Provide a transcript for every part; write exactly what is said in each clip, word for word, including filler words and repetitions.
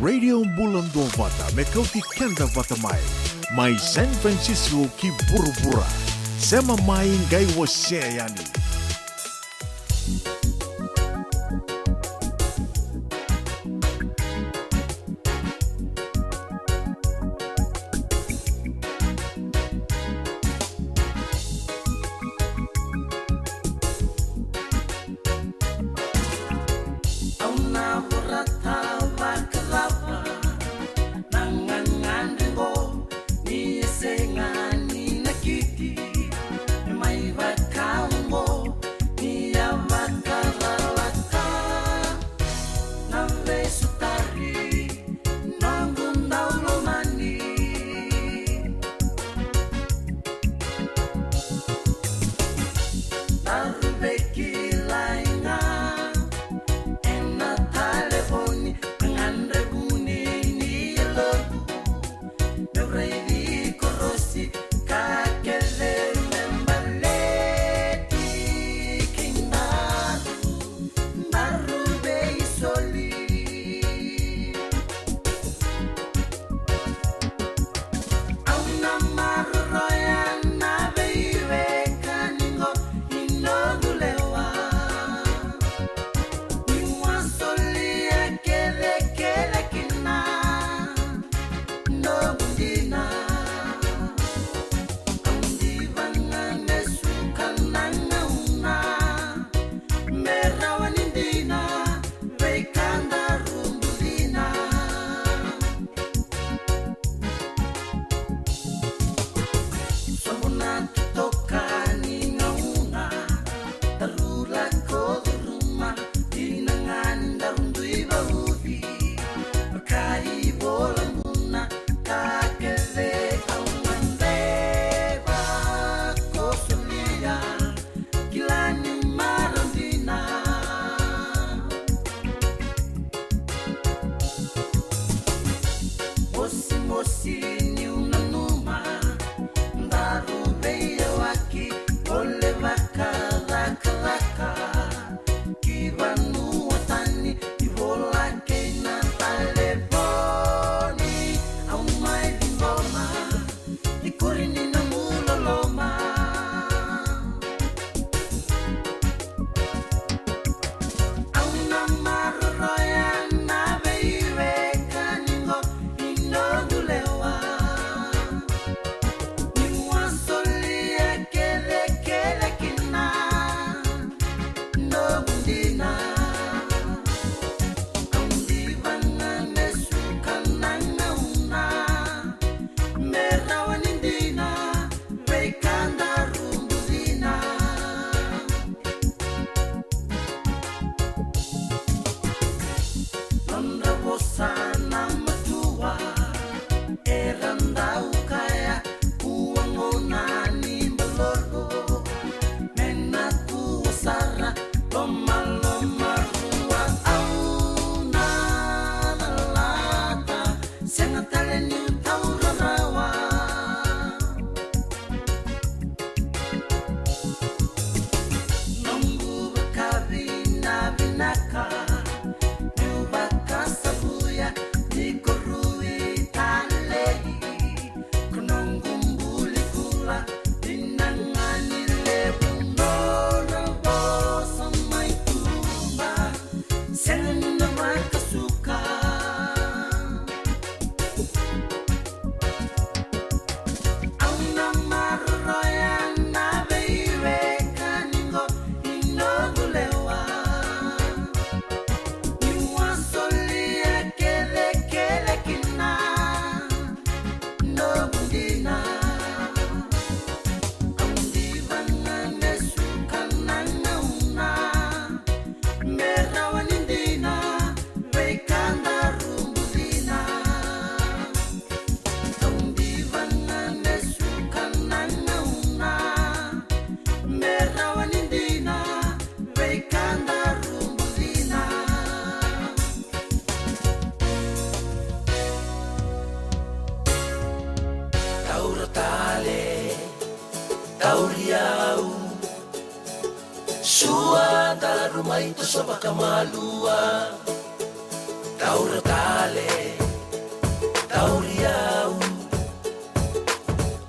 Radio Bula Duavata, me kauti keda vata mai. Mai San Francisco ki vuravura. Sema mai, qai wasea yani. Au na vorata vakacava na gagadre qo, ni sega ni nakiti, mai vaka oqo, ni a vakaralata na veisotari, noqu daulomani. Daru veikilai ga ena talevoni, na gadrevi ni yaloqu, meu raici korosi, ka kece me baleti kei daru, daru veisoli. Au na maroroya na veiwekani qo ni noqu lewa. Niu a solia kecekece kina noqu dina. Au diva ga me suka na gauna me rawa ni dina, veika daru bucina. Sobu na totoka ni gauna, daru lako curuma, dina ga ni daru dui vauci. Vaka iVola Bula, ka kece au gadreva ko solia, kila niu marau dina. Mosimosi niu nanuma, daru veiyawaki, vole vakacakacaka ki vanua tani, ivola kei na talevoni. Au mai ciqoma, ikuri ni nomu loloma. Au na maroroya na veiwekani qo ni noqu lewa. Niu a solia kecekece kina noqu dina. Au diva ga me suka na gauna me rawa ni dina, veika daru bucina. Nodra vosa na matua, era dau kaya, kua gona ni balolo, me na kua sara, lomaloma rua. Au na calata, sega tale niu taura rawa. Noqu vakavinavinaka, niu vakasavuya, ni ko rui talei. Ko noqu buli bula, dina ga ni levu nodra vosa mai tuba. Sega ni na vakasuka. Au na maroroya na veiwekani qo ni noqu lewa. Niu a solia kecekece kina noqu dina. Au diva ga me suka na gauna me rawa ni dina, veika daru bucina. Au diva ga me suka na gauna me rawa ni dina, veika daru bucina. Taura tale, tauri au. Sua, daru mai toso vakamalua. Taura tale, Tauri au.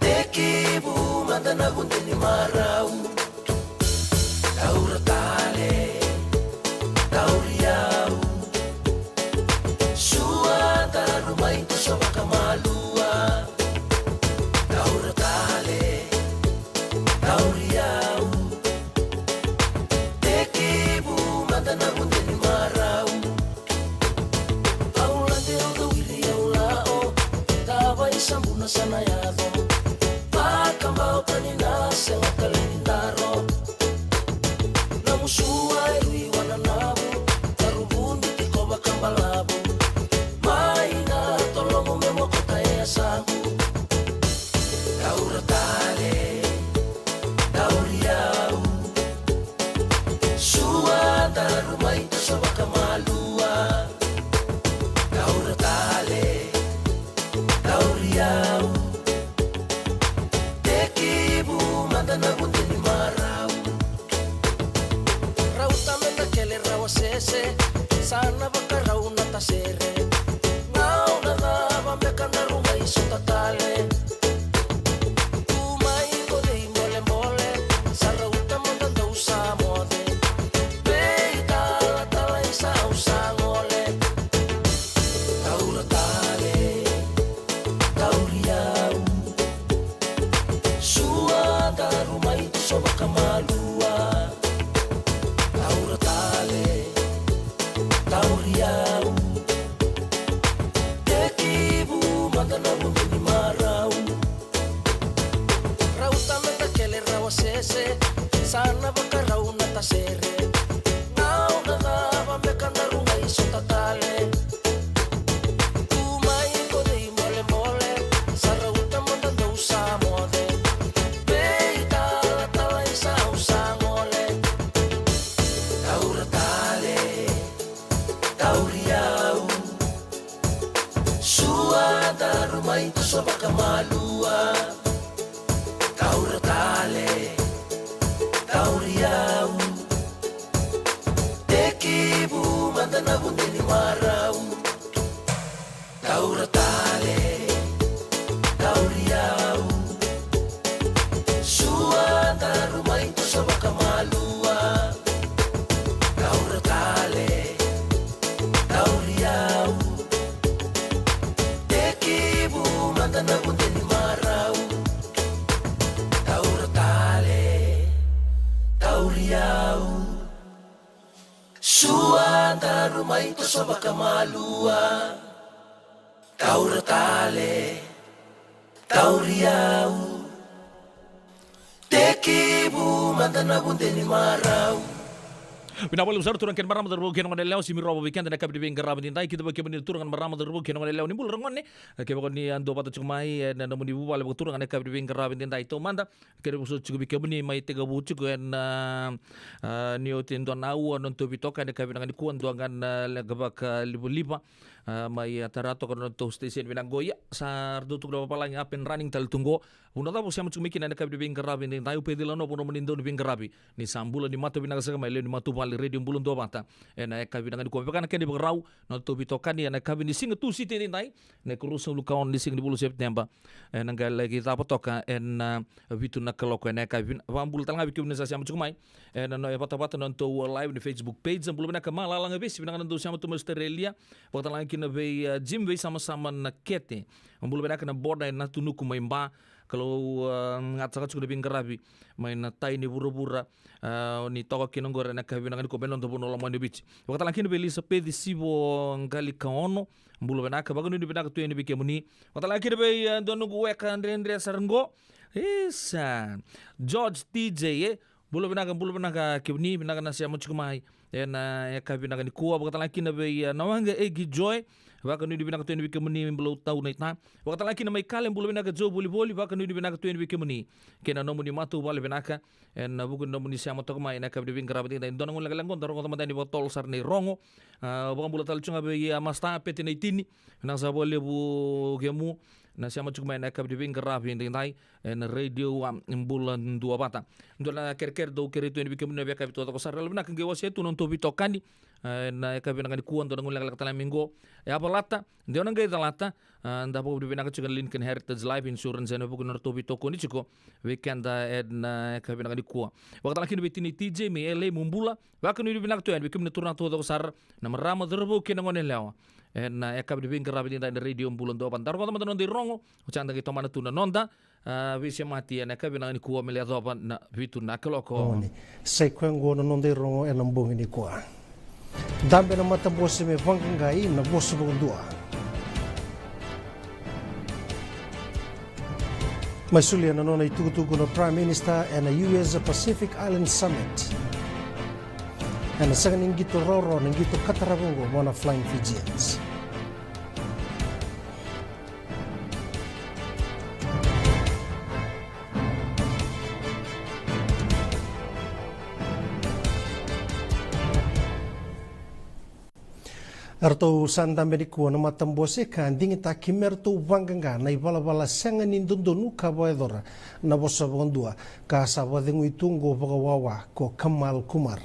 Tekivu mada na gude ni marau. Taura tale. Tauri au. Sua daru mai toso vakamalua. Taura tale. Tauri au. Tekivu mada na gude ni marau. Au lade au dawiri au lao. Tava i sabuna sa na yaco. Vakabau tani na sega tale ni daro. Na musua e rui wana navu. Taru vudi tiko vakabalavu. Mai na tolomu me mokota e yasamu. Taura tale. Tauri au. Sua daru mai toso vakamalua. Taura tale. Tauri au. Tekivu mada na gude ni marau. Rauta me na kele rawa sese. Sa na vakarau na tasere. Gauna cava beka daru mai sota tale. Tu mai ko cei bolebole, sa rauta mada dou sa moce. Vei talatala i sa au sa gole. Taura tale, tauri au. Sua daru mai toso vakamalua. Taura tale, tauri au. Tekivu mada na gude ni marau. Rauta me na kele rawa sese, sa na vakarau na tasere. Gauna cava beka daru mai sota tale. Tu mai ko cei bolebole, sa rauta mada dou sa moce. Vei talatala i sa au sa gole. Taura tale, tauri au. Sua daru mai toso vakamalua. Taura tale, tauri au. Tekivu mada na gude ni marau. Taura tale, tauri au. Sua daru mai toso vakamalua. Taura tale, tauri au. Tekivu mada na gude ni marau. Taura tale, tauri au. Sua daru mai toso vakamalua. Taura tale, tauri au. Tekivu mada na gude ni marau. Vinaka vakalevu sara turaga kei na marama, cauravou kei na goneyalewa, simi rovo vei keda ena yakavi ni veiqaravi edaidai. Kidavaki kemuni na turaga, na marama, cauravou kei na goneyalewa, ni bula ragone. Kevaka ni a dua vata tiko mai ena nomuni vuvale vakaturaga ena yakavi ni veiqaravi edaidai, taumada kerea vakasautaka tiko vei kemuni mai tekivu tiko ena, a, ni oti e dua na aua na nodatou veitokani ena yakavi vinaka nikua, dua ga na leqa vakalivaliva, a, mai, a, tara toka na nodatou station vinaka qo. Ia, sa ratou tukuna vavalagi up and running tale tu qo. Vanua cava o sema tiko mai kina ena yakavi ni veiqaravi edaidai, o Peci Lanoa, vanua moni dau ni veiqaravi. Ni sa bula, ni matau vinaka saka mai, lewe ni matavuvale Radio Bula Duavata. Ena yakavi vinaka nikua, vaka na kena ivakarau na nodatou veitokani ena yakavi ni siga Tusiti edaidai, na ikaruasagavulu ka ono ni siga ni vula o Sepiteba. Ena qai laki cava toka ena, a, vitu na kaloko ena yakavi. Vakabula tale ga vei kemuni sa sema tiko mai ena, no, e vatavata na nodatou live ni Facebook page. Bula vinaka Malala Gavesi, vinaka na dau sema tu mai Australia. Vakatalega kina vei, a, Jim Veisamasama Nakete. Bula vinaka na Boda e Natunuku mai Ba. Kalou, a, gata saka tiko na veiqaravi mai na tai ni vuravura, a, ni toka kina qori ena yakavi vinaka nikua mai na noda vanua lomani o Viti. Vakatalega kina vei Elisapeci Sivo Qalikaono, bula vinaka, vakanuinui vinaka tu yani vei kemuni. Vakatalega kina vei, a, dua noqu weka dredre sara qo. Isa. George T J, e? Bula vinaka, bula vinaka kemuni, vinaka na sema tiko mai ena yakavi vinaka nikua. Vakatalega kina vei, a, Nawaqa Egi Joy, vakanuinui vinaka tu yani vei kemuni, bula tau na ita. Vakatalega kina mai Kale, bula vinaka Joe Volivoli, vakanuinui vinaka tu yani vei kemuni kei na nomuni matavuvale vinaka ena vuku ni nomuni sema toka mai ena yakavi ni veiqaravi edaidai. Dua na gauna lekaleka qo da rogoca mada yani vakatotolo sara na irogo. A, vakabula tale tiko ga vei, a, Masta Pete Naitini, vinaka saka vakalevu kemu. Na sema tiko mai na yakavi ni veiqaravi edaidai ena Radio Bula Duavata. Dua na kerekere dau kerei tu yani vei kemuni na veiyakavi taucoko sara. Yalovinaka qai wasea tu na nodatou veitokani ena yakavi vinaka nikua. Dua na gauna lekaleka tale mai qo e a valata, dua na qai calata. A, da vakavinavinaka tiko na Lincoln Heritage Life Insurance ena vuku ni nodratou veitokoni tiko vei keda ena yakavi vinaka nikua. Vakatalega kina vei Tini T J mai L A, mo bula. Vakanuinui vinaka tu yani vei kemuni na turaga taucoko sara, na marama, cauravou kei na goneyalewa ena yakavi ni veiqaravi edaidai ena Radio Bula Duavata. Da rogoca mada na noda irogo, oti ya da qai tomana tu na noda, a, veisemati ena yakavi vinaka nikua me lai yacova na vitu na kaloko. Oni. Sa i koya oqo na noda irogo ena bogi nikua. Dabe na matabose me vaqaqai na vosa vakadua. Mai solia na nona itukutuku na Prime Minister ena U S Pacific Island Summit. Ena sega ni qito rawarawa na qito ka tarava oqo vua na Flying Fijians. Eratou sa dabe nikua na matabose ka digitaki me ratou vaqaqa na ivalavala sega ni dodonu ka vakayacora na vosa vakadua, ka sa vakacegui tu oqo vakawawa ko Kamal Kumar.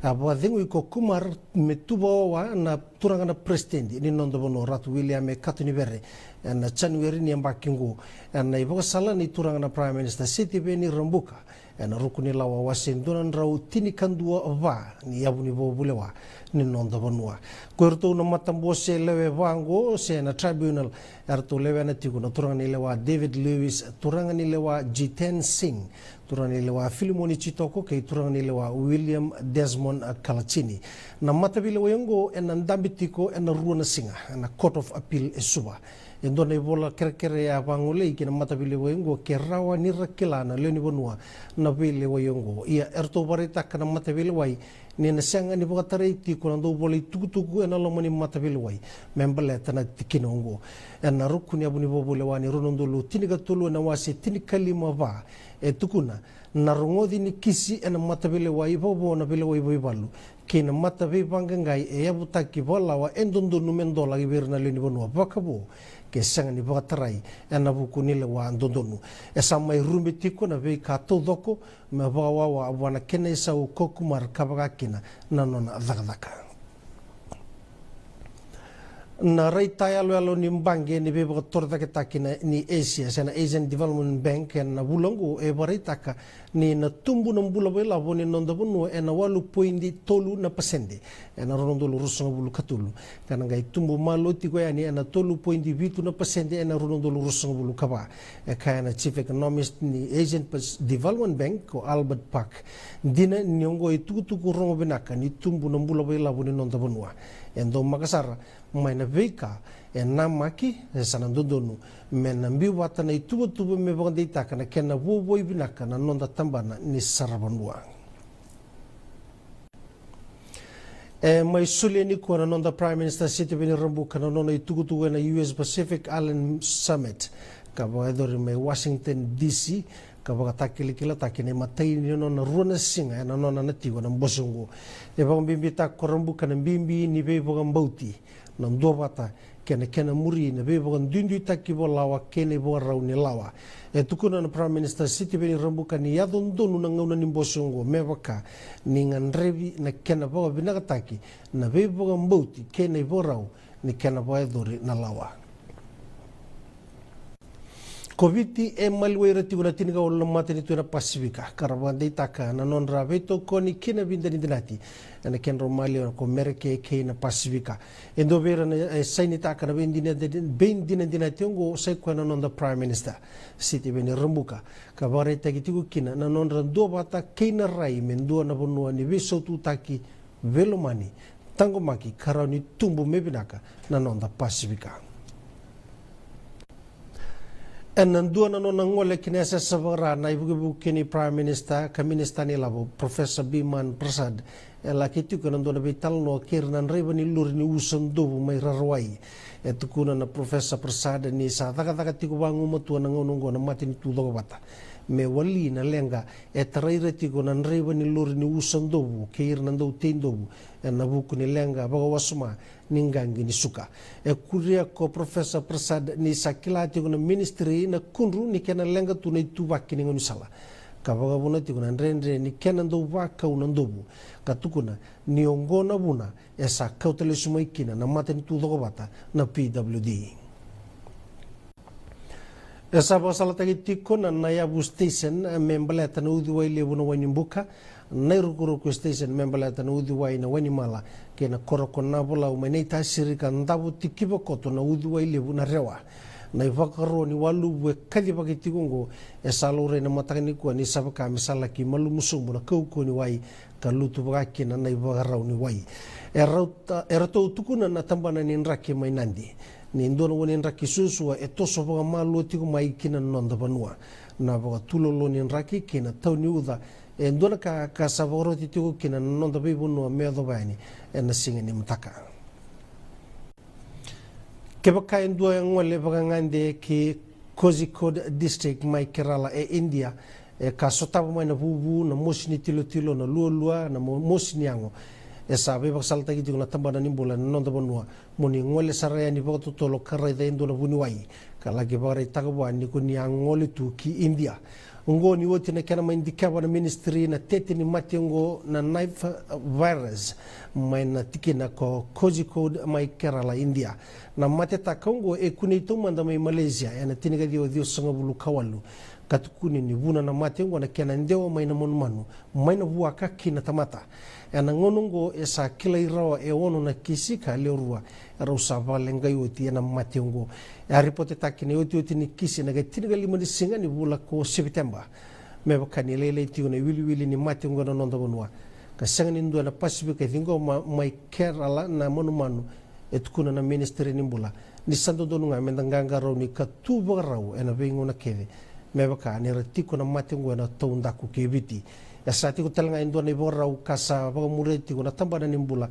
A vakacegui ko Kumar me tu vakawawa na turaga na peresitedi ni noda vanua, Ratu William e Katonivere, ena Janueri ni yabaki oqo, ena ivakasala ni turaga na Prime Minister Sitiveni Rabuka, ena ruku ni lawa wase dua na drau tinikadua va ni yavu ni vakavulewa ni noda vanua. Ko iratou na matabose lewe va oqo se na tribunal, eratou lewena tiko na turaga ni lewa David Lewis, turaga ni lewa Jiten Singh, turaga ni lewa Filimoni Jitoko kei turaga ni lewa William Desmond Kalachini. Na mataveilewai oqo ena dabe tiko ena rua na siga ena Court of Appeal e Suva. E dua na ivola kerekere e a vagolei ki na mataveilewai oqo ke rawa ni ra kila na lewe ni vanua na veilewai oqo. Ia, eratou vakaraitaka na mataveilewai ni na sega ni vakatarai tiko na dauvola itukutuku ena loma ni mataveilewai me baleta na tikina oqo. Ena ruku ni yavu ni vakavulewa ni rua na udolu tinikatolu ena wase tinikalima va, e tukuna: Na rogoci ni kisi ena mataveilewai vakavo na veilewai vakaivalu kei na mataveivaqaqai e yavutaki vakalawa e dodonu me dolaki vei ira na lewe ni vanua vakavo ke sega ni vakatarai ena vuku ni lewa dodonu. E sa mai rube tiko na veika taucoko me vakawawa vua na kena isau ko Kumar ka vaka kina na nona cakacaka. Na raitayaloyalo ni baqe ni veivakatorocaketaki ni Asia se na Asian Development Bank ena vula oqo e vakaraitaka ni na tubu na bula vakailavo ni noda vanua ena walu poidi tolu na pasede ena rua na udolu ruasagavulu ka tolu, ka na qai tubu malua tiko yani ena tolu poidi vitu na pasede ena rua na udolu ruasagavulu ka va. E kaya na Chief Economist ni Asian Pas-, Development Bank ko Albert Park: Dina ni oqo e itukutuku rogo vinaka ni tubu na bula vakailavo ni noda vanua. E daumaka sara mai na veika e namaki, e sa na dodonu me na biu vata na ituvatuva me vakadeitaka na kena vuavuai vinaka na noda tabana ni saravanua. E mai solia nikua na noda Prime Minister Sitiveni Rabuka na nona itukutuku ena U S Pacific Island Summit ka vakayacori mai Washington D C, ka vakatakilakilataki na imatai ni nona rua na siga ena nona na tiko ena bose oqo. E vakabibitaka ko Rabuka na bibi ni veivakabauti, na duavata kei na kena muri na veivakaduiduitaki vakalawa kei na ivakarau ni lawa. E tukuna na Prime Minister Sitiveni Rabuka ni yaco donu na gauna ni bose oqo me vaka ni gadrevi na kena vakavinakataki na veivakabauti kei na ivakarau ni kena vakayacori na lawa. Ko Viti e maliwai ira tiko na tinikawalu na matanitu ena Pasifika ka ra vakadeitaka na nodra veitokoni kei na veidanadinati ena kedrau maliwa ko Merika kei na Pasifika. E dua vei ira na e sainitaka na veidinadina-, veidinadinati oqo sa i koya na noda Prime Minister Sitiveni Rabuka, ka vakaraitaki tiko kina na nodra duavata kei na rai me dua na vanua ni veisaututaki, veilomani, taqomaki ka rawa ni tubu me vinaka na noda Pasifika. Ena dua na nona gole ki na yasayasa vakaRa na ivukevuke ni Prime Minister ka Minisita ni Lavo, Professor Biman Prasad, e laki tiko ena dua na veitalanoa kei ira na draiva ni lori ni usa dovu mai Rarawai. E tukuna na Professor Prasad ni sa cakacaka tiko vagumatua na gauna oqo na matanitu cokovata me wali na leqa e tarai ira tiko na draiva ni lori ni usa dovu kei ira na dautei dovu ena vuku ni leqa vakawasoma ni qaqi ni suka. E kuria ko Professor Prasad ni sa kila tiko na ministry na kudru ni kena leqa tu na ituvaki ni gaunisala, ka vakavuna tiko na dredre ni kena dau vakau na dovu, ka tukuna ni oqo na vuna e sa kauta lesu mai kina na matanitu cokovata na P W D. E sa vakasalataki tiko na Naiyavu Station me baleta na uciwai levu na Wainibuka, Nairukuruku Station me baleta na uciwai na Wainimala, kei na koro ko Navolau mai Naitasiri ka davo tikiva koto na uciwai levu na Rewa. Na ivakaro ni waluvu e kacivaki tiko oqo e sa laurai na mataka nikua ni sa vaka me sa laki malumu sobu na kaukauwa ni wai ka lutu vaka kina na ivakarau ni wai. E rauta, e ratou tukuna na tabana ni draki mai Nadi ni dua na ua ni draki suasua e toso vakamalua tiko mai ki na noda vanua. Na vakatulolo ni draki kei na tau ni uca e dua na ka ka sa vakaroti tiko kina na noda veivanua me yacova yani ena siga ni mataka. Kevaka e dua e gole vakagade ki Kozhikode District mai Kerala e India, e ka sotava mai na vuvu, na mosi ni tilotilo, na lualua, na mo-, mosi ni yago, e sa veivakasalataki tiko na tabana ni bula ena noda vanua mo ni gole sara yani vakatotolo ka raica e dua na vuniwai ka laki vakaraitaka vua ni ko ni a gole tu ki India. Oqo ni oti na kena mai dikeva na ministry na tete ni mate oqo na Nipah virus mai na tikina ko Kozhikode mai Kerala, India. Na matetaka oqo e kunei taumada mai Malaysia ena tinikaciwa ciwasagavulu ka walu, ka tukuni ni vuna na mate oqo na kena dewa mai na manumanu mai na vuaka ki na tamata. Ena gauna oqo e sa kilai rawa e ono na kisi ka lewe rua e rau sa vakaleqai oti ena mate oqo. E a ripotetaki na iotioti ni kisi ena ika tinikalima ni siga ni vula ko Sepiteba. Me vaka ni lailai tiko na iwiliwili ni mate oqo ena noda vanua, ka sega ni dua ena Pasifika e ciqoma mai Kerala na manumanu, e tukuna na ministry ni bula ni sa dodonu ga me da qaqarauni ka tu vakarau ena veigauna kece, me vaka ni ra tiko na mate oqo ena taudaku kei Viti. E sa tiko tale ga e dua na ivakarau ka sa vakamuria tiko na tabana ni bula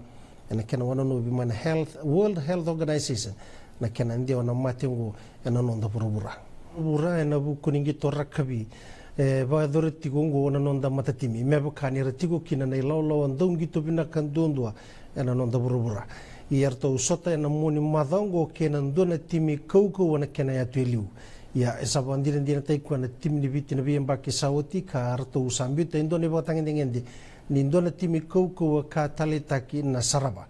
ena kena wanonovi mai na Health, World Health Organization, na kena dewa na mate oqo ena noda vuravura. Vuravura ena vuku ni qito rakavi, e vakayacori tiko oqo na noda matatimi me vaka ni ra tiko kina na ilawalawa dauqito vinaka duadua ena noda vuravura. Ia eratou sota ena mua ni macawa oqo kei na dua na timi kaukauwa na kena yatu e liu. Ia e sa vakadinadinataki koya na timi ni Viti na veiyabaki sa oti ka ratou sa biuta e dua na ivakatagedegede ni dua na timi kaukauwa ka taleitaki na Sarava.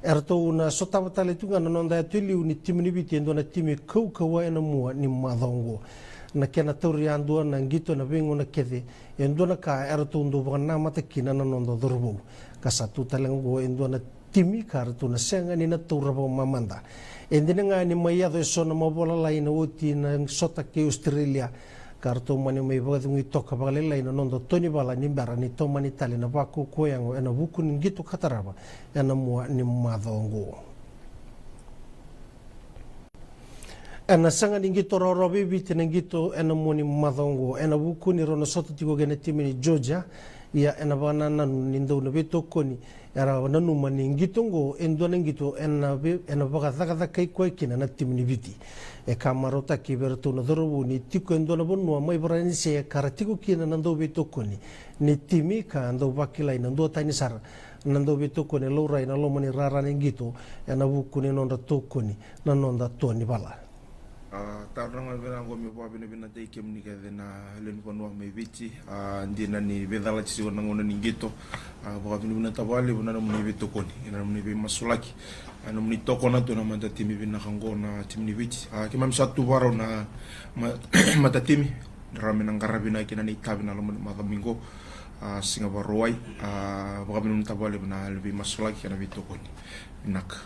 Eratou na sotava tale tu ga na noda yatu e liu ni timi ni Viti e dua na timi kaukauwa ena mua ni macawa oqo. Na kena tauri yadua na qito ena veigauna kece e dua na ka eratou dau vakanamata kina na noda cauravou, ka sa tu tale ga oqo e dua na timi ka ratou na sega ni na taura vakamamada. E dina ga ni mai yaco eso na mavoa lalai na oti na sota kei Australia, ka ratou mani mai vakacegui toka vakalailai na noda to ni vala ni bera ni tomani tale na vakaukauwa yago ena vuku ni qito ka tarava ena mua ni macawa oqo. Ena sega ni qito rawarawa vei Viti na qito ena mua ni macawa oqo ena vuku ni rau na sota tiko kei na timi ni Georgia. Ia ena vakanananu ni dau na veitokoni, era nanuma ni qito oqo e dua na qito ena ve-, ena vakacakacakai koya kina na timi ni Viti. E ka marautaki vei iratou na cauravou ni tiko e dua na vanua mai Varanise ka ra tiko kina na dau veitokoni ni timi ka dau vakilai na duatani sara na dau veitokoni e laurai na loma ni rara ni qito ena vuku ni nodra tokoni na noda to ni vala. A, taro ga vei ira qo me vakavinavinataki kemuni kece na lewe ni vanua mai Viti. A, dina ni veicalati tiko na gauna ni qito. A, vakavinavinaka vakalevu na nomuni veitokoni, na nomuni veimasulaki, na nomuni tokona tu na mata timi vinaka qo na timi ni Viti. A, keimami sa tu vakarau na ma-, mata timi, ra me na qaravi na kina na itavi na loma ni macawa mai qo. A, siga Vakarauwai. A, vakavinavinaka vakalevu na veimasulaki kei na veitokoni. Vinaka.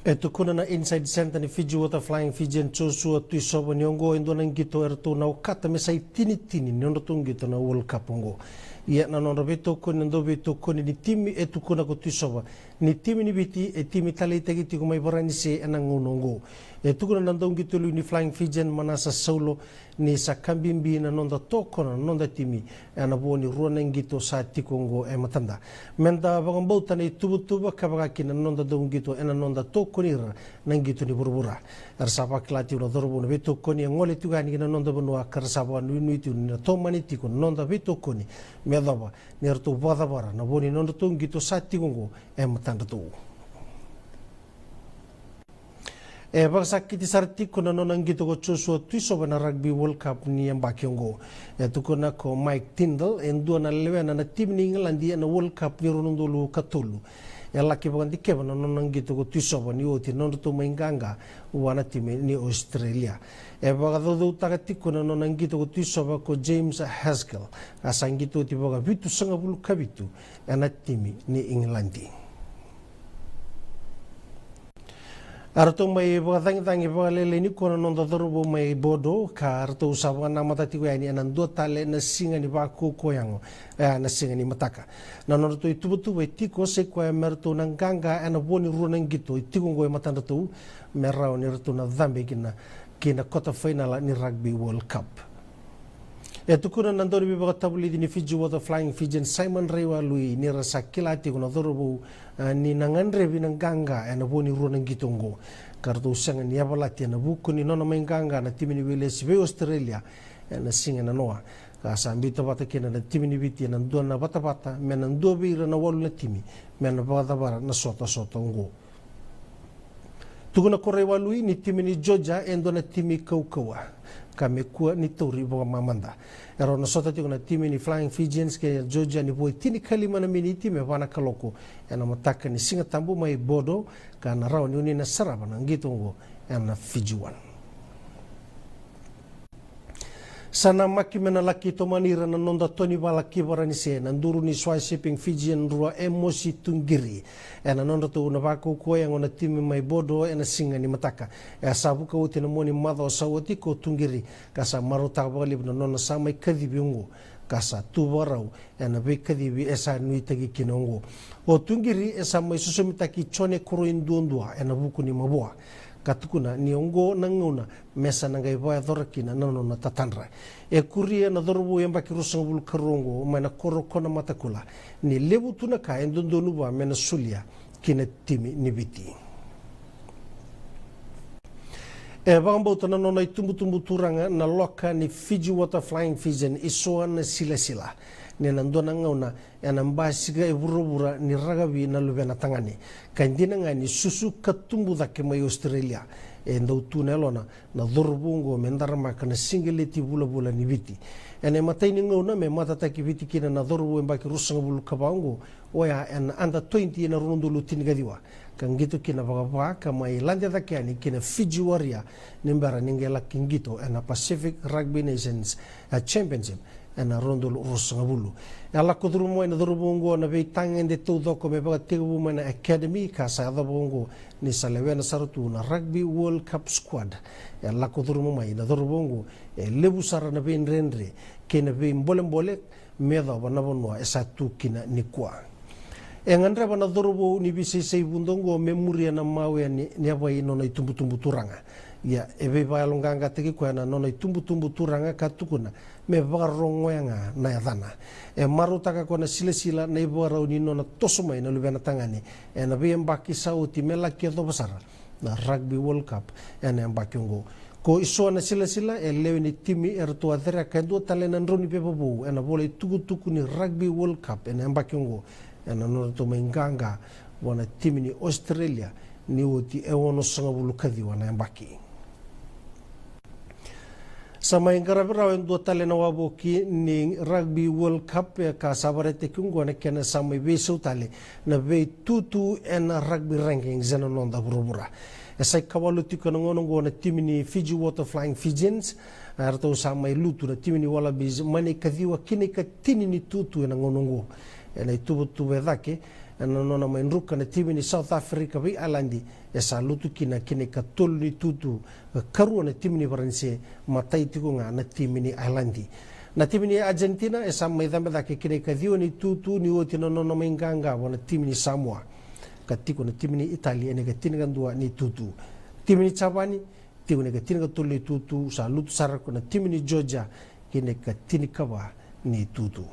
E tukuna na Inside Centre ni Fiji Water Flying Fijian, Joshua Tuisova, ni oqo e dua na qito eratou na okata me sa itinitini ni nodratou qito na World Cup oqo. Ia na nodra veitokoni na dau veitokoni ni timi, e tukuna ko Tuisova Ni timi ni Viti e timi taleitaki tiko mai Varanise ena gauna oqo. E tukuna na dauqito liu ni Flying Fijian, Manasa Saulo, ni sa ka bibi na noda tokona na noda timi ena vo ni rua na qito sa tiko oqo e matada. Meda vakabauta na ituvatuva ka vaka kina na noda dauqito ena noda tokoni ira na qito ni vuravura. Era sa vakila tiko na cauravou na veitokoni e gole tiko yani ki na noda vanua ka ra sa vakanuinui tiko ni na tomani tiko na noda veitokoni me yacova ni ratou vakacavara na vo ni nodratou qito sa tiko oqo e matadratou. E vakasakiti sara tiko na nona qito ko Joshua Tuisova na Rugby World Cup ni yabaki oqo. E tukuna ko Mike Tindall, e dua na lewena na timi ni Igiladi ena World Cup ni rua na udolu ka tolu. E laki vakadikeva na nona qito ko Tuisova ni oti na nodratou mai qaqa vua na timi ni Australia. E vakacaucautaka tiko na nona qito ko Tuisova ko James Haskell, ka sa qito oti vakavitusagavulu ka vitu ena timi ni Igiladi. A ratou mai vakacagicagi vakalailai nikua na noda cauravou mai Bordeaux, ka ratou sa vakanamata tiko yani ena dua tale na siga ni vakaukauwa yago, e, na siga ni mataka. Na nodratou ituvatuva e tiko sai koya me ratou na qaqa ena vo ni rua na qito e tiko oqo e matadratou, me rawa ni ratou na cabe kina ki na quarter final ni Rugby World Cup. E tukuna na dauniveivakatavulici ni Fiji Water Flying Fijians, Simon Raiwalui, ni ra sa kila tiko na cauravou, a, ni na gadrevi na qaqa ena vo ni rua na qito oqo, ka ratou sega ni yavalati ena vuku ni nona mai qaqa na timi ni Welesi vei Australia ena siga e nanoa. Ka sa biuta vata kina na timi ni Viti ena dua na vatavata me na dua vei ira na walu na timi me na vakacavara na sotasota oqo. Tukuna ko Raiwalui ni timi ni Georgia e dua na timi kaukauwa, ka me kua ni tauri vakamamada. E rau na sota tiko na timi ni Flying Fijians kei Georgia ni vo e tinikalima na miniti me va na kaloko ena mataka ni Sigatabu mai Bordeaux, ka na rawa ni oni na sarava na qito oqo ena Fiji One. Sa namaki me na laki tomani ira na noda toa ni vala ki Varanise na duru ni Swai Shipping Fijian rua, Emosi Tuqiri, ena nodratou na vakaukauwa yago na timi mai Bordeaux ena siga ni mataka. E a sa vuka oti na mua ni macawa sa oti ko Tuqiri, ka sa marautaka vakalevu na nona sa mai kacivi oqo, ka sa tu vakarau ena veikacivi e sa nuitaki kina oqo. O Tuqiri e sa mai sosomitaki Jone Koroi duadua ena vuku ni mavoa, ka tukuna ni oqo na gauna me sa na qai vakayacora kina na nona tatadra. E kuria na cauravou yabaki ruasagavulu ka rua oqo mai na koro ko Namatakula ni levu tu na ka e dodonu vua me na solia ki na timi ni Viti. E vakabauta na nona itubutubu turaga na loka ni Fiji Water Flying Fijian, Isoa Nasilasila, ni na dua na gauna ena basika e vuravura ni rakavi na luvena tagane, ka dina ga ni susu ka tubu cake mai Australia. E dau tu na yalona na cauravou oqo me daramaka na siqeleti vulavula ni Viti. Ena imatai ni gauna me matataki Viti kina na cauravou yabaki ruasagavulu ka va oqo, oya ena under twenty ena rua na udolu tinikaciwa, ka qito kina vakava ka mai lade cake yani ki na Fiji Warrior ni bera ni qai laki qito ena Pacific Rugby Nations, e, Championship ena rua na udolu ruasagavulu. E a lako curuma mai na cauravou oqo na veitagede taucoko me vakatekivu mai na academy, ka sa yacova oqo ni sa lewena sara tu na Rugby World Cup squad. E a lako curuma mai na cauravou oqo e levu sara na veidredre kei na veibolebole me yacova na vanua e sa tu kina nikua. E gadreva na cauravou ni veisaisai vuda oqo me muria na mawe ni, ni yavai nona itubutubu turaga. Ia, e veivakayaloqaqataki koya na nona itubutubu turaga ka tukuna me vakarogoya ga na yacana. E marautaka ko Nasilasila na ivakarau ni nona toso mai na luvena tagane ena veiyabaki sa oti me laki yacova sara na Rugby World Cup ena yabaki oqo. Ko Isoa Nasilasila e lewe ni timi eratou a cereka e dua tale na drau ni veivavou ena vola itukutuku ni Rugby World Cup ena yabaki oqo, ena nodratou mai qaqa vua na timi ni Australia ni oti e onosagavulu ka ciwa na yabaki. Sa mai qaravi rawa e dua tale na wavoki ni Rugby World Cup, e, ka sa vakaraitaki oqo na kena sa mai veisau tale na veitutu ena rugby rankings ena noda vuravura. E sa ikawalu tiko ena gauna oqo na timi ni Fiji Water Flying Fijians, e, eratou sa mai lutu na timi ni Wallabies mai na ikaciwa ki na ikatini ni tutu ena gauna oqo. Ena ituvatuva e cake, ena nona mai druka na timi ni South Africa vei Ireland, e sa lutu kina ki na ikatolu ni tutu, e, karua na timi ni Varanise, matai tiko ga na timi ni Ireland. Na timi ni Argentina e sa mai cabe cake ki na ikaciwa ni tutu ni oti na nona mai qaqa vua na timi ni Samoa. ka tiko na timi ni Itali ena ikatinikadua ni tutu. Timi ni Japani tiko na ikatinikatolu ni tutu, sa lutu sara ko na timi ni Georgia ki na ikatinikava ni tutu.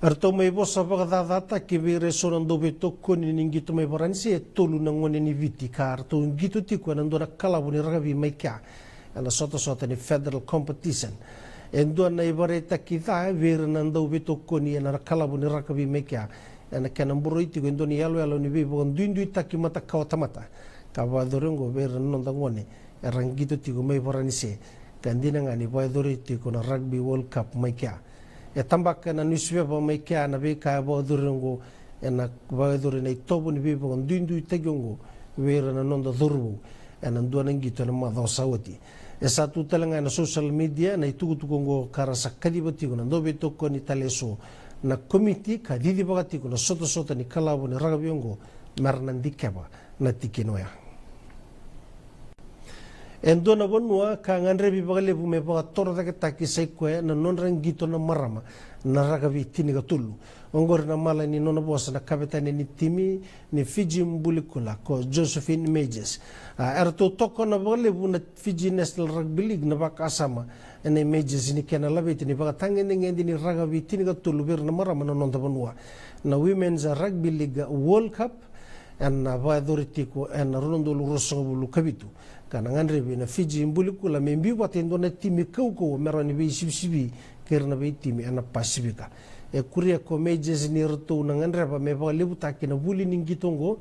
Eratou mai vosa vakacacataki vei ira eso na dauveitokoni ni qito mai Varanise e tolu na gone ni Viti ka ratou qito tiko ena dua na kalavu ni rakavi mai kea ena sotasota ni Federal Competition. E dua na ivakaraitaki ca vei ira na dauveitokoni ena kalavu ni rakavi mai kea ena kena boroi tiko e dua na iyaloyalo ni veivakaduiduitaki matakawatamata ka vakayacori oqo vei ira na noda gone era qito tiko mai Varanise, ka dina ga ni vakayacori tiko na Rugby World Cup mai kea. E tabaka ena niusipepa mai kea na veika e vakayacori oqo, ena vakayacori na itovo ni veivakaduiduitaki oqo vei ira na noda cauravou ena dua na qito ena macawa sa oti. E sa tu tale ga ena social media na itukutuku oqo ka ra sa kaciva tiko na dauveitokoni tale eso na komiti ka cicivaka tiko na sotasota ni kalavu ni rakavi oqo me ra na dikeva na tikina oya. E dua na vanua ka gadrevi vakalevu me vakatorocaketaki sai koya na nodra qito na marama na rakavi tinikatolu. Oqori na mala ni nona vosa na kavetani ni timi ni Fiji Bulikula ko Josephine Majors. A, eratou tokona vakalevu na Fiji National Rugby League na vakasama ena Majors ni kena laveti ni vakatagedegede ni rakavi tinikatolu vei ira na marama na noda vanua. Na Women's Rugby League World Cup ena vakayacori tiko ena rua na udolu ruasagavulu ka vitu, ka na gadrevi na Fiji Bulikula me biu vata e dua na timi kaukauwa me rawa ni veisivisivi kei ira na veitimi ena Pasifika. E kuria ko Majors ni ratou na gadreva me vakalevutaki na vuli ni qito oqo,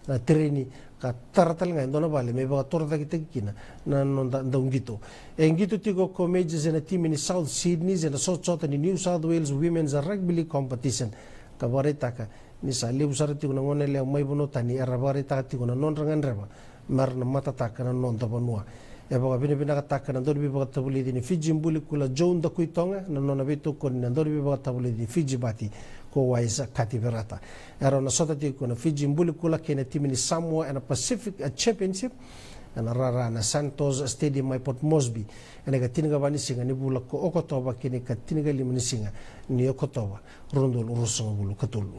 na tereni, ka tara tale ga e dua na vale me vakatorocaketaki kina na noda dauqito. E qito tiko ko Majors ena timi ni South Sydney ena sotasota ni New South Wales Women's Rugby League Competition, ka vakaraitaka ni sa levu sara tiko na goneyalewa mai vanua tani era vakaraitaka tiko na nodra gadreva me ra na matataka na noda vanua. E vakavinavinakataka na dauniveivakatavulici ni Fiji Bulikula Joe Dakuitoga na nona veitokoni na dauniveivakatavulici ni Fiji Bati ko Wise Kativirata. E rau na sota tiko na Fiji Bulikula kei na timi ni Samoa ena Pacific, eh, Championship ena rara na Santos Stadium mai Port Moresby ena ikatinikava ni siga ni vula ko Okotova kei na ikatinikalima ni siga ni Okotova, rua na udolu ruasagavulu ka tolu.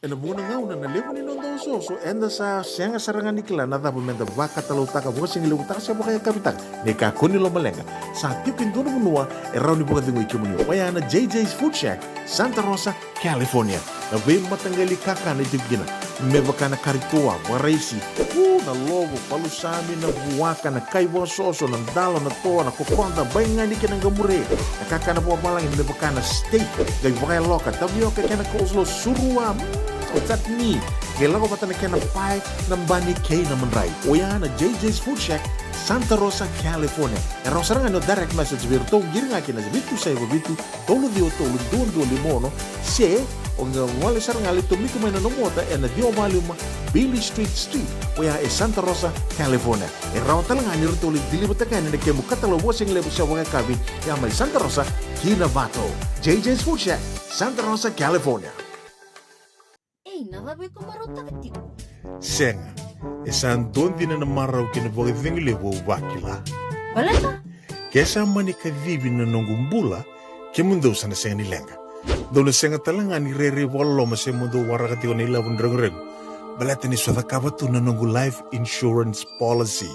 Ena vuqa na gauna na levu ni noda osooso eda sa sega sara ga ni kila na cava meda vakatalautaka, vakasigalevu taka se vakayakavi taka. Ni kakua ni lomaleqa, sa tiko e dua na vanua e rawa ni vakacegui kemuni, oya na J J's Food Shack, Santa Rosa, California. Na veimataqali kakana e tiko kina, me vaka na kari toa, vakaraisi, u, na lovo, palusami, na vuaka, na kai vakasoso, na dalo, na toa, na kokoda, baigani kei na qamure, na kakana vakavalagi me vaka na steak, qai vakayaloka, tavioka kei na coleslaw, surua, mm, o chutney, qai lako vata na kena pae, na bani kei na madrai. Oya na J J's Food Shack, Santa Rosa, California. E rawa sara ga ni o direct message vei iratou, qiri ga ki na vitu saiva vitu, tolu ciwa tolu, dua dua lima ono, se o qai gole sara ga, lai tomika mai na nomu ota ena ciwa walu lima Beale Street Suite, oya e Santa Rosa, California. E rawa tale ga ni ratou lai deliver-taka yani na kemu katalau vakasigalevu se vakayakavi, ya mai Santa Rosa ki Novato. J J's Food Shack, Santa Rosa, California. Ei, na cava iko marautaka tiko? Sega, e sa dua dina na marau kei na vakacegu levu au vakila. Baleta? Ke sa mani kacivi na noqu bula, kemudou sa na sega ni leqa. Dou na sega tale ga ni rairai vakaloloma se mo dou waraka tiko na ilavo ni reguregu, baleta ni sa cakava tu na noqu life insurance policy.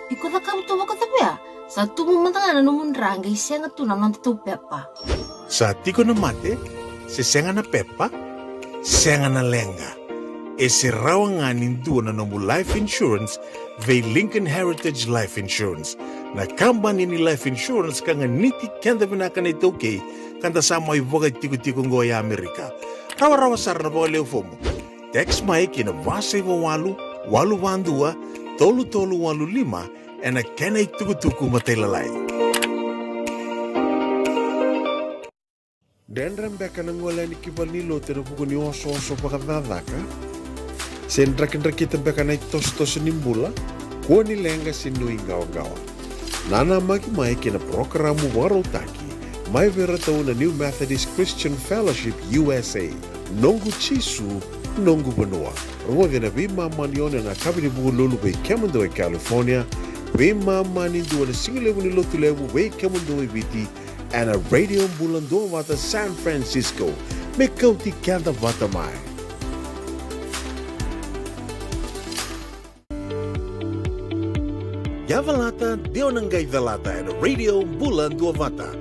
Iko cakava tu vakacava ya? Sa tubu mada ga na nomu dra qai sega tu na nodatou pepa. Sa tiko na mate, se sega na pepa, sega na leqa. E se rawa ga ni dua na nomu life insurance vei Lincoln Heritage Life Insurance, na kabani ni life insurance ka ganiti keda vinaka na iTaukei, ka da sa mai vakatikotiko oqo e Amerika. Rawarawa sara na vakalewe fomu. Text mai ki na va saiva walu, walu va dua, tolu tolu walu lima, ena kena itukutuku matailalai. Dredre beka na gole yani ki valenilotu ena vuku ni osooso vakacakacaka? Se drakidrakita beka na itosotoso ni bula? Kua ni leqa se nuiqawaqawa. Nanamaki mai ki na parokaramu vakarautaki mai vei iratou na New Methodist Christian Fellowship U S A, Noqu Jisu, Noqu Vanua. Rogoci ena veimama ni ono ena yakavi ni Vukelulu vei kemudou e California, Veimama ni dua na sigalevu ni Lotulevu vei kemudou e Viti, ena Radio Bula Duavata San Francisco. Me kauti keda vata mai. Yavalata, de o na qai calata ena Radio Bula Duavata.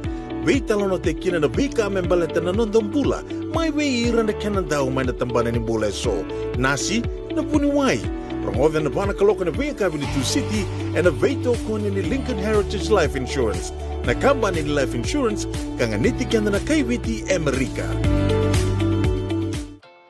Veitalanoataki kina na veika me baleta na noda bula, mai vei ira na kena dau mai na tabana ni bula eso. Nasi, na vuniwai. Rogoca ena va na kaloko ena veiyakavi ni Tusiti, ena veitokoni ni Lincoln Heritage Life Insurance, na kabani ni life insurance ka ganiti keda na kai Viti Amerika.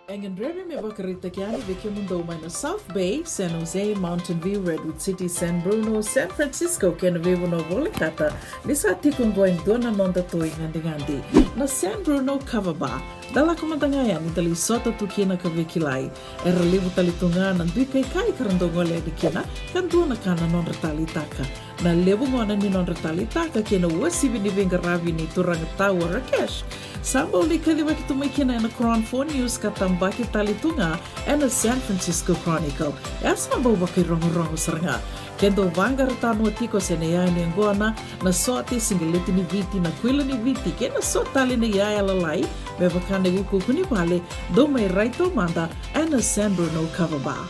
E gadrevi me vakaraitaki yani vei kemudou mai na South Bay, San Jose, Mountain View, Redwood City, San Bruno, San Francisco kei na veivanua volekata, ni sa tiko oqo e dua na noda toi gadigadi, na San Bruno Kava Bar. Da lako mada ga yani da lai sota tu kina ka veikilai. Era levu tale tu ga na dui kaikai ka ra dau gole yani kina, ka dua na ka na nodra taleitaka. Na levu gona ni nodra taleitaka kei na uasivi ni veiqaravi ni turaga tawa Rakesh, sa bau lai kacivaki tu mai kina ena Cron Four News ka tabaki tale tu ga ena San Francisco Chronicle. E sa bau vakairogorogo sara ga. Ke dou vaqara tanoa tiko se na iyaya ni yaqona, na sote, siqeleti ni Viti, na kuila ni Viti kei na so tale na iyaya lalai, me vaka na iukuuku ni vale, dou mai rai taumada ena San Bruno Kava Bar.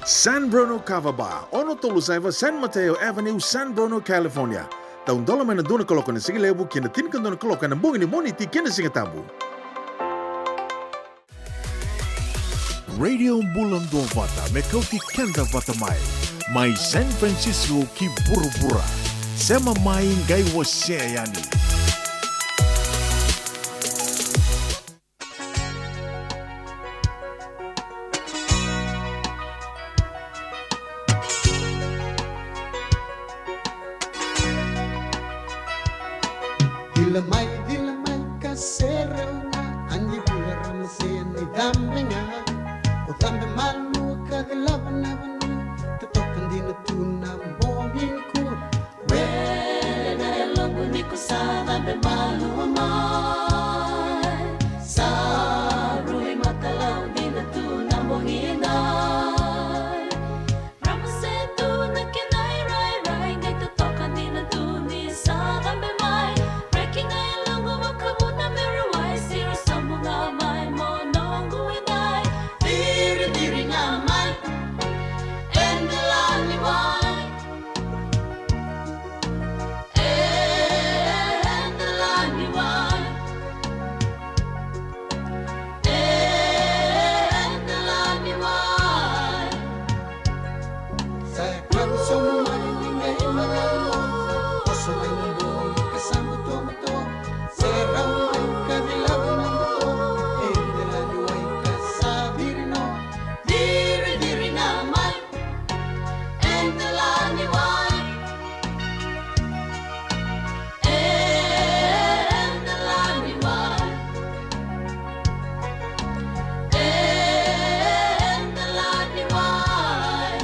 San Bruno Kava Bar, ono tolu saiva San Mateo Avenue, San Bruno, California. Taudola mai na dua na kaloko ena sigalevu ki na tinikadua na kaloko ena bogi ni Moniti kei na Sigatabu. Radio Bula Duavata, me kauti keda vata mai. Mai San Francisco ki vuravura. Sema mai qai wasea yani. Cila mai, cila mai ka serau ga, a ni bula ra masea ni cabe ga. O cabe malua ka cilava na vanua, totoka dina tu na bogi nikua. Wele na yaloqu ni ko sa cabe malua mai. Sa rui matalau dina tu na bogi edai. Rama se tu na kena irairai, qai totoka dina tu ni sa cabe mai. Reki na yaloqu vakavuna me ra wai, siro sobu ga mai mo noqu edai. Ciri, ciri ga mai. Eda lani wai. Eda lani wai. Eda lani wai. Sa yadrava sobu mai ni qai malalo. Toso mai na bogi ka sa butobuto. Serau mai ka cilava na buto. Eda lani wai ka sa ciri no. Ciri, ciri ga mai. Eda lani wai. Eda lani wai. Eda lani wai.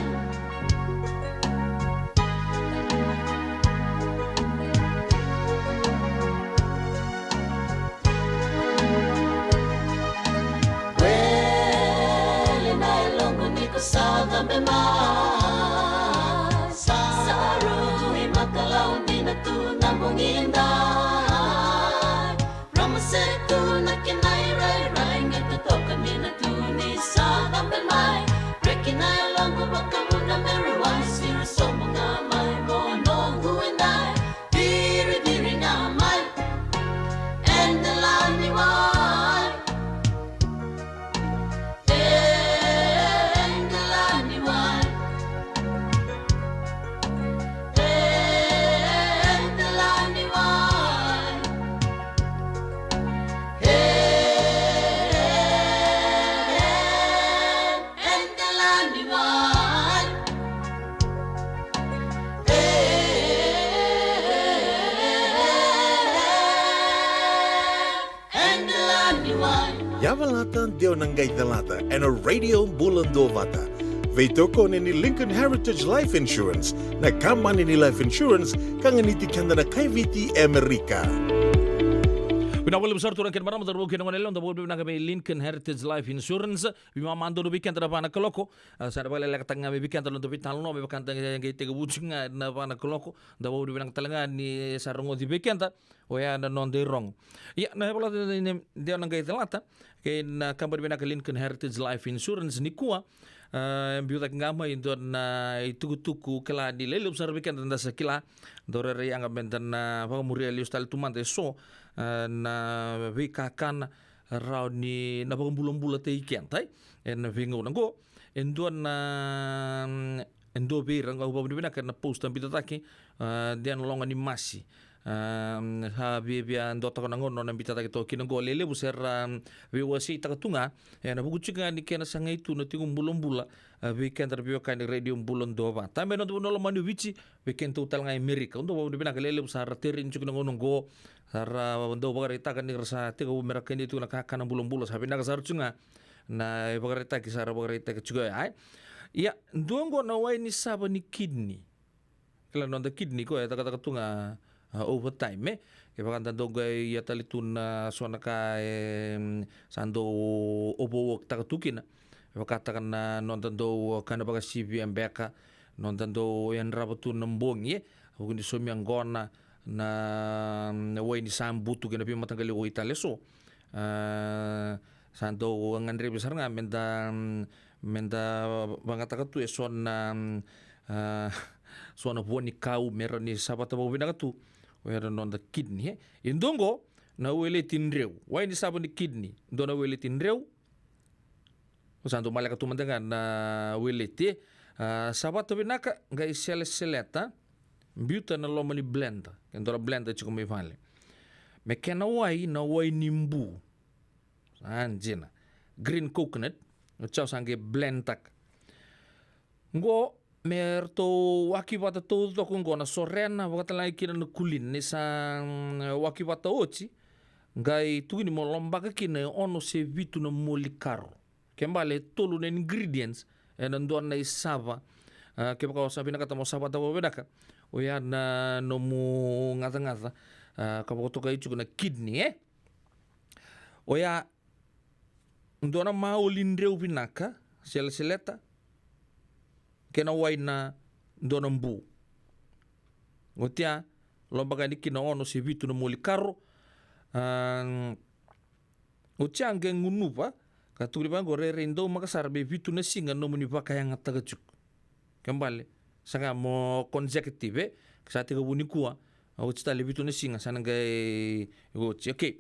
Wele na yaloqu ni ko sa cabe mai. Sa rui matalau dina tu na bogi edai. Rama se tu na kena irairai, qai totoka dina tu ni sa cabe mai. Reki na yaloqu vakavuna me ra wai, siro sobu ga mai mo noqu edai. Ciri, ciri ga mai. Eda lani wai. Eda lani wai. Eda lani wai. Eda lani wai. Eda lani wai. Yavalata, de o na qai calata ena Radio Bula Duavata. Veitokoni ni Lincoln Heritage Life Insurance, na kabani ni life insurance ka ganiti keda na kai Viti Amerika. Vinaka vakalevu sara turaga kei na marama, cauravou kei na goneyalewa, da vakavinavinaka vei Lincoln Heritage Life Insurance. Veimama donu vei keda na va na kaloko. A, sa na vakalelekataka ga mai vei keda na noda veitalanoa me vaka da qai tekivu tiko ga na va na kaloko. Da vakavinavinaka tale ga ni sa rogoci vei keda. Oya na noda irogo. Ia, na ivola ni, ni, ni, ni, na qai calata kei na kabani vinaka Lincoln Heritage Life Insurance nikua. A, e biu cake ga mai e dua na itukutuku kila ni levu sara vei keda da sa kila. Dau rairai yaga me da na vakamuria lesu tale tu mada eso, a, na veikakana rawa ni na vakabulabulataki keda, e, ena veigauna qo. E dua na, e dua vei ira, au vakavinavinaka ena post a biuta cake, a, Diana Loganimasi. A, sa viavia duataka na gauna nona biuta cake toka kina qo, levu se ra, a, veiwaseitaka tu ga, e, ena vuku tiko ga ni kena sagai tu na tiko bulabula, a, vei keda na veiwekani Radio Bula Duavata. Me noda vanua lomani o Viti, vei kedatou tale ga e Amerika. Au dau vakavinavinaka, levu sa ra tereni tiko na gauna qo, sa ra dau vakaraitaka ni ra sa tekivu me ra kania tiko na kakana bulabula, sa vinaka sara tiko ga na ivakaraitaki sa ra vakaraitaka tiko ya, e. Ia, dua qo na wai ni sava ni kidney. Kila noda kidney koya e cakacaka tu ga, a, overtime, e. Kevaka da dau qai ia tale tu na so na ka, e, mm, sa dau overwork taka tu kina. E vakataka na noda dau kana vakasivia beka, noda dau yadrava tu na bogi, e. Vuku ni saumi yaqona, na, mm, wai ni sabutu kei na veimataqali wai tale eso. A, sa dau gadrevi sara ga me da, mm, me da vagataka tu eso na, mm, a, so na vua ni kau me rawa ni savata vakavinaka tu. Oya na noda kidney, e. E dua qo na weleti dreu. Wai ni sava ni kidney. Dua na weleti dreu. O sa dau maleka tu mada ga na weleti, e. A, savata vinaka, qai seleseleta, biuta na loma ni blender. Ke dua na blender tiko mai vale. Me kena wai na wai ni bu. Sa dina. Green coconut. Oti ya sa qai blend taka. Qo me ratou waki vata taucoko qo na sorena, vakatalega kina na kulina, ni sa, mm, waki vata oti, qai tukuni mo lobaka kina e ono se vitu na moli karo. Ke bale e tolu na ingredients ena dua na isava. A, kevaka o sa vinakata mo savata vakavinaka, oya na nomu gacagaca, a, ka vakatokai tiko na kidney, e. Oya dua na maoli dreu vinaka, seleseleta, kei na wai na dua na bu. Oti ya, lobaka yani kina ono se vitu na moli karo. A, oti ya qai gunuva, ka tukuni vaqo, rairai daumaka sara me vitu na siga nomuni vakayagataka tiko. Ke bale, sa ga mo consecutive, e, sa tekivu nikua, a, oti tale vitu na siga, sa na qai oti. Okay.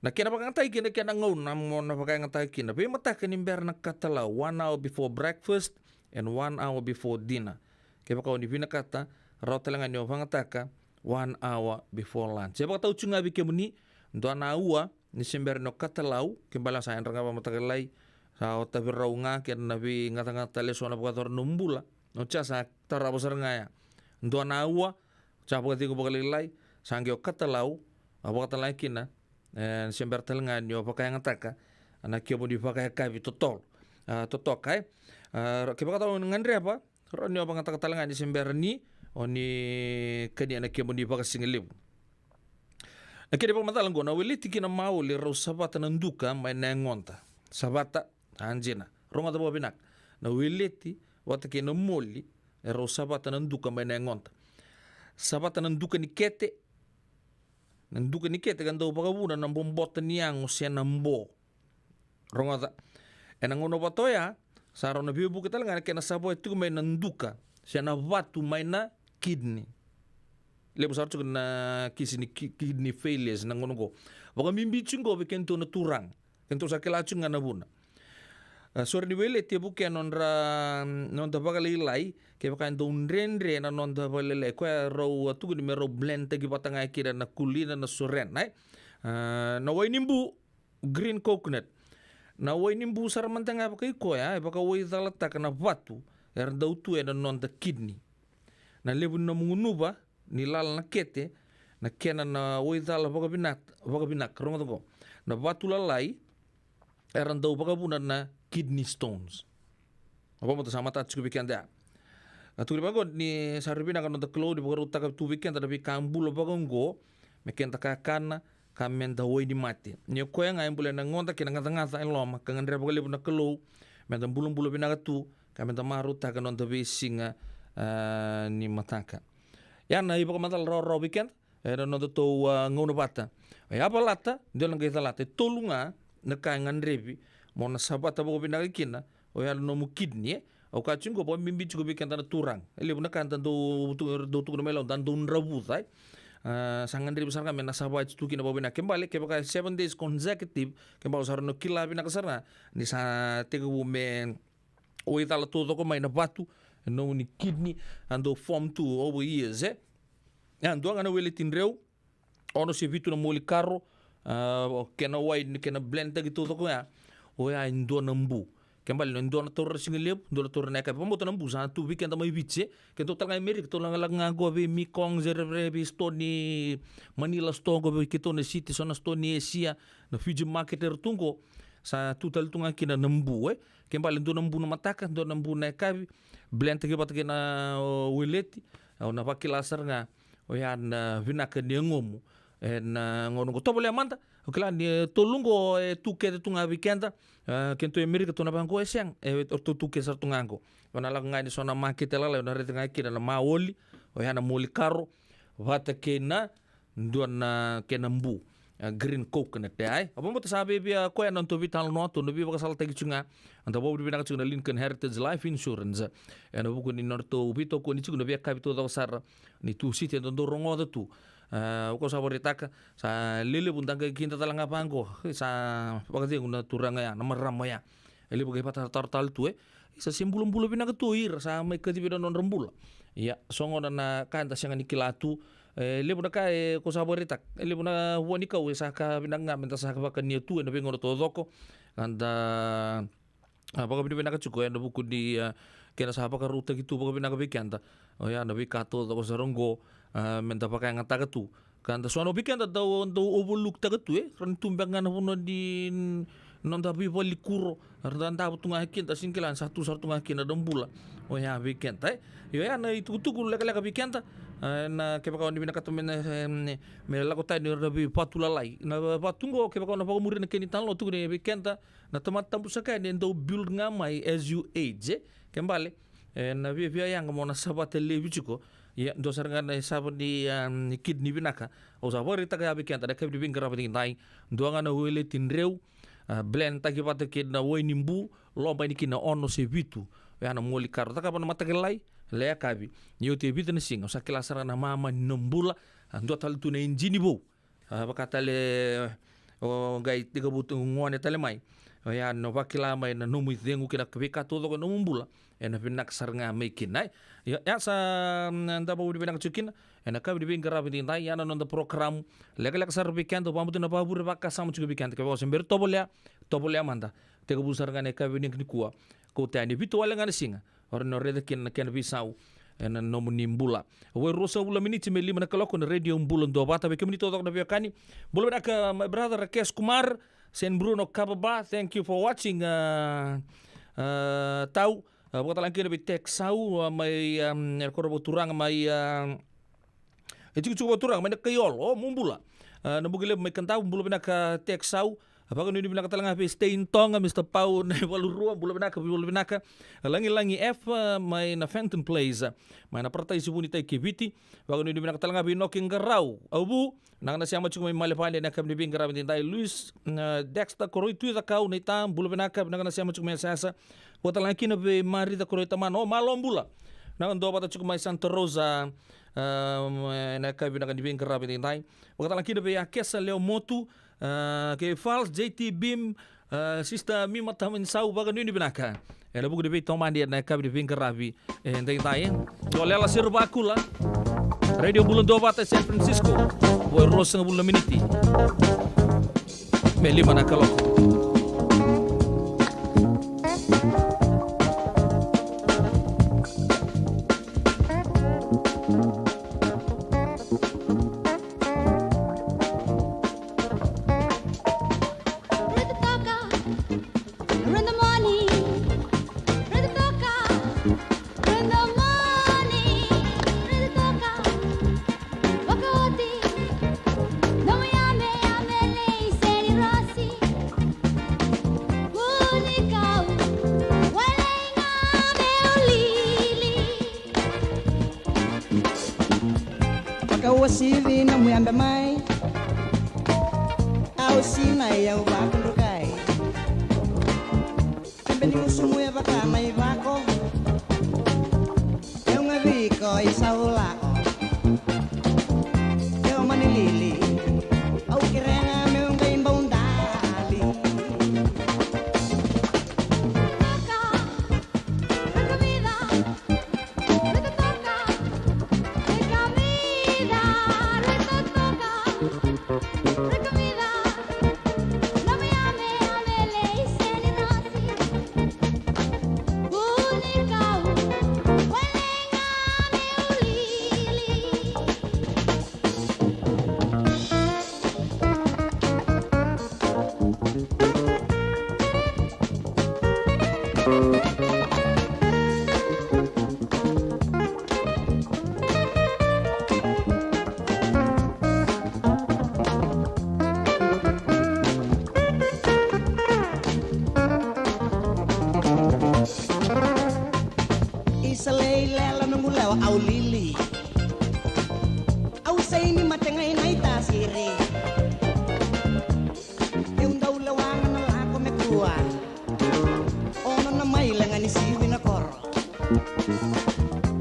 Na kena vakayagataki kina, kena gauna mo na vakayagataka kina. Veimataka ni bera na katalau, one hour before breakfast and one hour before dinner. Kevaka o ni vinakata, rawa tale ga ni o vagataka one hour before lunch. E vakatau tiko ga vei kemuni, dua na aua, ni se bera ni o katalau, ke bale sa yadra ga vakamataka lailai, sa o tavirau ga kei na veigacagaca tale eso na vakayacora na nomu bula. Oti ya sa tarava sara ga ya. Dua na aua, sa vakacegu vakalailai, sa qai o katalau, a vakatalega kina, e, se bera tale ga ni o vakayagataka na kemuni vakayakavi totolo. A, totoka, e. A, ke vakatau ni gadreva, rawa ni o vagataka tale ga ni se bera ni o ni kania na kemuni vakasigalevu. Na kena ivakamacala qo, na weleti kei na maoli rau savata na duka mai na yagoda. Savata, a dina. Rogoca vakavinaka. Na weleti vata kei na moli e rau savata na duka mai na yagoda. Savata na duka ni kete. Na duka ni kete ka dau vakavuna na bobota ni yago se na bo. Rogoca. Ena gauna vata oya, sa rau na veivuke tale ga na kena savoya tiko mai na duka se na vatu mai na kidney. Levu sara tiko na kisi ni ki-, kidney failures na gauna qo. Vakabibi tiko qo vei kedatou na turaga. Kedatou sa kila tiko ga na vuna. A, sore ni weleti e vukea nodra, noda vakalailai, kevaka e dau dredre na noda vakalailai. Koya rau a tukuni me rau blend taki vata ga kina na kulina, na sorena, e. A, na wai ni bu, green coconut. Na wai ni bu sara mada ga vakaikoya, e vakawaicalataka na vatu era dau tu ena noda kidney. Na levu ni nomu gunuva ni lala na kete, na kena na waicala vakavinaka, vakavinaka, rogoca qo. Na vatu lalai era dau vakavuna na kidney stones. A, vakabauta sa matata tiko vei keda ya. A, tukuni vaqo ni sa rui vinaka noda Kalou ni vakarautaka tu vei keda na veika bula vaqo, me keda kakana, ka meda wainimate. Ni o koya ga e bula ena goda kei na gacagaca e loma, ka gadreva vakalevu na Kalou meda bulabula vinaka tu, ka meda marautaka na noda veisiga, a, ni mataka. Ia na ivakamacala rawarawa vei keda ena nodatou, a, gauna vata. E a valata, dua na qai calata. E tolu ga na ka e gadrevi mo na savata vakavinaka kina, oya na nomu kidney, e. Au kaya tiko qo, vakabibi tiko vei keda na turaga. E levu na ka da dau tu-, dau tukuna mai Lau, da dau dravuca, e. A, sa gadrevi sara ga me na savati tu kina vakavinaka. Ke bale, kevaka e seven days consecutive, ke bale sa rawa ni kila vinaka sara ga ni sa tekivu me o i cala taucoko mai na vatu, e nomuni kidney, a dau form tu over years, e. A, dua ga na weleti dreu, ono se vitu na moli karo, a, o kena wai, kena blend taki taucoko ya, oya e dua na bu. Ke bale, e dua na taura na siga levu, dua na taura na yakavi. Vakabauta na bu sa tu vei keda mai Viti, e. Keitou tale ga i Merika, keitou lagalaka ga qo vei Mekong, se vei, vei store ni Manila store qo vei keitou na city, so na store ni Asia, na Fiji market era tu qo, sa tu tale tu ga kina na bu, e. Ke bale dua na bu na mataka, dua na bu na yakavi, blend taki vata kei na, o, weleti, au na vakila sara ga oya na vinaka ni yagomu ena gauna qo. Tovolea mada, o kila ni, e, tolu qo e tu kece tu ga vei keda, e, keitou i Merika tou na vaqo e sega, e, o tu, tu kece sara tu ga qo. O na lako ga ni so na market e lalai, o na raica ga kina na maoli, oya na moli karo, vata kei na dua na kena bu, a, green coconut, e, ai. Au vakabauta sa via, via koya na nodatou veitalanoa, tou na veivakasalataki tiko ga. Eda vakavinavinaka tiko na Lincoln Heritage Life Insurance, e, ena vuku ni nodratou veitokoni tiko na veiyakavi taucoko sara ni Tusiti eda dau rogoca tu. A, o koya sa vakaraitaka, sa lelevu da qai kida tale ga vaqo, sa vakacegu na turaga ya, na marama ya. E levu qai vakatataro tale tu, e. Sa se bulabula vinaka tu o ira sa mai kacivi na nodra bula. Ia, so gona na ka eda sega ni kila tu. E levu na ka, e, ko sa vakaraitaka, e levu na vua ni kau e sa ka vinaka ga meda sa vakania tu ena veigauna taucoko. Ka da, a, vakavinavinaka tiko ena vuku ni, a, kena sa vakarautaki tu vakavinaka vei keda oya na veika taucoko sara qo, a, meda vakayagataka tu. Ka da so na vei keda dau, dau overlook taka tu, e. Rawa ni tu beka ga na vanua ni noda veivale ni kuro, era da davo tu ga kina, da sega ni kila ni sa tu sara tu ga kina na bula oya vei keda, e. Io, oya na itukutuku lekaleka vei keda, e, na kevaka o ni vinakata me na, e, me lako tani ira na veivatu lalai. Na vatu qo, kevaka o na vakamuria na kena italanoa, tukuni vei keda na tamata tabu saka yani e dau build ga mai as you age, e. Ke bale, e, na viavia yaga mo na savata laivi tiko. Ia, dua sara ga na isava ni, a, ni kidney vinaka. Au sa vakaraitaka ya vei keda na yakavi ni veiqaravi edaidai. Dua ga na weleti dreu, a, blend taki vata kei na wai ni bu, loma yani kina ono se vitu. Oya na moli karo. Cakava na mataka lailai, lai yakavi. Ni oti e vica na siga, o sa kila sara ga na mama ni nomu bula, a, dua tale tu na ijini vou. A, vaka tale, o qai tekivu tu gone tale mai. Oya na vakila mai na nomu icegu kei na veika taucoko e nomu bula, ena vinaka sara ga mai kina, e. Ia, ia sa, mm, da vakavinavinaka tiko kina ena yakavi ni veiqaravi edaidai, ya na noda program lekaleka sara vei keda, au vakabauta na vakavure vakasama tiko vei keda. Kevaka o se bera ni tovolea, tovolea mada. Tekivu sara ga na yakavi nikua, kauta yani e vitu wale ga na siga, o rawa ni o raica kina na kena veisau ena nomuni bula. Vo e ruasagavulu na miniti me lima na kaloko na Radio Bula Duavata. Vei kemuni taucoko na veiwekani, bula vinaka, my brother Rakesh Kumar, Saint Bruno Kababa, thank you for watching, a, a, Tau. A, vakatalega kina vei Tek Sau, a, mai, a, e koro vakaturaga mai, a, e tikotiko vakaturaga mai na Kaiolo, o, mo bula. A, na Buki Levu mai Kadavu, bula vinaka Tek Sau. A, vakanuinui vinaka tale ga vei Stein Toga, Mister Pau Naivalurua, bula vinaka, bula vinaka. A, Lagilagi F, a, mai na Fenton Place, a, mai na Paradise Vunitai kei Viti. Vakanuinui vinaka tale ga vei Inoke Qarau, Avu, vinaka na sema tiko mai Malevani ena yakavi ni veiqaravi edaidai. Luis, a, Dexter Koroi Tui Cakau, Naita, bula vinaka, vinaka na sema tiko mai Yasayasa. Vakatalega kina vei Marica Koroi Tamana, o, malo bula. Vinaka Duavata tiko mai Santa Rosa, a, ena yakavi vinaka ni veiqaravi edaidai. Vakatalega kina vei Akesa Leomotu, a, kei Fals, J T Bim, a, Sister Mima Tamanisau, vakanuinui vinaka ena vuku ni veitomani ena yakavi ni veiqaravi edaidai. Dolela Sirova Kula, Radio Bula Duavata e San Francisco. Vo e ruasagavulu na miniti me lima na kaloko. Sivi na muyabe mai. Au sinai au vakudrukai. Bebe ni gusumu e vaka na ivako. Eu ga viko i saulako. Eu mani lili. Au kerega meu qai baudali. Isa lei lela noqu lewa au lili. Au saini mategai na itasiri. Eu dau lewa ga na lako me kua. Ono na mai lega ni sivi na koro.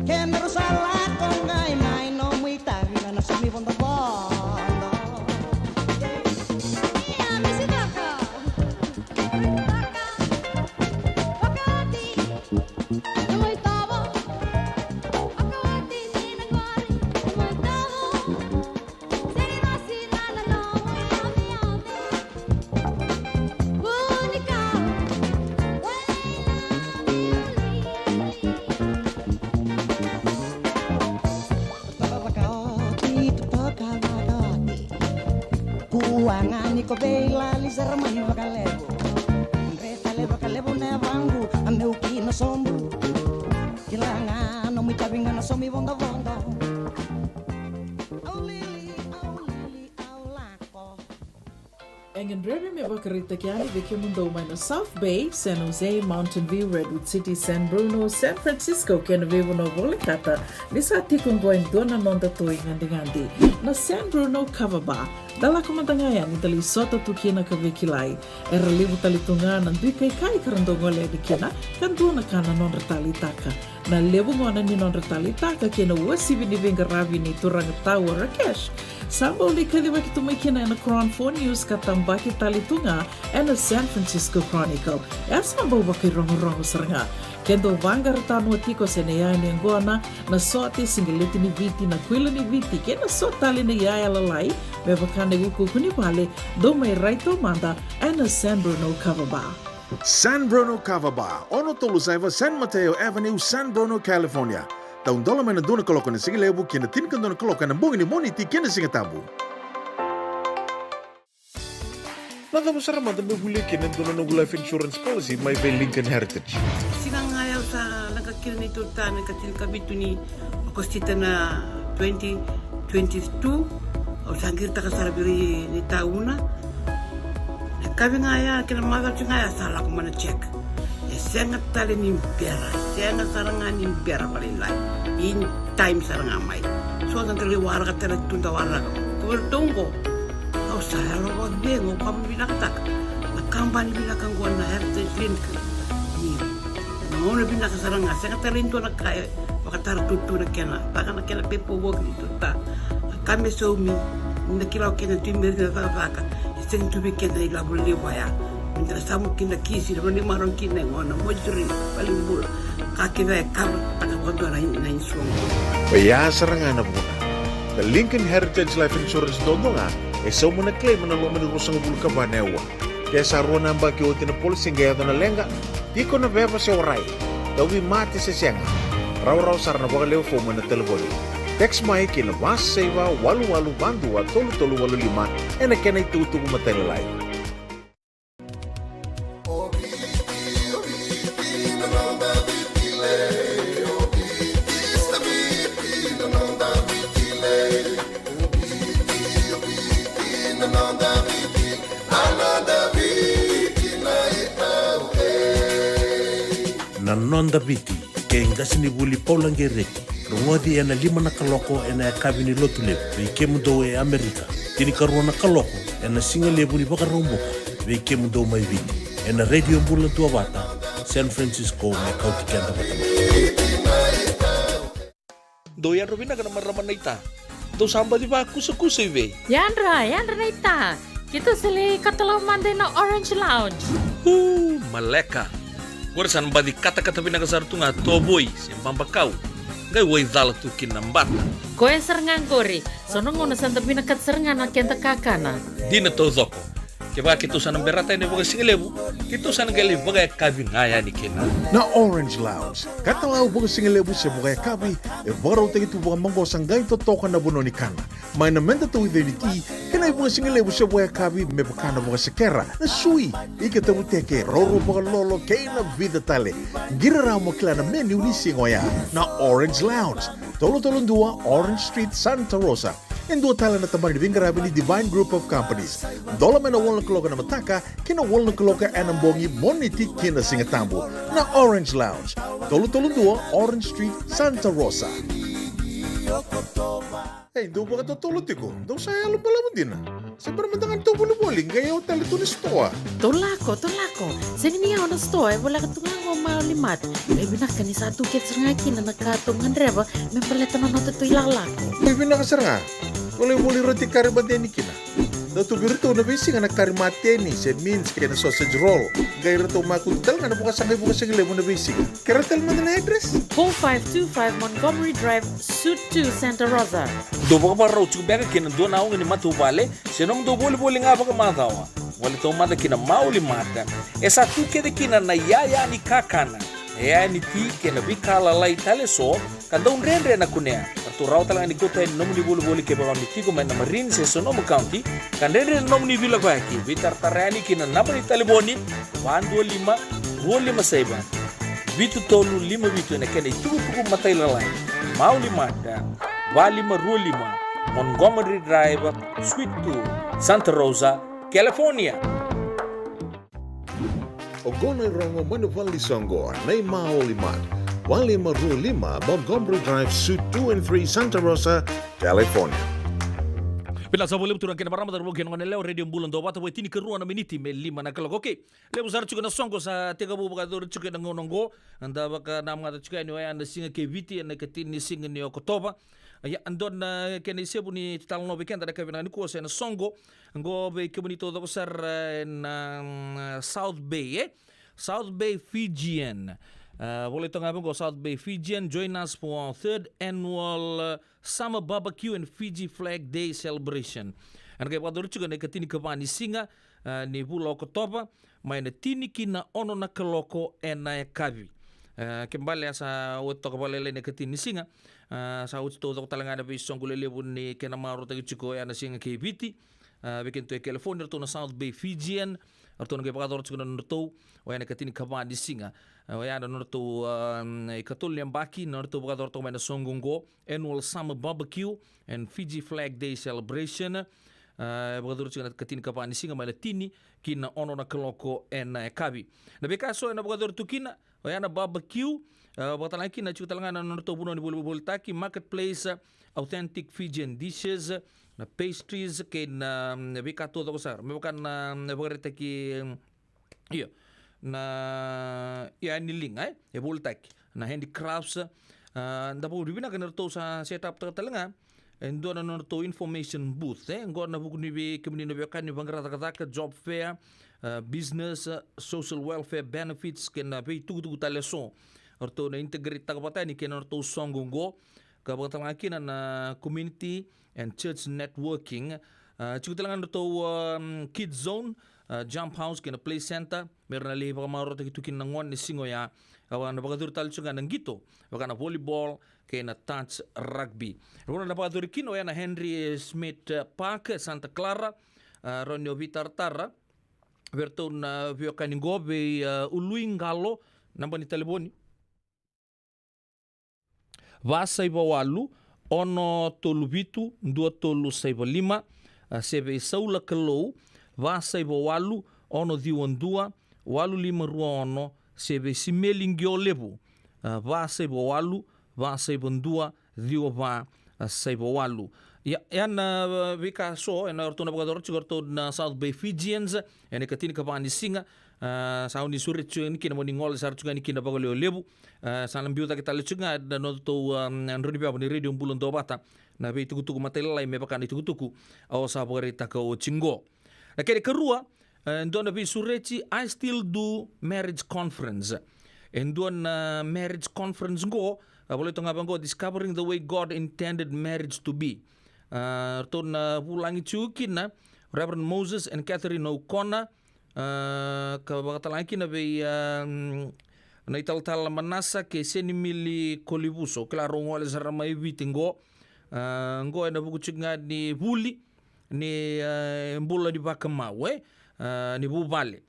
Kedaru sa lako qai mai nomu itavi ga na somi vodovodo. Ia, misi toka. Toka. Toka oti. Toka oti. Kua ga ni ko vei lali sara mai vakalevu. Dre tale vakalevu na yavaqu a meu kina sobu. Kila ga nomu itavi ga na somi vodovodo. Au lili, au lili, au lako. E gadrevi me vakaraitaki yani vei kemudou mai na South Bay, San Jose, Mountain View, Redwood City, San Bruno, San Francisco kei na veivanua volekata, ni sa tiko oqo e dua na noda toi gadigadi, na San Bruno Kava Bar. Da lako mada ga yani da lai sota tu kina ka veikilai. Era levu tale tu ga na dui kaikai ka ra dau gole yani kina, ka dua na ka na nodra taleitaka. Na levu gona ni nodra taleitaka kei na uasivi ni veiqaravi nei turaga Tau Rakesh, sa bau lai kacivaki tu mai kina ena Cron Four News ka tabaki tale tu ga ena San Francisco Chronicle. E sa bau vakairogorogo sara ga. Ke dau vaqara tanoa tiko se na iyaya ni yaqona, na sote, siqeleti ni Viti, na kuila ni Viti kei na so tale na iyaya lalai, me vaka na iukuuku ni vale, dou mai rai taumada ena San Bruno Kava Bar. San Bruno Kava Bar, ono tolu saiva San Mateo Avenue, San Bruno, California. Taudola mai na dua na kaloko ena sigalevu ki na tinikadua na kaloko ena bogi ni Moniti kei na Sigatabu. Na cava sara mada meu volia kina e dua na noqu life insurance policy mai vei Lincoln Heritage? Siga ga ya au sa leqa kina neitou ta na ika tinikavitu ni Okosita na twenty twenty-two, au sa qiritaka sara vei ira ni tauna. Na yakavi ga ya kei na macawa ga ya sa lako mai na check. E sega tale ni bera, sega sara ga ni bera vakalailai. In time sara ga mai. So da qai waraka tale tu da waraka. Ko vei ratou oqo, au sa yalo vakacegu, au vakavinavinakataka na kabani vinaka oqo na Heritage Link. Ni na gauna vinaka sara ga, sega tale ni dua na ka e vakatara tu na kena, vaka na kena paperwork ni tu ta. Na ka me saumi, ni da kila o keda tu i Merika na cakacaka, e sega tu vei keda na ilavo levu ya. Me da na samu kina kisi, na vanua ni marau kina, e gona, moisture, valenibula. Ka kece e cover taka vakadua na, na insurance. Oya sara ga na vuna. Na Lincoln Heritage Life Insurance duadua ga e sauma na claim ena loma ni ruasagavulu ka va na aua. Ke sa rua na yabaki oti na policy qai yaco na leqa, tiko na veva se warai, tauvimate se sega, rawarawa sara na vakalewe fomu ena talevoni. Text mai ki na va saiva walu walu va dua tolu tolu walu lima ena kena itukutuku matailalai. Na Noda Viti, kei qasenivuli Paula Qereti. Rogoci ena lima na kaloko ena yakavi ni Lotulevu vei kemudou e Amerika, tinikarua na kaloko ena sigalevu ni Vakaraubuka vei kemudou mai Viti, ena Radio Bula Duavata, San Francisco, me kauti keda vata mai. Dou yadra vinaka na marama naita. Dou sa baci vakusakusa i vei? Yadra, yadra naita. Keitou sa lai katalau mada ina Orange Lounge. Uu, maleka. Qori sa na baci katakata vinaka sara tu ga tovoi se babakau, qai waicala tu kina na bata. Koya sara ga qori. So na gauna sa da vinakata sara ga na keda kakana. Dina taucoko. Kevaka keitou sa na berata yani vakasigalevu, keitou sa na qai lai vakayakavi ga yani kina. Na Orange Lounge, katalau vakasigalevu se vakayakavi, e vakarautaki tu vakamaqosa, qai totoka na vanua ni kana. Mai na meda tauica ni ti, kei na ivakasigalevu se vakayakavi me vaka na vakasekera, na sui, ika tavuteke, raurau vakalolo, kei na vica tale. Qiri rawa mo kila na menu ni siga oya. Na Orange Lounge, tolu tolu dua Orange Street, Santa Rosa. E dua tale na tabana ni veiqaravi ni Divine Group of Companies. Dola mai na walu na kaloko ena mataka ki na walu na kaloko ena bogi, Moniti ki na Sigatabu. Na Orange Lounge, tolu tolu dua Orange Street, Santa Rosa. Ei, dou vakatotolo tiko, dou sa yalo balavu dina. Se bera mada ga ni tou volivoli, qai yawa tale tu na sitoa. Tou lako, tou lako. Sega ni yawa na sitoa, e voleka tu ga qo Maoli Mart. E vinaka ni sa tu kece sara ga kina na ka tou gadreva me baleta na noda tou ilakolako. E vinaka sara ga. Tou lai voli roti kari mateni kina. Dau tu vei iratou na veisiga na kari mateni se mince kei na sausage roll. Qai iratou makutu tale ga na vakasaqai vakasigalevu na veisiga. Kerea tale mada na address. Four five two five Montgomery Drive, Suite two, Santa Rosa. Dou vakavakarau tiko beka kina dua na oga ni matavuvale se nomudou volivoli ga vakamacawa. Gole taumada ki na Maoli Mart. E sa tu kece kina na iyaya ni kakana, na iyaya ni ti kei na veika lalai tale eso ka dau dredre na kunea. Ka ratou rawa tale ga ni kauta yani na nomuni volivoli kevaka o ni tiko mai na Marin se Sonoma County, ka dredre na nomuni veilakoyaki. Veitaratara yani ki na naba ni talevoni: va dua lima, rua lima saiva, vitu tolu lima vitu, ena kena itukutuku matailalai. Maoli Mart, va lima rua lima Montgomery Drive, Suite two, Santa Rosa, California. Oqo na irogo mai na vale ni soqo, na iMaoli Mart, va lima rua lima Montgomery Drive, Suite two and three, Santa Rosa, California. Vinaka sa vakalevu turaga kei na marama, cauravou kei na goneyalewa, Radio Bula Duavata, vo e tinikarua na miniti me lima na kaloko. Okay. Levu sara tiko na soqo sa tekivu vakayacori tiko ena gauna oqo. Da vakanamata tiko yani oya na Siga kei Viti ena ikatini ni siga ni Okotova. Ia, dua na kena isevu ni talanoa vei keda na yakavi vinaka nikua se na soqo oqo vei kemuni taucoko sara ena, mm, South Bay, e? South Bay Fijian. Ah, volai toka ga vaqo: South Bay Fijian, join us for our third annual, uh, Summer Barbecue and Fiji Flag Day Celebration. Ena qai vakayacori tiko ena ikatinikava ni siga, ah, ni vula Okotova, mai na tini ki na ono na kaloko ena yakavi. Ah, ke bale a sa oti toka vakalailai na ikatini ni siga, ah, sa oti taucoko tale ga na veisoqo lelevu ni kena marautaki tiko oya na Siga kei Viti. Ah, vei kedatou e California, ratou na South Bay Fijian, ratou na qai vakayacora tiko na nodratou oya na ikatinikava ni siga. Ah, oya na nodratou, ah, ikatolu ni yabaki na nodratou vakayacora toka mai na soqo oqo, Annual Summer Barbecue and Fiji Flag Day Celebration. Ah, e vakayacori tiko na ikatinikava ni siga mai na tini ki na ono na kaloko ena yakavi. Na veika eso ena vakayacori tu kina, oya na barbecue, ah, vakatalega kina tiko tale ga na nodratou vanua ni volivolitaki, marketplace, ah, authentic Fijian dishes, na pastries kei na, mm, veika taucoko sara me vaka na, mm, vakaraitaki, mm, io, na, ia, ni liga, e, e volitaki, na handicrafts. Ah, da vakavinavinaka ni ratou sa set up taka tale ga e dua na nodratou information booth, e, oqo ena vuku ni vei kemuni na veiwekani ni vaqara cakacaka, job fair, ah, business, ah, social welfare benefits kei na veitukutuku tale eso. Ratou na integrate taka vata yani kei na nodratou soqo oqo, ka vakatalega kina na community and church networking. Ah, tiko tale ga na nodratou, um, kids zone, ah, jump house kei na play center, me ra na lai vakamarautaki tu kina na gone ni siga oya. Ah, na vakayacori tale tiko ga na qito, vaka na volleyball kei na touch rugby. Vanua na vakayacori kina oya na Henry Schmidt, ah, Park, Santa Clara. Ah, rawa ni o veitaratara vei ratou na veiwekani qo vei, ah, Ului Qalo, naba ni talevoni: va saiva walu, ono tolu vitu, dua tolu saiva lima, ah, se vei Saula Kalou, va saiva walu, ono ciwa dua, walu lima rua ono, se vei Simeli Qiolevu, ah, va saiva walu, va saiva dua ciwa va, a, saiva walu. Ia, e na, a, veika so e na ratou na vakayacora tiko ratou na South Bay Fijians e na ikatinikava ni siga. A, sa oni sureti tiko yani kina mo ni gole sara tiko yani kina vakalevulevu. A, sa na biu cake tale tiko ga na nodatou, a, drau ni veva ni Radio Bula Duavata na veitukutuku matailalai me vaka na itukutuku au sa vakaraitaka oti qo. Na kena ikarua, e dua na veisureti, I still do marriage conference. E dua na marriage conference qo, a, volai toka ga vaqo, Discovering the Way God Intended Marriage to Be. A, ratou na vulagi tiko kina Reverend Moses and Catherine O'Connor, a, ka vakatalega kina vei, a, mm, na italatala Manasa kei Senimili Kolivuso, kila rau gole sara mai Viti qo. A, qo e na vuku tiko ga ni vuli ni, e, bula ni vakamau, e, a, ni vuvale.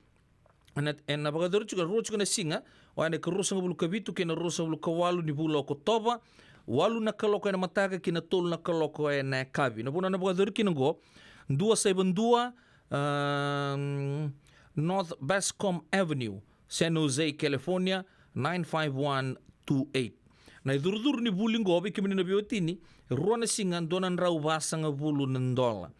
E na, e na vakayacori tiko, rua tiko na siga, oya na ikaruasagavulu ka vitu kei na ruasagavulu ka walu ni vula o Okotova, walu na kaloko e na mataka ki na tolu na kaloko e na yakavi. Na vanua na vakayacori kina qo, dua saiva dua, a, North Bascom Avenue, San Jose, California, nine five one two eight. Na icurucuru ni vuli qo vei kemuni na veiwatini, rua na siga, dua na drau vasagavulu na dola.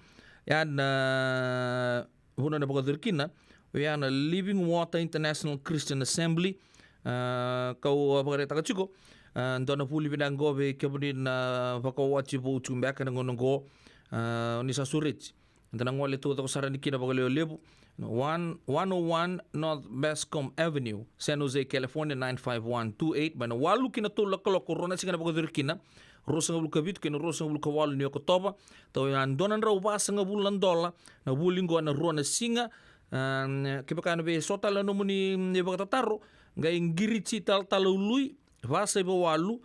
Ia na vanua na vakayacori kina, oya na Living Water International Christian Assembly, a, kau a vakaraitaka tiko, a, dua na vuli vinaka qo vei kemuni na vakawati vou tiko beka na gauna qo, a, ni sa sureti. Eda na gole taucoko sara yani kina vakalevulevu. One, one oh one North Bascom Avenue, San Jose, California, nine five one two eight. Mai na walu ki na tolu na kaloko, rua na siga na vakayacori kina, ruasagavulu ka vitu kei na ruasagavulu ka walu ni Okotova. Tau ya dua na drau vasagavulu na dola na vuli qo na rua na siga. A, kevaka na vei so tale na nomuni, mm, vakatataro, qai qiriti talatala Ului, va saiva walu,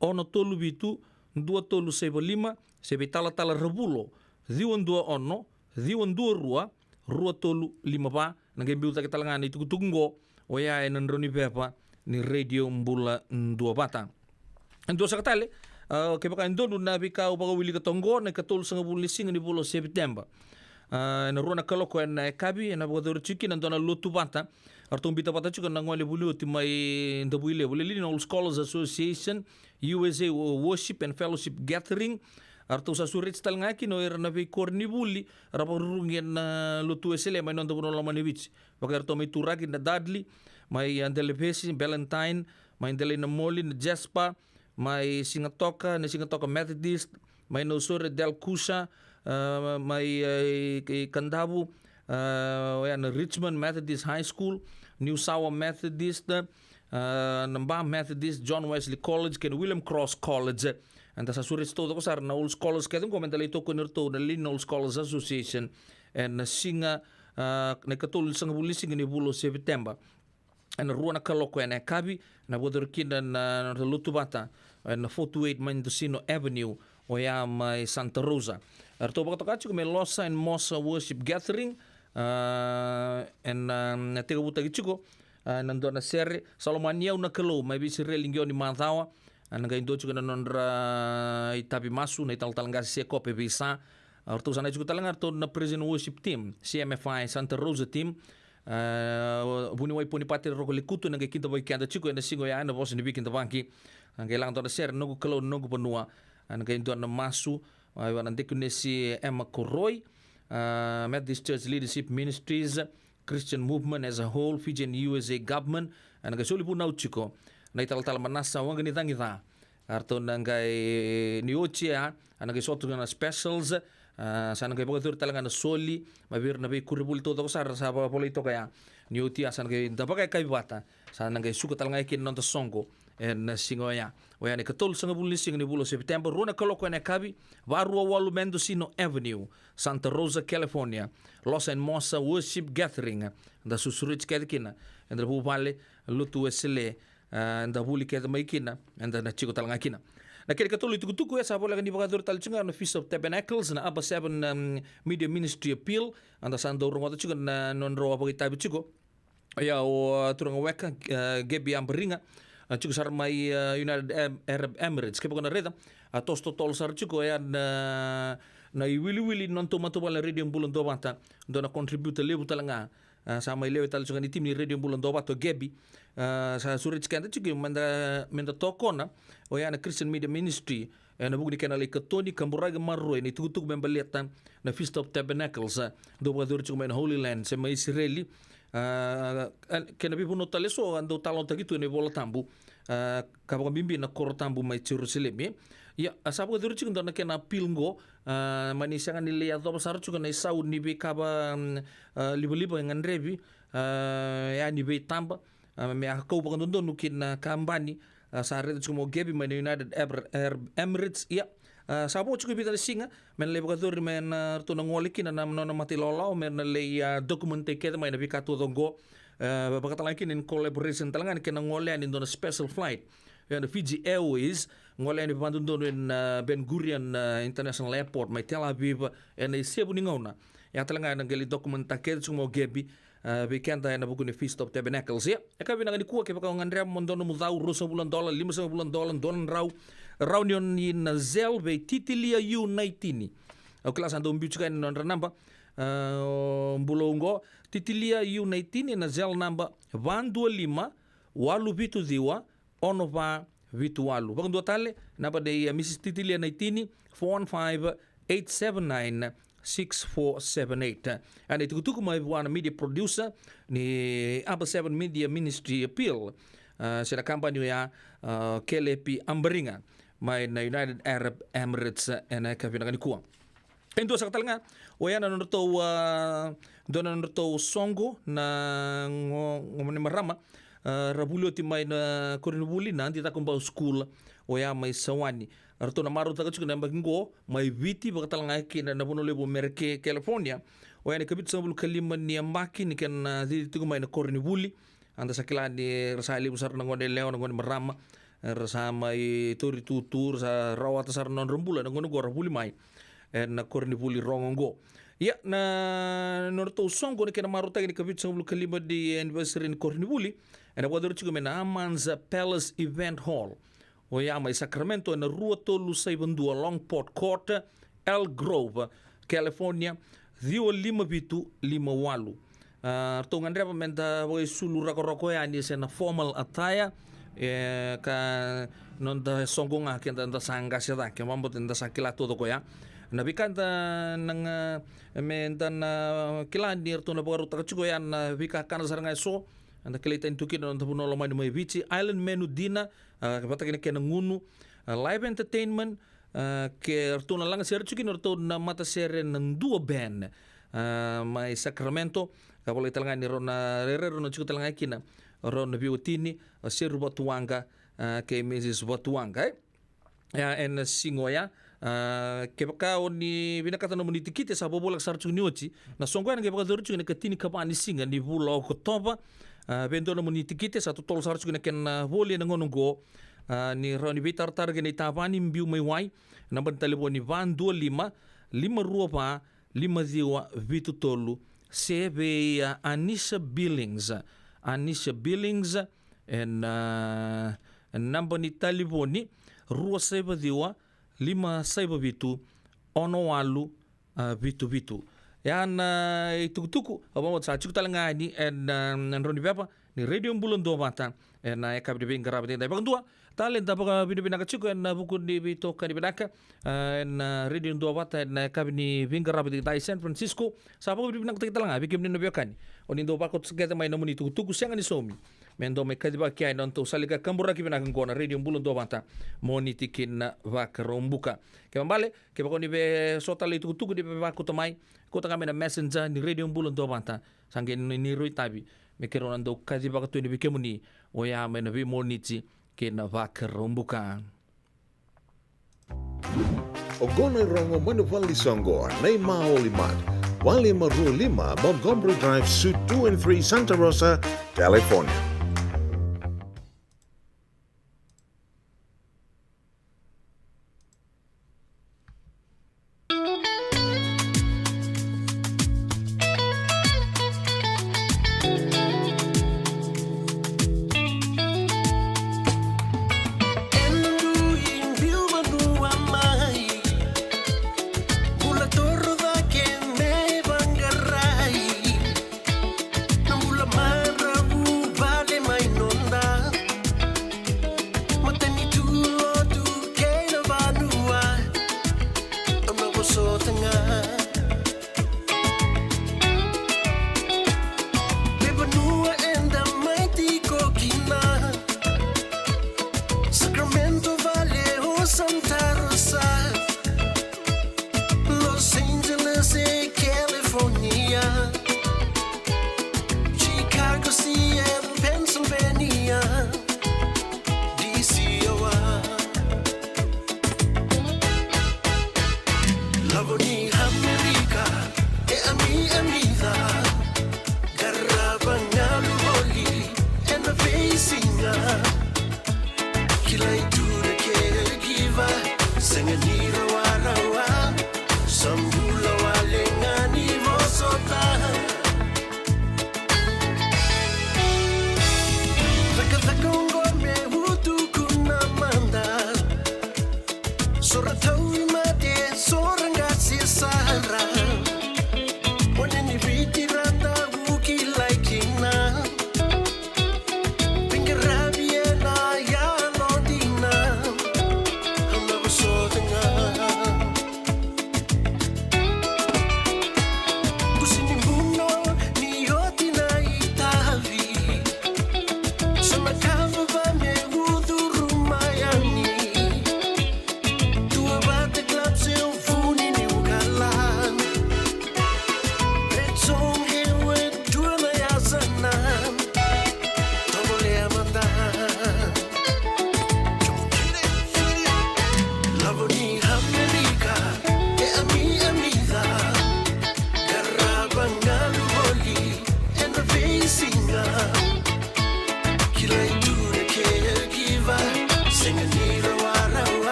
ono tolu vitu, dua tolu saiva lima, se vei talatala Ravulo, ciwa dua ono, ciwa dua rua, rua tolu lima va. Na qai biu cake tale ga na itukutuku qo, oya e na drau ni veva ni Radio Bula Duavata. E dua saka tale, a, kevaka e donu na veika au vakawilika toka qo, na ikatolusagavulu ni siga ni vula o Sepiteba. A, e na rua na kaloko e na yakavi, e na vakayacori tiko kina e dua na lotu vata. Eratou biuta vata tiko na gone vuli oti mai Davuilevu, Lelean Old Scholars Association, U S A Worship and Fellowship Gathering. Eratou sa sureti tale ga kina o ira na veikoro ni vuli era vakarurugi e na lotu Wesele mai noda vanua lomani Viti. Vaka eratou mai Turaki na Dudley, mai, a, Delapesi, Ballantyne, mai Delainamoli na Jasper, mai Sigatoka, na Sigatoka Methodist, mai Nausori Delkusha, a, mai, e, i Kadavu, a, oya na Richmond Methodist High School, New Sawa Methodist, a, na Ba Methodist, John Wesley College, kei na William Cross College. Eda sa sureti taucoko sara na Old Scholars kece qo me da lai tokoni iratou na Lelean Old Scholars Association e na siga, a, na ikatolusagavulu ni siga ni vula o Sepiteba. E na rua na kaloko e na yakavi, na vakayacori kina na, na lotu vata e na four two eight Mendocino Avenue, oya mai Santa Rosa. Eratou vakatoka tiko me Losa and Mosa Worship Gathering, a, e na, na tekivutaki tiko, a, na dua na sere, Sa Lomani Au na Kalou, mai vei Isireli Qio ni Macawa. A, na qai dua tiko na nodra itavi masu na italatala qase Sekope Veisa. A, eratou sa na tiko tale ga eratou na Praise and Worship Team, C M F I Santa Rosa Team. A, vuniwai Ponipate Roko Lekutu na qai kidavaki keda tiko e na siga oya e na vosa ni veikidavaki. A, qai laga dua na sere, Noqu Kalou, Noqu Vanua. A, na qai dua na masu, a, na dekunesi Emma Koroi, a, Methodist Church Leadership Ministries, Christian Movement as a Whole, Fijian U S A Government. A, na qai soli vunau tiko na italatala Manasa Waqanicagica. Eratou na qai, ni oti ya, a, na qai so tu ga na specials, a, sa na qai vakayacori tale ga na soli mai vei ira na veikoronivuli taucoko sara sa vakavolai toka ya. Ni oti ya sa na qai da vakayakavi vata, sa na qai suka tale ga kina na noda soqo e na siga oya. Oya na ikatolusagavulu ni siga ni vula o Sepiteba, rua na kaloko e na yakavi, va rua walu Mendocino Avenue, Santa Rosa, California. Losa and Mosa Worship Gathering. Da susureti kece kina, eda na vuvale, lotu Wesele, a, eda vuli kece mai kina, eda na tiko tale ga kina. Na kena ikatolu itukutuku e sa voleka ni vakayacori tale tiko ga na Feast of Tabernacles, na Upper Seven, um, Media Ministry Appeal. Eda sa dau rogoca tiko na nodrau a vakaitavi tiko. Ia o, a, turaga weka, a, Gabi Abariga, a, tiko sara mai, a, United Am-, Arab Emirates. Kevaka na raica, a, toso totolo sara tiko oya na, Na iwiliwili ni nodatou matavuvale na Radio Bula Duavata, dua na contributor levu tale ga. A, sa mai lewe tale tiko ga ni timi ni Radio Bula Duavata o Gabi. A, sa sureti keda tiko meda, meda tokona oya na Christian Media Ministry ena vuku ni kena lai katoni, kaburaki, maroroi na itukutuku me baleta na Feast of Tabernacles, a, dau vakayacori tiko mai na Holy Land se mai Isireli. A, a, kena veivanua tale eso a dau talanoataki tu ena iVola Tabu, a, ka vakabibi na koro tabu mai Jerusalemi. Ia, a, sa vakayacori tiko dua na kena appeal qo, a, mani sega ni lai yacova sara tiko na isau ni veika va, mm, a, livaliva e gadrevi, a, yani veitaba, a, me a kau vakadodonu ki na kabani, a, sa raica tiko mai o Gabi mai na United Arab, Arab Emirates. Ia, a, sa vo tiko e vica na siga me na lai vakayacori me na ratou na gole kina na nona mata ilawalawa me na lai, a, document-taki kece mai na veika taucoko qo. A, vakatalega kina in collaboration talega ni kena gole yani e dua na special flight, e na Fiji Airways, gole yani vakadodonu ena, a, Ben Gurion, a, International Airport mai Tel Aviv ena isevu ni gauna. Ia talega ena qai lai document-taki kece tiko mai o Gabi, a, vei keda ena vuku ni Feast of Tabernacles. Ia, e ka vinaka nikua, kevaka o gadreva mo dua nomu cau, ruasagavulu na dola, limasagavulu na dola, dua na drau, rawa ni o ni na Zelle vei Titilia U Naitini. Au kila sa dau biu tiko yani na nodra naba, a, o Bulou qo. Titilia U Naitini na Zelle naba va dua lima, walu vitu ciwa, ono va vitu walu. Vakadua tale, naba nei, a, Mrs Titilia Naitini, four one five, eight seven nine, six four seven eight. A, na itukutuku mai vua na media producer ni Upper Seven Media Ministry Appeal, a, se na kabani oya, a, Kelepi Abariga mai na United Arab Emirates, a, ena yakavi vinaka nikua. E dua saka talega oya na nodratou, a, dua na nodratou soqo na go-, gone marama, a, ra vuli oti mai na koronivuli na Adi Cakobau School oya mai Sawani. Ratou na marautaka tiko na yabaki qo mai Viti, vakatalega kina na vanua levu o Merika, California. Oya na ikavitusagavulu ka lima ni yabaki ni kena cici tiko mai na koronivuli. Eda sa kila ni ra sa levu sara na gone yalewa, na gone marama, e, ra sa mai tauri tutu, ra sa rawata sara na nodra bula ena gauna qo ra vuli mai ena koronivuli rogo qo. Ia, na nodratou soqo ni kena marautaki ni ikavitusagavulu ka lima ni anniversary ni koronivuli ena vakayacori tiko mai na Amanza Palace Event Hall oya mai Sacramento, ena rua tolu saiva dua Longport Court, Elk Grove, California, ciwa lima vitu lima walu. A, ratou gadreva meda vakaisulu rokoroko yani se na formal attire, e, ka noda soqo ga keda da sa qase cake, vakabauta da sa kila taucoko ya. Na veika da na ga, meda na kila ni ratou na vakarautaka tiko ya na veika kana sara ga eso, eda kilai tani tu kina na noda vanua lomani mai Viti, island menu dinner, a, vata kei na kena gunu, a, live entertainment, a, ke ratou na lagasere tiko kina ratou na matasere na Dua Band, a, mai Sacramento, ka volai talega ni rau na rairai rau na tiko talega kina rau na veiwatini, a, Seru Vatuwaqa, a, kei Mrs Vatuwaqa, e. Ia, ena siga oya, a, kevaka o ni vinakata nomuni tikite, sa vakavoleka sara tiko ni oti. Na soqo ya na qai vakayacori tiko ena ikatinikava ni siga ni vula o Okotova. A, vei dua nomuni tikite, sa totolo sara tiko na kena voli ena gauna oqo. A, ni rawa ni veitaratara kei na itavani biu mai wai. Naba ni talevoni va dua lima, lima rua va, lima ciwa vitu tolu, se vei, a, Anisa Billings. Anisa Billings, ena, a, naba ni talevoni rua saiva ciwa, lima saiva vitu, ono walu, a, vitu vitu. Ia na itukutuku, au vakabauta sa tiko talega yani ena, a, drau ni veva ni Radio Bula Duavata ena yakavi ni veiqaravi edaidai. Vakadua tale, da vakavinavinaka tiko ena vuku ni veitokani vinaka, a, ena Radio Duavata ena yakavi ni veiqaravi edaidai San Francisco. Sa vakavinavinakataki talega vei kemuni na veiwekani o ni dau vakauta kece mai nomuni itukutuku, sega ni saumi me dau mai kacivaki yani na nodatou sala ni kakaburaki vinaka oqo na Radio Bula Duavata, Moniti ki na Vakaraubuka. Kena ibalebale, kevaka o ni via so tale itukutuku ni via vakauta mai, kauta ga mai na Messenger ni Radio Bula Duavata. Sa qai ni, ni rui tavi me keirau na dau kacivaka tu yani vei kemuni, oya mai na veiMoniti ki na Vakaraubuka. Oqo na irogo mai na valenisoqo, na iMaoli Mart, walu lima rua lima Montgomery Drive, Suite two and three, Santa Rosa, California.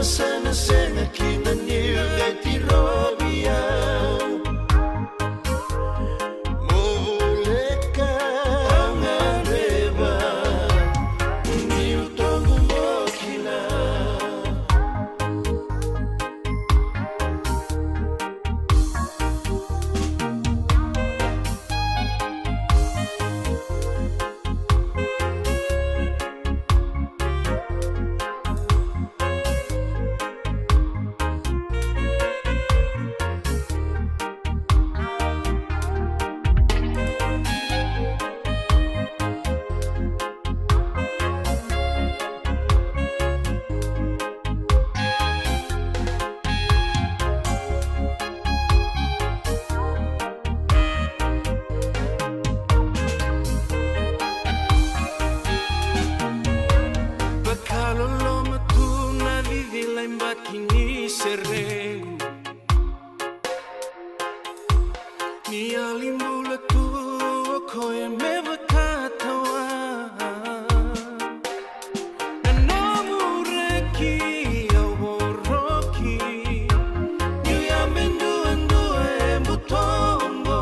Sa na sega kina ni qai tirovi au. Mo voleka, au gadreva, niu tobu mo kila. Vakaloloma tu na cicila i baki ni serequ. Ni yali bula tu o koya me vakatawa. Na nomu reki au voroki. Niu yabe duadua e butoqo.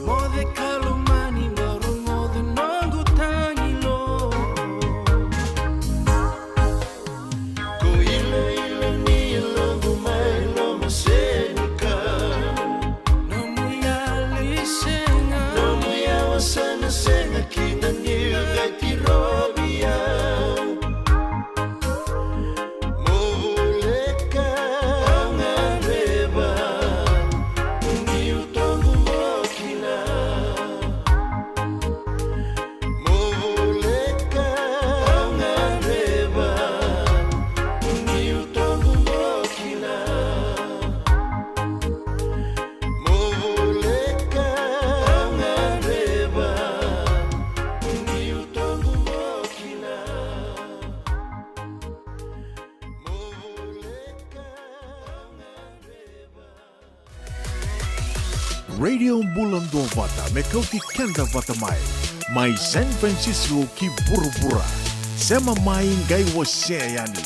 Moce ka lomani, bau rogoca noqu tagilo. Ko ilaila ni yaloqu mai loma senikau. Nomu yali sega. Nomu yawa sa na sega kina ni qai tirovi au. Mo voleka, au gadreva, niu tobu mo kila. Mo voleka, au gadreva, niu tobu mo kila. Mo voleka, au gadreva, niu tobu mo kila. Mo voleka, au gadreva. Radio Bula Duavata me kauti keda vata mai, mai San Francisco ki vuravura. Sema mai qai wasea yani.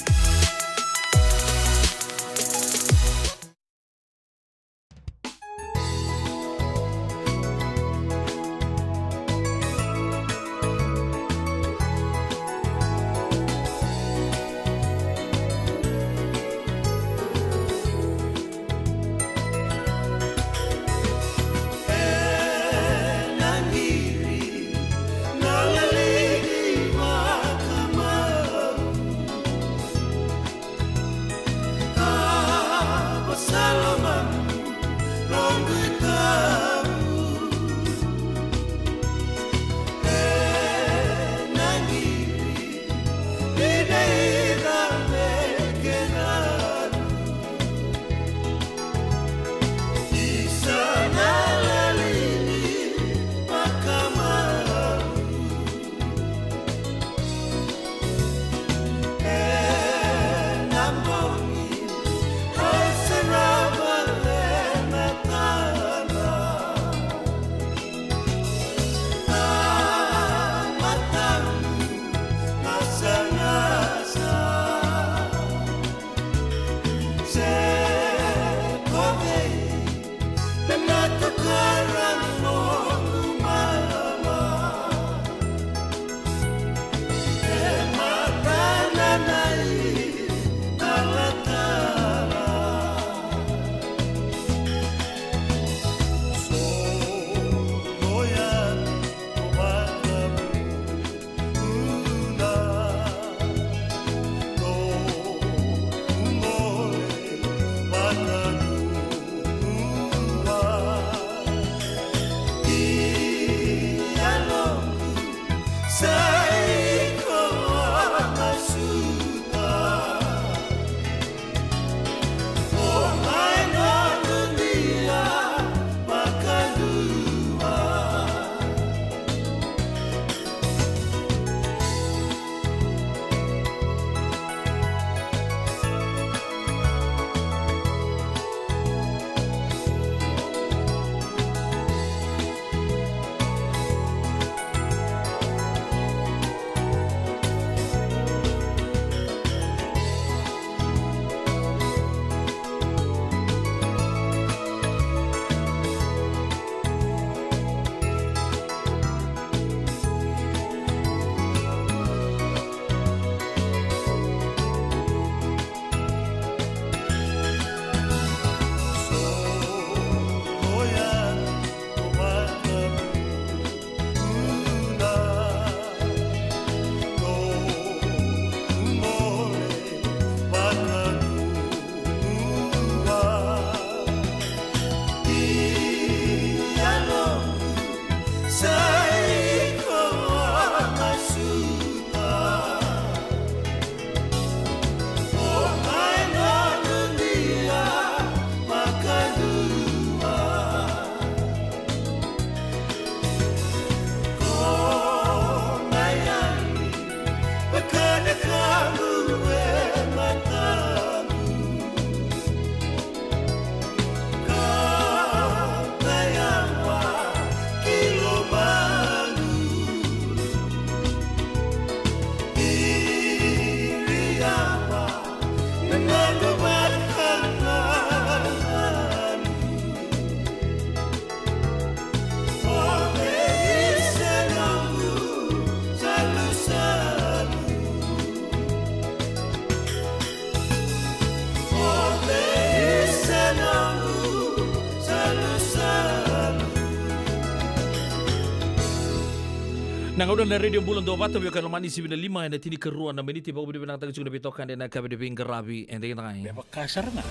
Na gauna na Radio Bula Duavata, vei koya lomani, sivi na lima ena tinikarua na miniti. Vakavinavinakataki tiko na veitokani ena yakavi ni veiqaravi edaidai. Me vaka sara ga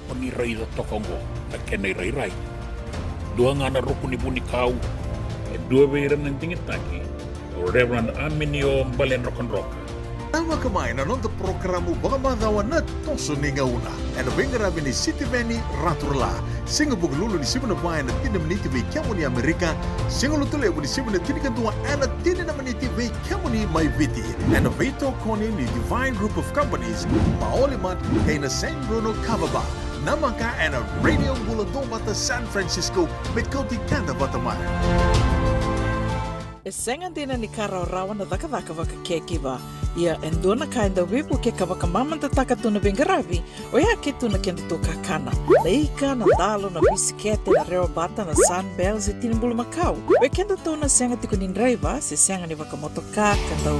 o ni raica toka oqo na kena irairai. Dua ga na ruku ni vunikau, e dua vei ira na digitaki, o Reverend Aminio Baledrokadroka. Tavaka mai na noda porokaramu vakamacawa na Toso ni Gauna, ena veiqaravi nei Sitiveni Raturala. Siga Vukelulu ni sivi na va ena tini na miniti vei kemuni Amerika. Siga Lotulevu ni sivi na tinikadua ena tini na miniti vei kemuni mai Viti, ena veitokoni ni Divine Group of Companies, Maoli Mart kei na San Bruno Kava Bar. Namaka ena Radio Bula Duavata San Francisco, me kauti keda vata mai. E sega dina ni ka rawarawa na cakacaka vakacakiva. Ia e dua na ka e dau veivuke ka vakamamadataka tu na veiqaravi, oya ke tu na kedatou kakana. Na ika, na dalo, na bisikete, na rewabata, na Sunbell se tini bulumakau. Vei kedatou na sega tiko ni draiva se sega ni vakamotoka ka dau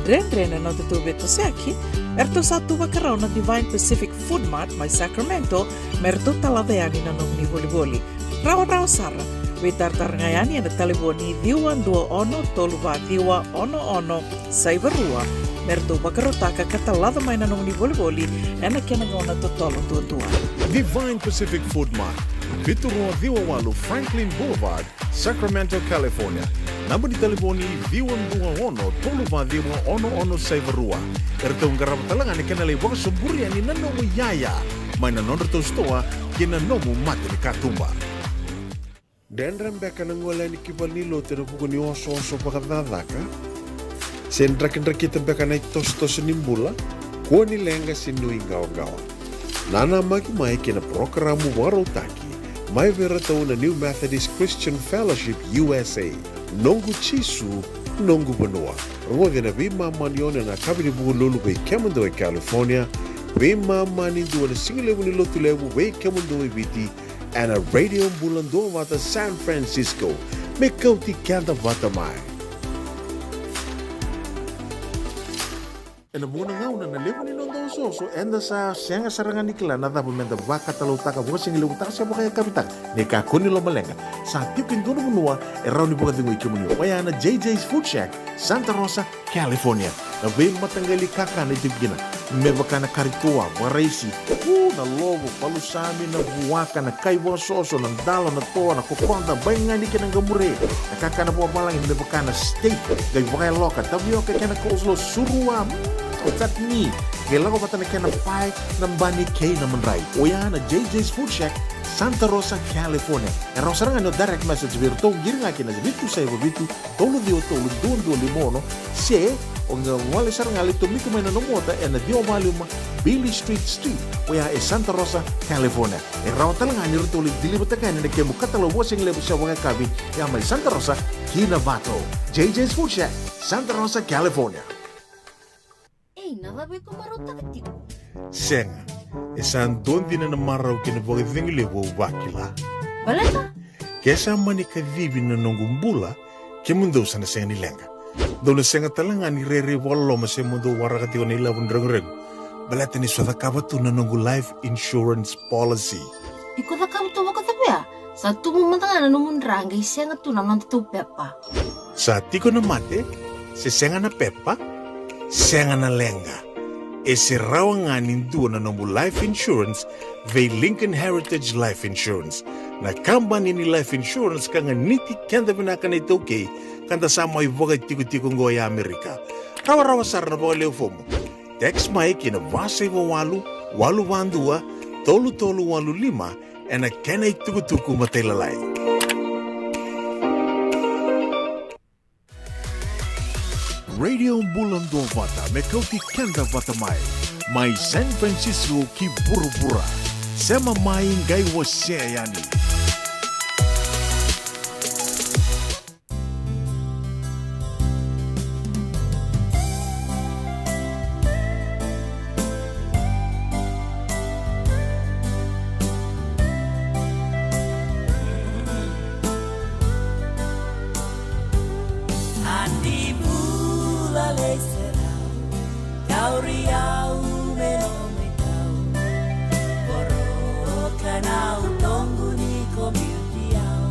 dredre na nodatou veitosoyaki, eratou sa tu vakarau na Divine Pacific Food Mart mai Sacramento me ratou talaca yani na nomuni volivoli. Rawarawa sara, veitaratara ga yani ena talevoni ciwa dua ono tolu va ciwa ono ono saiva rua, me ratou vakarautaka ka talaca mai na nomuni volivoli ena kena gauna totolo duadua. Divine Pacific Food Mart, vitu rua ciwa walu Franklin Boulevard, Sacramento, California. Naba ni talevoni ciwa dua ono tolu va ciwa ono ono saiva rua. Eratou qarava tale ga na kena lai vakasoburi yani na nomu iyaya mai na nodratou sitoa kei na nomu mata ni katuba. Dredre beka na gole yani ki valenilotu ena vuku ni osooso vakacakacaka? Se drakidrakita beka na itosotoso ni bula? Kua ni leqa se nuiqawaqawa. Nanamaki mai kei na parokaramu vakarautaki mai vei iratou na New Methodist Christian Fellowship U S A, Noqu Jisu, Noqu Vanua. Rogoci ena veimama ni ono ena yakavi ni Vukelulu vei kemudou e California, veimama ni dua ena sigalevu ni Lotulevu vei kemudou e Viti, ena Radio Bula Duavata San Francisco, me kauti keda vata mai. Ena vuqa na gauna na levu ni noda osooso eda sa sega sara ga ni kila na cava meda vakatautauvatataka, vakasigalevu taka se vakayakavi taka. Ni kakua ni lomaleqa, sa tiko e dua na vanua e rawa ni vakacegui kemuni, oya na J J's Food Shack, Santa Rosa, California. Na veimataqali kakana e tiko kina, me vaka na kari toa, vakaraisi, u, na lovo, palusami, na vuaka, na kai vakasoso, na dalo, na toa, na kokoda, baigani kei na qamure. Na kakana vakavalagi me vaka na steak, qai vakayaloka, tavioka kei na coleslaw, surua, mm, chutney. Qai lako vata na kena pae, na bani kei na madrai. Oya na J J's Food Shack, Santa Rosa, California. E rawa sara ga ni o direct message vei iratou, qiri ga kina vitu saiva vitu, tolu ciwa tolu, dua dua lima ono, se o qai gole sara ga, lai tomika mai na nomu ota ena ciwa walu lima Beale Street Suite, oya e Santa Rosa, California. E rawa tale ga ni ratou lai deliver-taka yani na kemu katalau vakasigalevu se vakayakavi, ya mai Santa Rosa ki Novato. J J's Food Shack, Santa Rosa, California. Ei, na cava iko marautaka tiko? Sega, e sa dua dina na marau kei na vakacegu levu au vakila. Baleta? Ke sa mani kacivi na noqu bula, kemudou sa na sega ni leqa. Dou na sega tale ga ni rairai vakaloloma se mo dou waraka tiko na ilavo ni reguregu, baleta niu sa cakava tu na noqu life insurance policy. Iko cakava tu vakacava ya? Sa tubu mada ga na nomu dra qai sega tu na nodatou pepa. Sa tiko na mate, se sega na pepa, sega na leqa. E se rawa ga ni dua na nomu life insurance vei Lincoln Heritage Life Insurance, na kabani ni life insurance ka ganiti keda vinaka na iTaukei, ka da sa mai vakatikotiko oqo e Amerika. Rawarawa sara na vakalewe fomu. Text mai ki na va saiva walu, walu va dua, tolu tolu walu lima, ena kena itukutuku matailalai. Radio Bula Duavata, me kauti keda vata mai. Mai San Francisco ki vuravura. Sema mai qai wasea yani. A ni bula lei serau, tauri au me nomui tau. Voroka na utoqu ni komiuti au.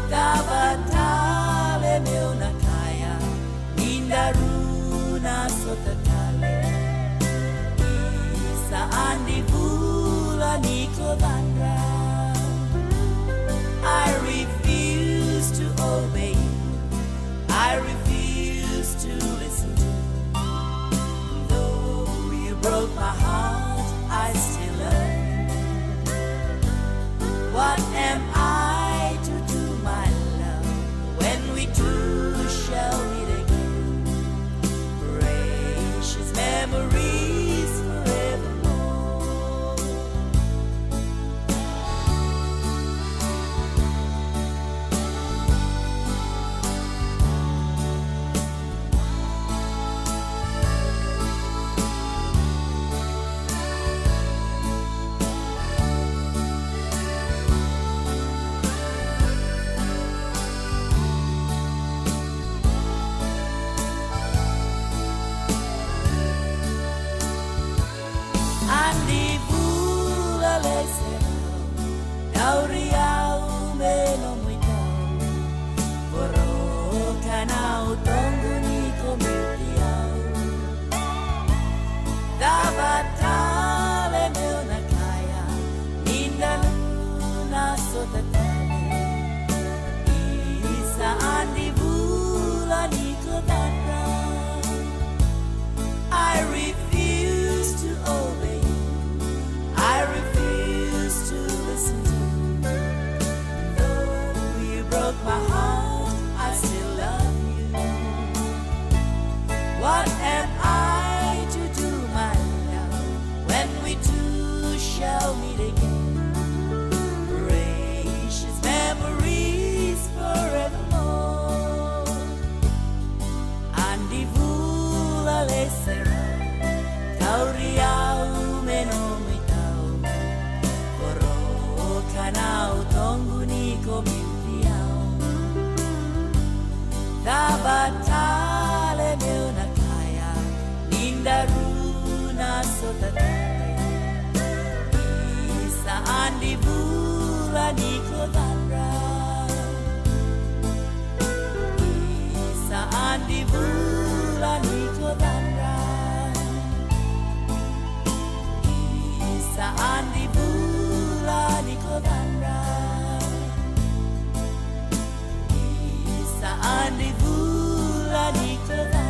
Cava ta Tatale, isa Adi Vula ni ko Cadra. I refuse to obey you. I refuse to listen to you. Though you broke my heart, I still love you. What am I to do, my love, when we two shall meet again? Precious memories forevermore. Adi Vula leserau, tauri au me nomu itau. Voroka na utoqu ni ko biuti au. Cava tale meu na kaya, ni da na sota tale. Isa Adi Vula ni ko Cadra. I refuse to obey you. I refuse to listen to you. Though you broke my heart, I still love you. What am I to do, my love, when we two shall meet again? Precious memories forevermore. Adi Vula leserau, tauri au me nomu itau. Voroka na utoqu ni ko biuti au. Cava tale meu na kaya, ni daru na sota tale. Isa Adi Vula ni ko Cadra. Isa Adi Vula ni ko Cadra. Isa Adi Vula ni ko Cadra. Isa Adi Vula ni ko Cadra.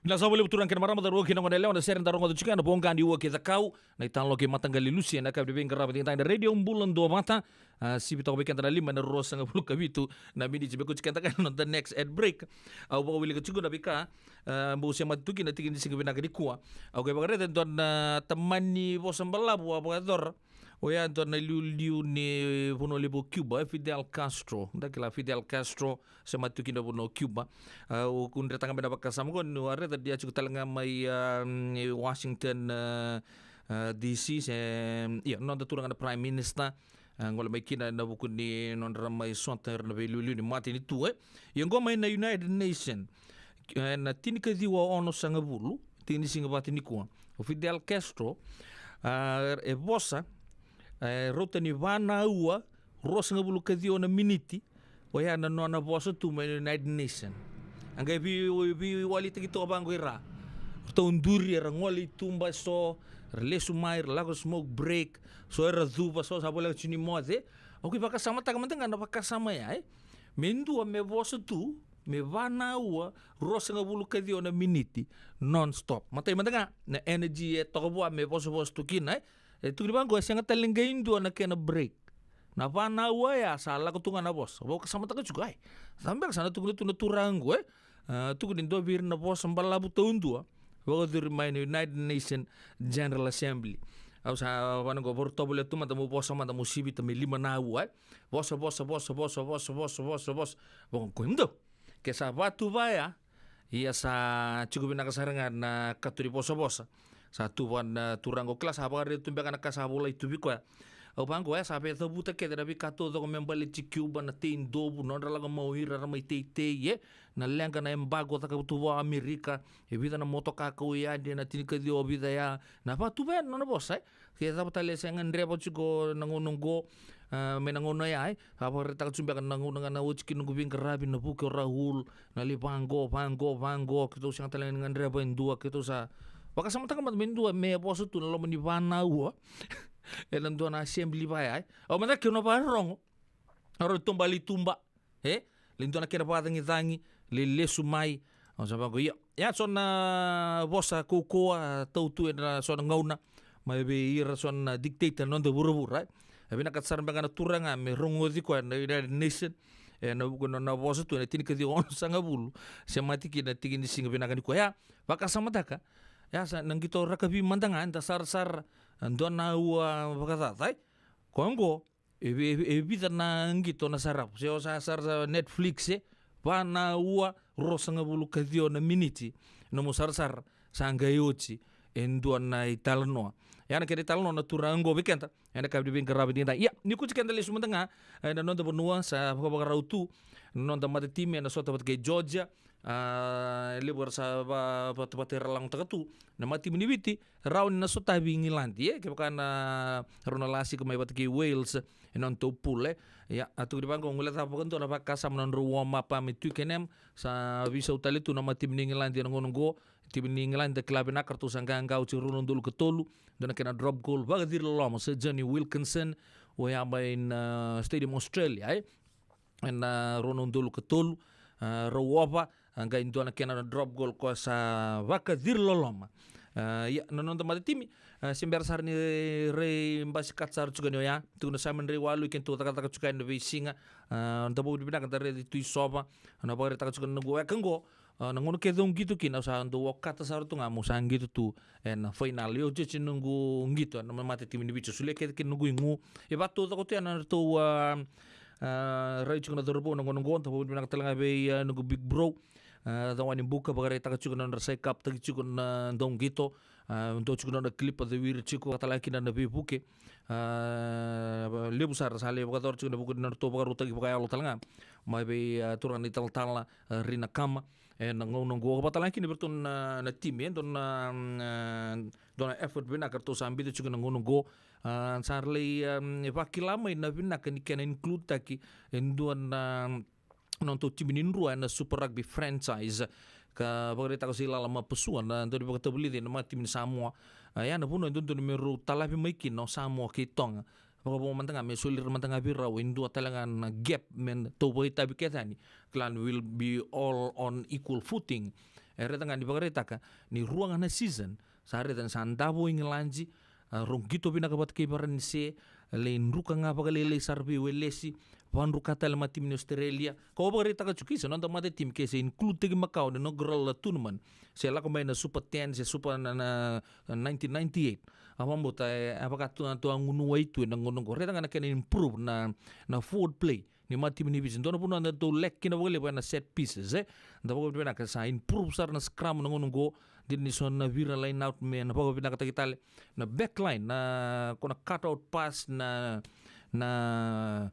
Na sa valevu turaga kei na marama, cauravou kei na goneyalewa, na sere eda rogoca tiko ena Voqa ni Ua kei Cakau, na italanoa kei Mataqali Lusi, ena yakavi ni veiqaravi edaidai ena Radio Bula Duavata. A, sivi toka vei keda na lima ena ruasagavulu ka vitu na miniti me kauti keda kina na noda next ad break. Au vakawilika tiko na veika, a, bau semati tu kina na tiki ni siga vinaka nikua. Au qai vakaraica e dua na tamani vosa balavu a vakayacora. Oya e dua na iliuliu ni vanua levu o Cuba, e Fidel Castro. Da kila Fidel Castro, semati tu kina vanua o Cuba. A, au kudretaka mai na vakasama qo niu a raica ni a tiko tale ga mai, a, Washington, a, a, D C, se, ia, noda turaga na Prime Minister. A, gole mai kina ena vuku ni nodra mai sota era na veiliuliu ni matanitu, e. Ia qo mai na United Nation, ena tinikaciwa onosagavulu, tiki ni siga vata nikua. O Fidel Castro, a, e vosa, e, rauta ni va na aua, ruasagavulu ka ciwa na miniti, oya na nona vosa tu mai na United Nation. A qai vei, veiwalitaki toka vaqo i ra. Ratou duri, era gole i tuba eso, ra lesu mai, ra lako smoke break, so era cuva, so sa voleka tiko ni moce. Au qai vakasamataka mada ga na vakasama ya, e. Me dua me vosa tu, me va na aua, ruasagavulu ka ciwa na miniti, non-stop. Matai mada ga, na energy e toka vua me vosavosa tu kina, e. E tukuni vaqo, e sega tale ni qai dua na kena break. Na va na aua ya sa lako tu ga na vosa. Vakasamataka tiko, ai. Cava beka sa na tukuna tu na turaga qo, e? A, tukuni dua vei ira na vosa balavu taudua. Vakacuri mai na United Nation General Assembly. Au sa vana qo, varu tovolea tu mada mo vosa mada mo sivita me lima na aua, e? Vosa, vosa, vosa, vosa, vosa, vosa, vosa, vosa. Vaqo, qo mada. Ke sa va tu va ya, ia sa tiko vinaka sara ga na kato ni vosavosa. Sa tu va na turaga o kila sa vakaraica tu beka na ka sa volai tu vei koya. Au vaqo, e, sa veicavuta kece na veika taucoko me baleti Cuba, na tei dovu, nodra lako mai o ira ra mai teitei, e, na leqa, na embargo caka tu vua Amerika, e vica na motoka kau yani, na tinikaciwa vica ya, na va tu va ya na nona vosa, e. Ke cava tale se gadreva tiko na gauna oqo, a, mai na gauna ya, e. A vakaraitaka tiko beka na gauna ga na oti kina noqu veiqaravi, na vuke o Raul, na lai vaqo, vaqo, vaqo, keitou sega tale ga ni gadreva e dua, keitou sa vakasamataka mada me dua me vosa tu na loma ni va na aua. Ena dua na assembly va ya, e. Au mada keu na vakarorogo. Au rau tobali tuba. E, lai dua na kena vakacagicagi, lai lesu mai. Au sa vaqo, ia. Ia so na vosa kaukauwa tau tu ena so na gauna mai vei ira so na dictator na noda vuravura, e. E vinakata sara beka na turaga me rogoci koya na United Nation. Ena vuku na, na vosa tu ena tinikaciwa onosagavulu. Semati kina na tiki ni siga vinaka nikua. Ia, vakasamataka. Ia sa na qito rakavi mada ga, eda sarasara. Dua na aua vakacaca, e. Koya oqo, e vi-, e vi-, e vica na qito na sarava. Se o sa sara sa Netflix, e, va na aua, ruasagavulu ka ciwa na miniti. Nomu sarasara, sa qai oti e dua na italanoa. Ia na kena italanoa na turaga oqo vei keda ena yakavi ni veiqaravi edaidai. Ia, ni kuti keda lesu mada ga, e, na noda vanua sa vakavakarau tu na noda matatimi ena sota vata kei Georgia. A, e levu era sa va-, vata, vata era lagotaka tu na matatimi ni Viti, rawa ni na sotavi Igiladi, e, kevaka na rau na lasika mai vata kei Wales ena nodratou pule. Ia, a tukuni vaqo, guilecava vakadua na vakasama na nodrau warm up mai Twickenham, sa veisau tale tu na matatimi ni Igiladi ena gauna oqo. Timi ni Igiladi da kila vinaka, ratou sa qaqa oti rua na udolu ka tolu, dua na kena drop goal vakaciri loloma, Sir Jonny Wilkinson, oya mai na, a, Stadium Australia, e. Ena, a, rua na udolu ka tolu, a, rau ova, a, qai dua na kena drop goal koya sa vakaciri loloma. A, ia, na noda matatimi, a, se bera sara ni rai basi kata sara tiko ni oya, tukuna Simon Rai Walu, keitou cakacaka tiko ena veisiga, a, da vakavinavinaka da raici Tui Sova, na vakaraitaka tiko na noqu weka oqo, a, na gauna kece au qito kina, au sa dau okata sara tu ga meu sa qito tu ena fainala. Io, iotioti noqu qito ena matatimi ni Viti, au solia kece kina noqu igu. E vakataucoko tu ya na nodratou, a, a, rai tiko na cauravou na gauna oqo, da vakavinavinaka tale ga vei, a, noqu big bro, a, Cawani Buka, vakaraitaka tiko na nodra saikaptaki tiko na dauqito, a, dua tiko na nodra kilipa cawiri tiko, vakatalega kina na veivuke. A, levu sara sa lai vakayacora tiko ena vuku ni nodratou vakarautaki vakayalo tale ga mai vei, a, turaga na italatala, a, Rina Kama. Ena gauna oqo, vakatalega kina vei iratou na, na timi, e dua na, a, dua na effort vinaka eratou sa biuta tiko ena gauna oqo. A, sa ra lai, a, vakila mai na vinaka ni kena include-taki e dua na nodratou timi ni Drua ena Super Rugby franchise. Ka vakaraitaka o Seilala Mapasua, na daunivakatavulici ena matatimi ni Samoa. A, ya na vanua e dodonu me rau talavi mai kina o Samoa kei Toga. Vakavo mada ga me soli ira mada ga vei rau e dua tale ga na gap me tau vakaitavi kece yani. Clan will be all on equal footing. E raica ga ni vakaraitaka ni rua ga na season sa raica ni sa davo o Igiladi, a, rau qito vinaka vata kei Varanise, lai druka ga vakalailai sara vei Welesi, vakadruka tale na matatimi ni Australia. Ka au vakaraitaka tiko, isa, noda matatimi ke se include-taki makawa na inaugural tournament, se lako mai na Super ten se Super na, na, na nineteen ninety-eight. A vakabauta e, e vaka tu na tou a gunuwai tu ena gauna oqo. Raica ga na kena improve na, na forward play ni matatimi ni Viti. Dua na vanua da tou lack kina vakalevu ena set pieces, e. Da vakavinavinaka sa improve sara na scrum na gauna oqo, dina ni so na vira line out me na vakavinakataki tale. Na back line, na, ko na cut out pass, na, na,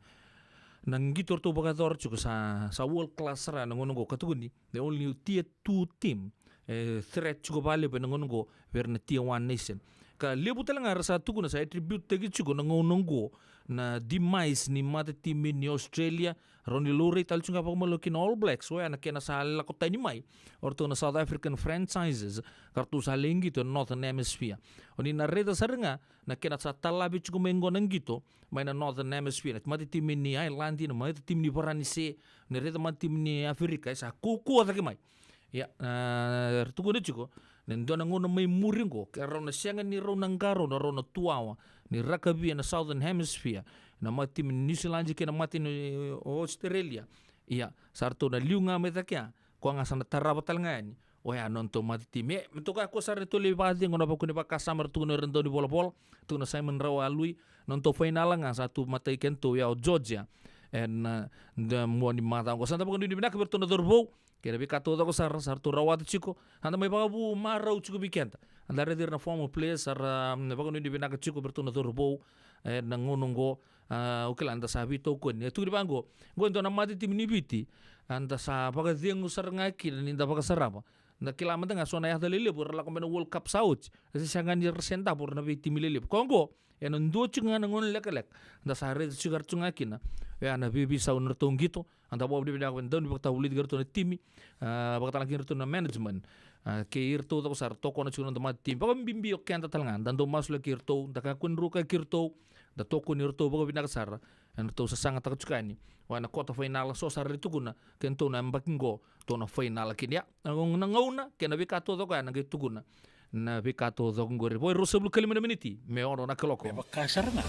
na qito ratou vakayacora tiko sa, sa world class sara na gauna oqo, ka tukuni the only tier two team e threat tiko vakalevu ena gauna oqo vei ira na tier one nation. Ka levu tale ga era sa tukuna sa attribute-taki tiko na gauna oqo na demise ni matatimi ni Australia, rau ni laurai tale tiko ga vakamalo kina All Blacks, oya na kena sa lako tani mai o ratou na South African franchises, ka ratou sa lai qito ena Northern Hemisphere. O ni na raica sara ga na kena sa talavi tiko mai oqo na qito mai na Northern Hemisphere, na matatimi ni Ireland, na matatimi ni Varanise, ni raica matatimi ni Aferika, e sa kaukauwa cake mai. Ia, a, era tukuna tiko ni dua na gauna mai muri oqo, ke rau na sega ni rau na qarauna, na rau na tuawa ni rakavi ena Southern Hemisphere, na matatimi ni New Zealand kei na matatimi ni Australia. Ia, sa ratou na liu ga mai cake ya, koya ga sa na tarava tale ga yani oya na nodatou matatimi. E, me toka koya sara ni tou lai vakacegu na vakuni vakasama era tukuna o ira dau ni volavola, tukuna o Simon Rawalui, na nodatou fainala ga sa tu matai kedatou ya o Georgia ena, e, na mua ni macawa oqo. Sa da vakanuinui vinaka vei iratou na cauravou kei na veika taucoko sara sa ratou rawata tiko. Sa da mai vakavu marau tiko vei keda. A da raici ira na former players sa ra, mm, vakanuinui vinaka tiko vei iratou na cauravou ena gauna oqo. A, au kila da sa veitokoni. E tukuni vaqo, oqo e dua na matatimi ni Viti a da sa vakacegu sara ga kina ni da vakasarava. Da kila mada ga so na yaca lelevu era lako mai na World Cup sa oti, e se sega ni ra se davo ira na veitimi lelevu. Ka oqo ena dua tiko ga na gauna lekaleka da sa raica tiko era tu ga kina. Oya na veiveisau ni ratou qito. A da vakavinavinaka vei dau ni vakatavulici kei iratou na timi, a, vakatalega kei iratou na management, a, kei iratou coko sara tokona tiko na noda matatimi. Vakabibi o keda tale ga da dau masulaki iratou, da kakua ni rukaki iratou, da tokoni iratou vakavinaka sara. Ena tou sasagataka tiko yani oya na quarter final, so sara ni tukuna kedatou na yabaki oqo tou na final kina. Ia, na gauna, na gauna kei na veika taucoko ya na qai tukuna na veika taucoko oqori. Vo e ruasagavulu ka lima na miniti me ono na kaloko. Me vaka sara ga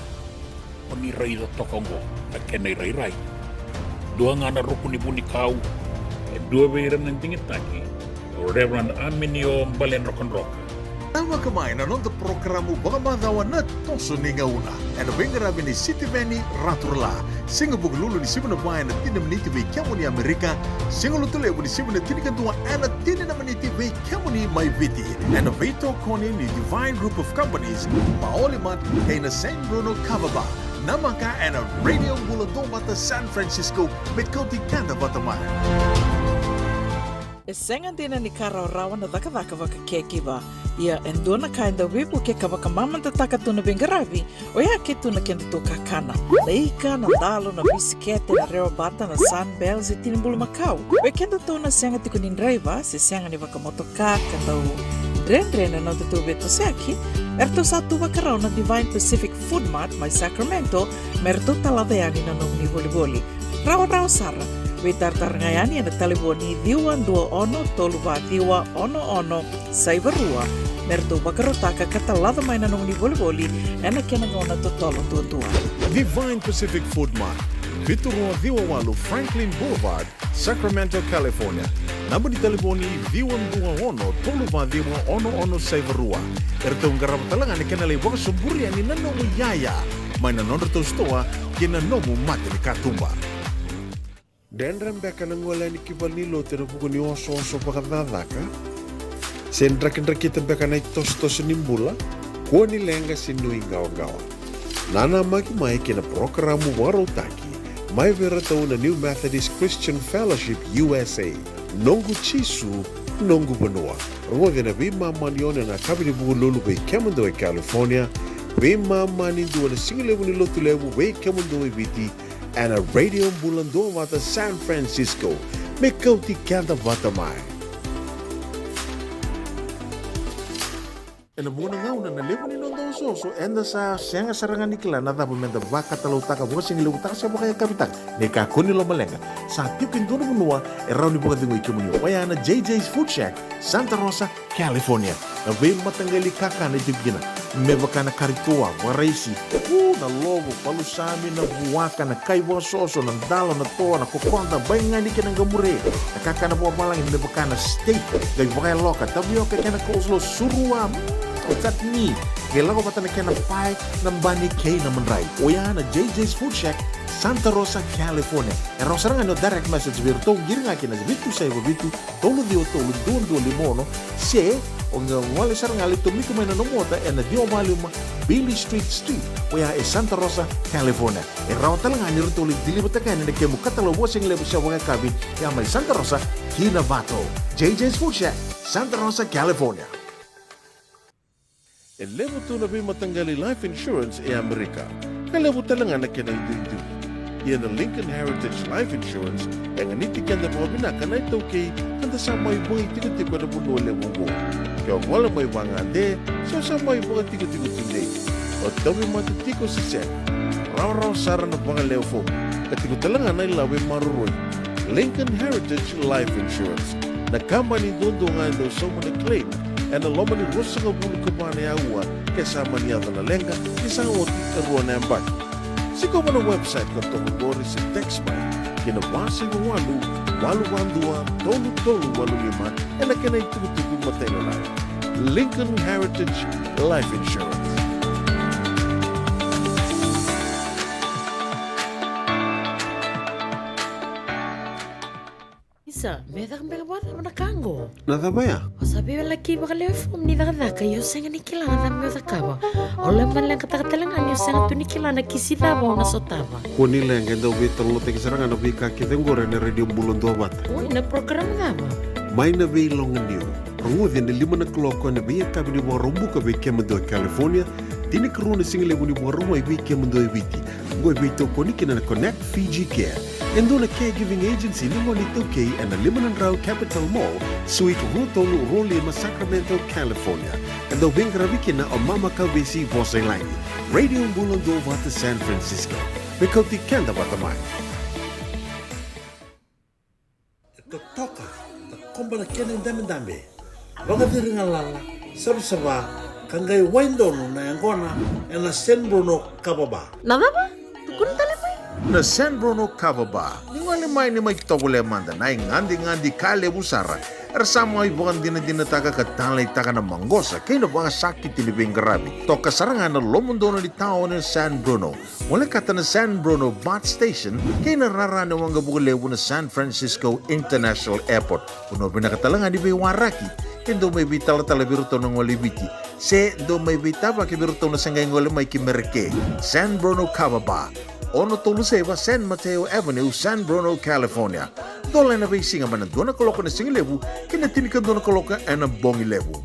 o ni raica toka oqo na kena irairai. Dua ga na ruku ni vunikau, e dua vei ira na digitaki, o Reverend Aminio Baledrokadroka. Namaka mai na noda porokaramu vakamacawa na Toso ni Gauna, ena veiqaravi ni Sitiveni Raturala. Siga Vukelulu ni sivi na va ena tini na miniti vei kemuni Amerika. Siga Lotulevu ni sivi na tinikadua ena tini na miniti vei kemuni mai Viti, ena veitokoni ni Divine Group of Companies, Maoli Mart kei na San Bruno Kava Bar. Namaka ena Radio Bula Duavata San Francisco, me kauti keda vata mai. E sega dina ni ka rawarawa na cakacaka vaka caregiver. Ia e dua na ka e dau veivuke ka vakamamadataka tu na veiqaravi, oya ke tu na kedatou kakana. Na ika, na dalo, na bisikete, na rewa bata, na Sunbell se tini bulumakau. Vei kedatou na sega tiko ni draiva se sega ni vakamotoka ka dau dredre na nodatou veitosoyaki, eratou sa tu vakarau na Divine Pacific Food Mart mai Sacramento me ratou talaca yani na nomuni volivoli. Rawarawa sara. Veitaratara ga yani ena talevoni ciwa dua ono tolu va ciwa ono ono saiva rua me ratou vakarautaka ka talaca mai na nomuni volivoli ena kena gauna totolo duadua. Divine Pacific Food Mart, vitu rua ciwa walu Franklin Boulevard, Sacramento, California. Naba ni talevoni ciwa dua ono tolu va ciwa ono ono saiva rua. Eratou qarava tale ga na kena lai vakasoburi yani na nomu iyaya mai na nodratou sitoa kei na nomu mata ni katuba. Dredre beka na gole yani ki valenilotu ena vuku ni osooso vakacakacaka? Se drakidrakita beka na itosotoso ni bula? Kua ni leqa se nuiqawaqawa. Nanamaki mai ki na parokaramu vakarautaki mai vei iratou na New Methodist Christian Fellowship U S A, Noqu Jisu, Noqu Vanua. Rogoci ena veimama ni ono ena yakavi ni Vukelulu vei kemudou e California, veimama ni dua ena sigalevu ni Lotulevu vei kemudou e Viti, ena Radio Bula Duavata San Francisco, me kauti keda vata mai. Ena vuqa na gauna na levu ni noda osooso, eda sa sega sara ga ni kila na cava meda vakatalautaka, vakasigalevu taka se vakayakavi taka. Ni kakua ni lomaleqa, sa tiko e dua na vanua e rawa ni vakacegui kemuni. Oya na J J's Food Shack, Santa Rosa, California. Na veimataqali kakana e tiko kina, me vaka na kari toa, vakaraisi, u, na lovo, palusami, na vuaka, na kai vakasoso, na dalo, na toa, na kokoda, baigani kei na qamure, na kakana vakavalagi me vaka na steak, qai vakayaloka, tavioka kei na coleslaw, surua, mm, o chutney, qai lako vata na kena pae, na bani kei na madrai. Oya na J J's Food Shack, Santa Rosa, California. E rawa sara ga ni o direct message vei iratou, qiri ga ki na vitu saiva vitu, tolu ciwa tolu, dua dua lima ono, se o qai gole sara ga, lai tomika mai na nomu ota ena ciwa walu lima Beale Street Suite, oya e Santa Rosa, California. E rawa tale ga ni ratou lai deliver-taka yani na kemu katalau vakasigalevu se vakayakavi, ya mai Santa Rosa ki Novato. J J's Food Shack, Santa Rosa, California. E levu tu na veimataqali life insurance e Amerika, ka levu tale ga na kena iduidui. Ia na Lincoln Heritage Life Insurance e ganiti keda vakavinaka na iTaukei, ka da sa mai vakaitikotiko ena vanua levu oqo. Ke o gole mai vagade, se o sa mai vakatikotiko tudei, o tauvimate tiko se sega, rawarawa sara na vakalewe fomu, ka tiko tale ga na ilavo e maroroi. Lincoln Heritage Life Insurance, na kabani duadua ga e dau sauma na claim ena loma ni ruasagavulu ka va na aua ke sa mani yaco na leqa, ni sa oti e rua na yabaki. Sikova na website ka toka qori se text mai ki na va saiva walu, walu va dua, tolu tolu walu lima, ena kena itukutuku matailalai. Lincoln Heritage Life Insurance. Isa, me caka beka vakacava na ka qo? Na cava ya? O sa veiwalaki vakalewe fomu ni cakacaka, ia o sega ni kila na cava me o cakava. O lai maleqataka tale ga ni o sega tu ni kila na kisi cava o na sotava. Kua ni leqa, e dau veitalanoataki sara ga na veika kece qori ena Radio Bula Duavata. Oi, na program cava? Mai na Veiloganiu. Rogoci ena lima na kaloko ena veiyakavi ni Vakaraubuka vei kemudou e California, tinikarua na sigalevu ni Vakarauwai vei kemudou e Viti. Oqo e veitokoni kina na Connect Fiji Care, e dua na caregiving agency ni gone iTaukei, ena lima na drau Capitol Mall, Suite rua tolu rua lima, Sacramento, California. E dau veiqaravi kina o Mama Kauvesi Vosailagi. Radio Bula Duavata San Francisco, me kauti keda vata mai. E totoka, takoba na kena idabedabe, vakaciri galala, savasava, ka qai wai donu na yaqona ena San Bruno Kava Bar. Na cava? Tukuna tale mai. Na San Bruno Kava Bar. Ni gole mai, ni mai tovolea mada na igadigadi ka levu sara era sa mai vakadinadinataka ka taleitaka na maqosa kei na vakasakiti ni veiqaravi. Toka sara ga na lomodonu ni taoni o San Bruno. Volekata na San Bruno BART Station kei na rara ni waqavuka levu na San Francisco International Airport. Vanua vinaka tale ga ni veiwaraki, ke dou mai veitalatala vei iratou na gole i Viti, se dou mai veitavaki vei iratou na se qai gole mai ki Mereke. San Bruno Kava Bar, ono tolu saiva San Mateo Avenue, San Bruno, California. Dola ena veisiga mai na dua na kaloko ena sigalevu ki na tinikadua na kaloko ena bogi levu.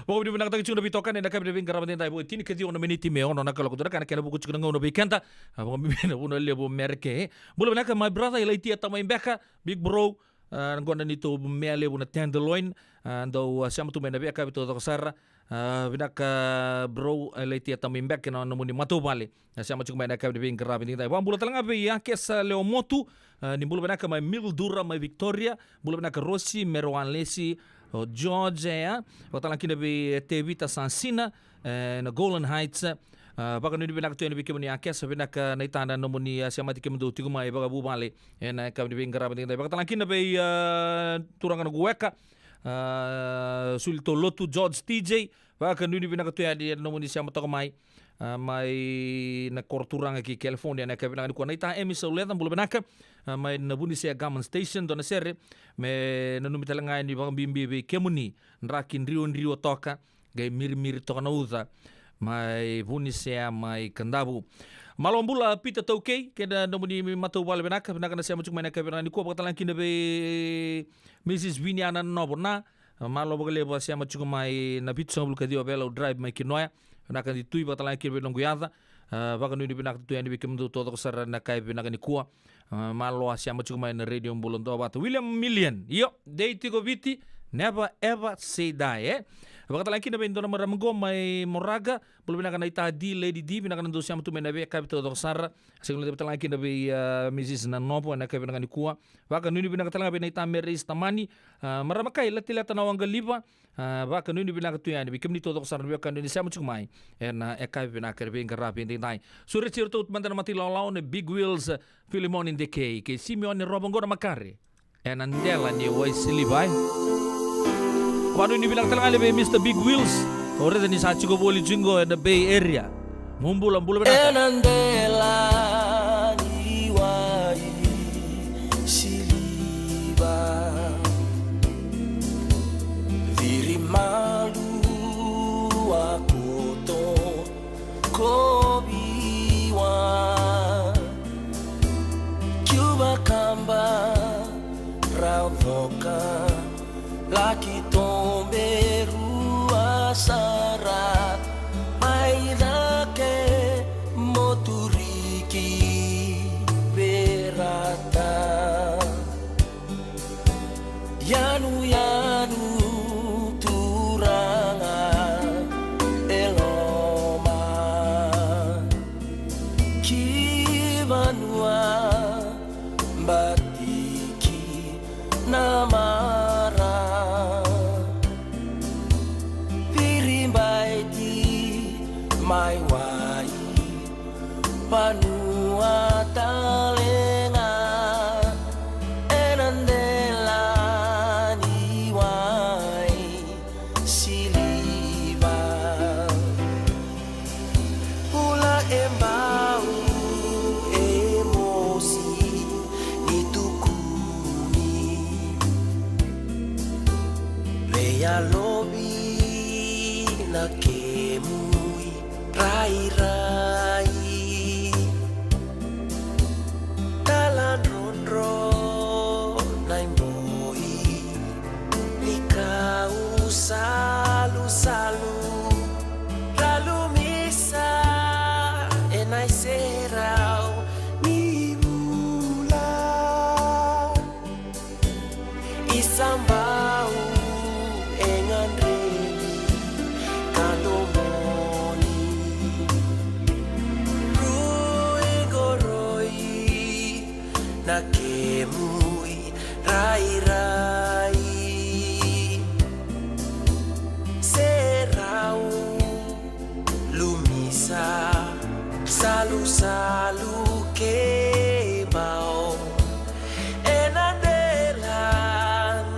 Vakavinavinakataki tiko na veitokani ena yakavi ni veiqaravi edaidai, vo e tinikaciwa na miniti me ono na kaloko, dua na ka na kena vuku tiko na gauna vei keda. A, vakabibi na vanua levu o Mereke. Bula vinaka my brother, e Laitia Tamaibeka, big bro. A, na gona ni tou mea levu na tenderloin. A, dou, a, sema tu mai na veiyakavi taucoko sara. A, vinaka bro, e Laitia Tamaibeka, na nomuni matavuvale. Na sema tiko mai na yakavi ni veiqaravi edaidai. Vakabula tale ga vei Akesa Lewamotu, a, ni bula vinaka mai Mildura, mai Victoria. Bula vinaka Rosi, Mere Walesi, o George, e, a. Vakatalaki kina vei, e, Tevita Sasina, e, na Golan Heights, e. A, vakanuinui vinaka tu yani vei kemuni Akesa, vinaka naita na nomuni, a, semati kemudou tiko mai vakavuvale ena yakavi ni veiqaravi edaidai. Vakatalaki kina vei, a, turaga na Gueka, a, Suli Tolotu, George T J, vakanuinui vinaka tu yani ena nomuni sema toka mai. A, mai na koro turaga ki California, na yakavi vinaka nikua. Naita Emi Sauleca, bula vinaka. A, mai na Vunisea Garment Station, dua na sere me nanumi tale ga yani vakabibi vei kemuni, draki dridrodro toka, qai mirimiri toka na uca, mai Vunisea, mai Kadavu. Malo bula Pita Taukei kei na nomuni matavuvale, vinaka, vinaka na sema tiko mai na yakavi vinaka nikua. Vakatalaki kina vei Mrs Viniana Novo na Malo vakalevu a sema tiko mai na vitusagavulu ka ciwa Velau Drive mai Kinoya. Vinaka Di Tui, vakatalaki kina vei noqu yaca. A, vakanuinui vinaka tu yani vei kemudou taucoko sara na yakavi vinaka nikua. A, malo a sema tiko mai na Radio Bula Duavata. William Milian, io, dei tiko Viti, Never ever say die, e? Vakatalega kina vei dua na marama qo mai Moraga. Bula vinaka na ita D, Lady D, vinaka na dou sema tu mai na veiyakavi taucoko sara. Sega ni levu talega kina vei, a, Missus Nanovo ena yakavi vinaka nikua. Vakanuinui vinaka talega vei na ita Mary Tamani. A, marama kai Latileta na Waqaliva. A, vakanuinui vinaka tu yani vei kemuni taucoko sara na veiwekani ni sema tiko mai ena yakavi vinaka ni veiqaravi edaidai. Sureti iratou mada na mata ilawalawa na Big Wheels, a, Filimoni Dekei kei Simione Robo qo na makare. Ena dela ni wai siliva, e. Vakanuinui vinaka talega yani vei Mister Big Wheels. O raica ni sa tiko voli tiko qo ena Bay Area. Mo bula, bula vinaka. Ena dela ni wai siliva, viri malu a koto koviwa, kiuva kaba rau coka, laki tobe rua sara, mai cake mo turiki verata. Yanuyanu turaga e loma, ki vanua bati ki na mara, viribaiti mai wai vanua talega, ena dela ni wai siliva. Bula e bau e mosi ni tukuni, veiyalovi na kemu irairai. Taladrodro na iboi ni kau salusalu, ralumisa ena iserau ni vula. Isabau e gadrevi ka domoni, rui qoroi na kemu irairai. Serau lumisa, salusalu kei bau, ena dela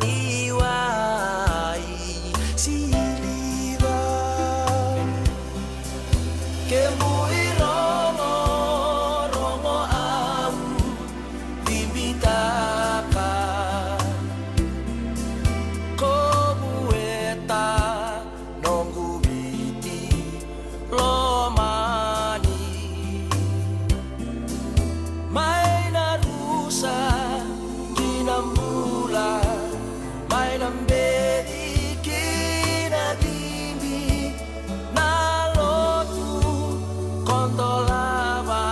ni wai siliva. Kemu irogorogo au bibitaka, kovueta noqu Viti lomani. Mai na rusa ki na bula, mai na beci ki na cibi, na lotu kodolava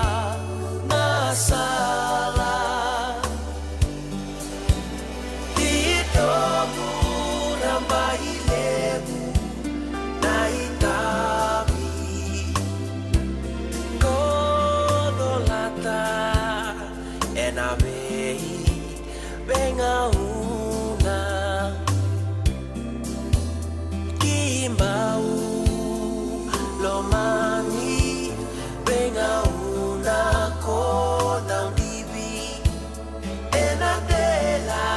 na sala. Titobu rabailevu na itavi, kodolata ena vei veigauna. Kibau lomani veigauna ko daudivi ena dela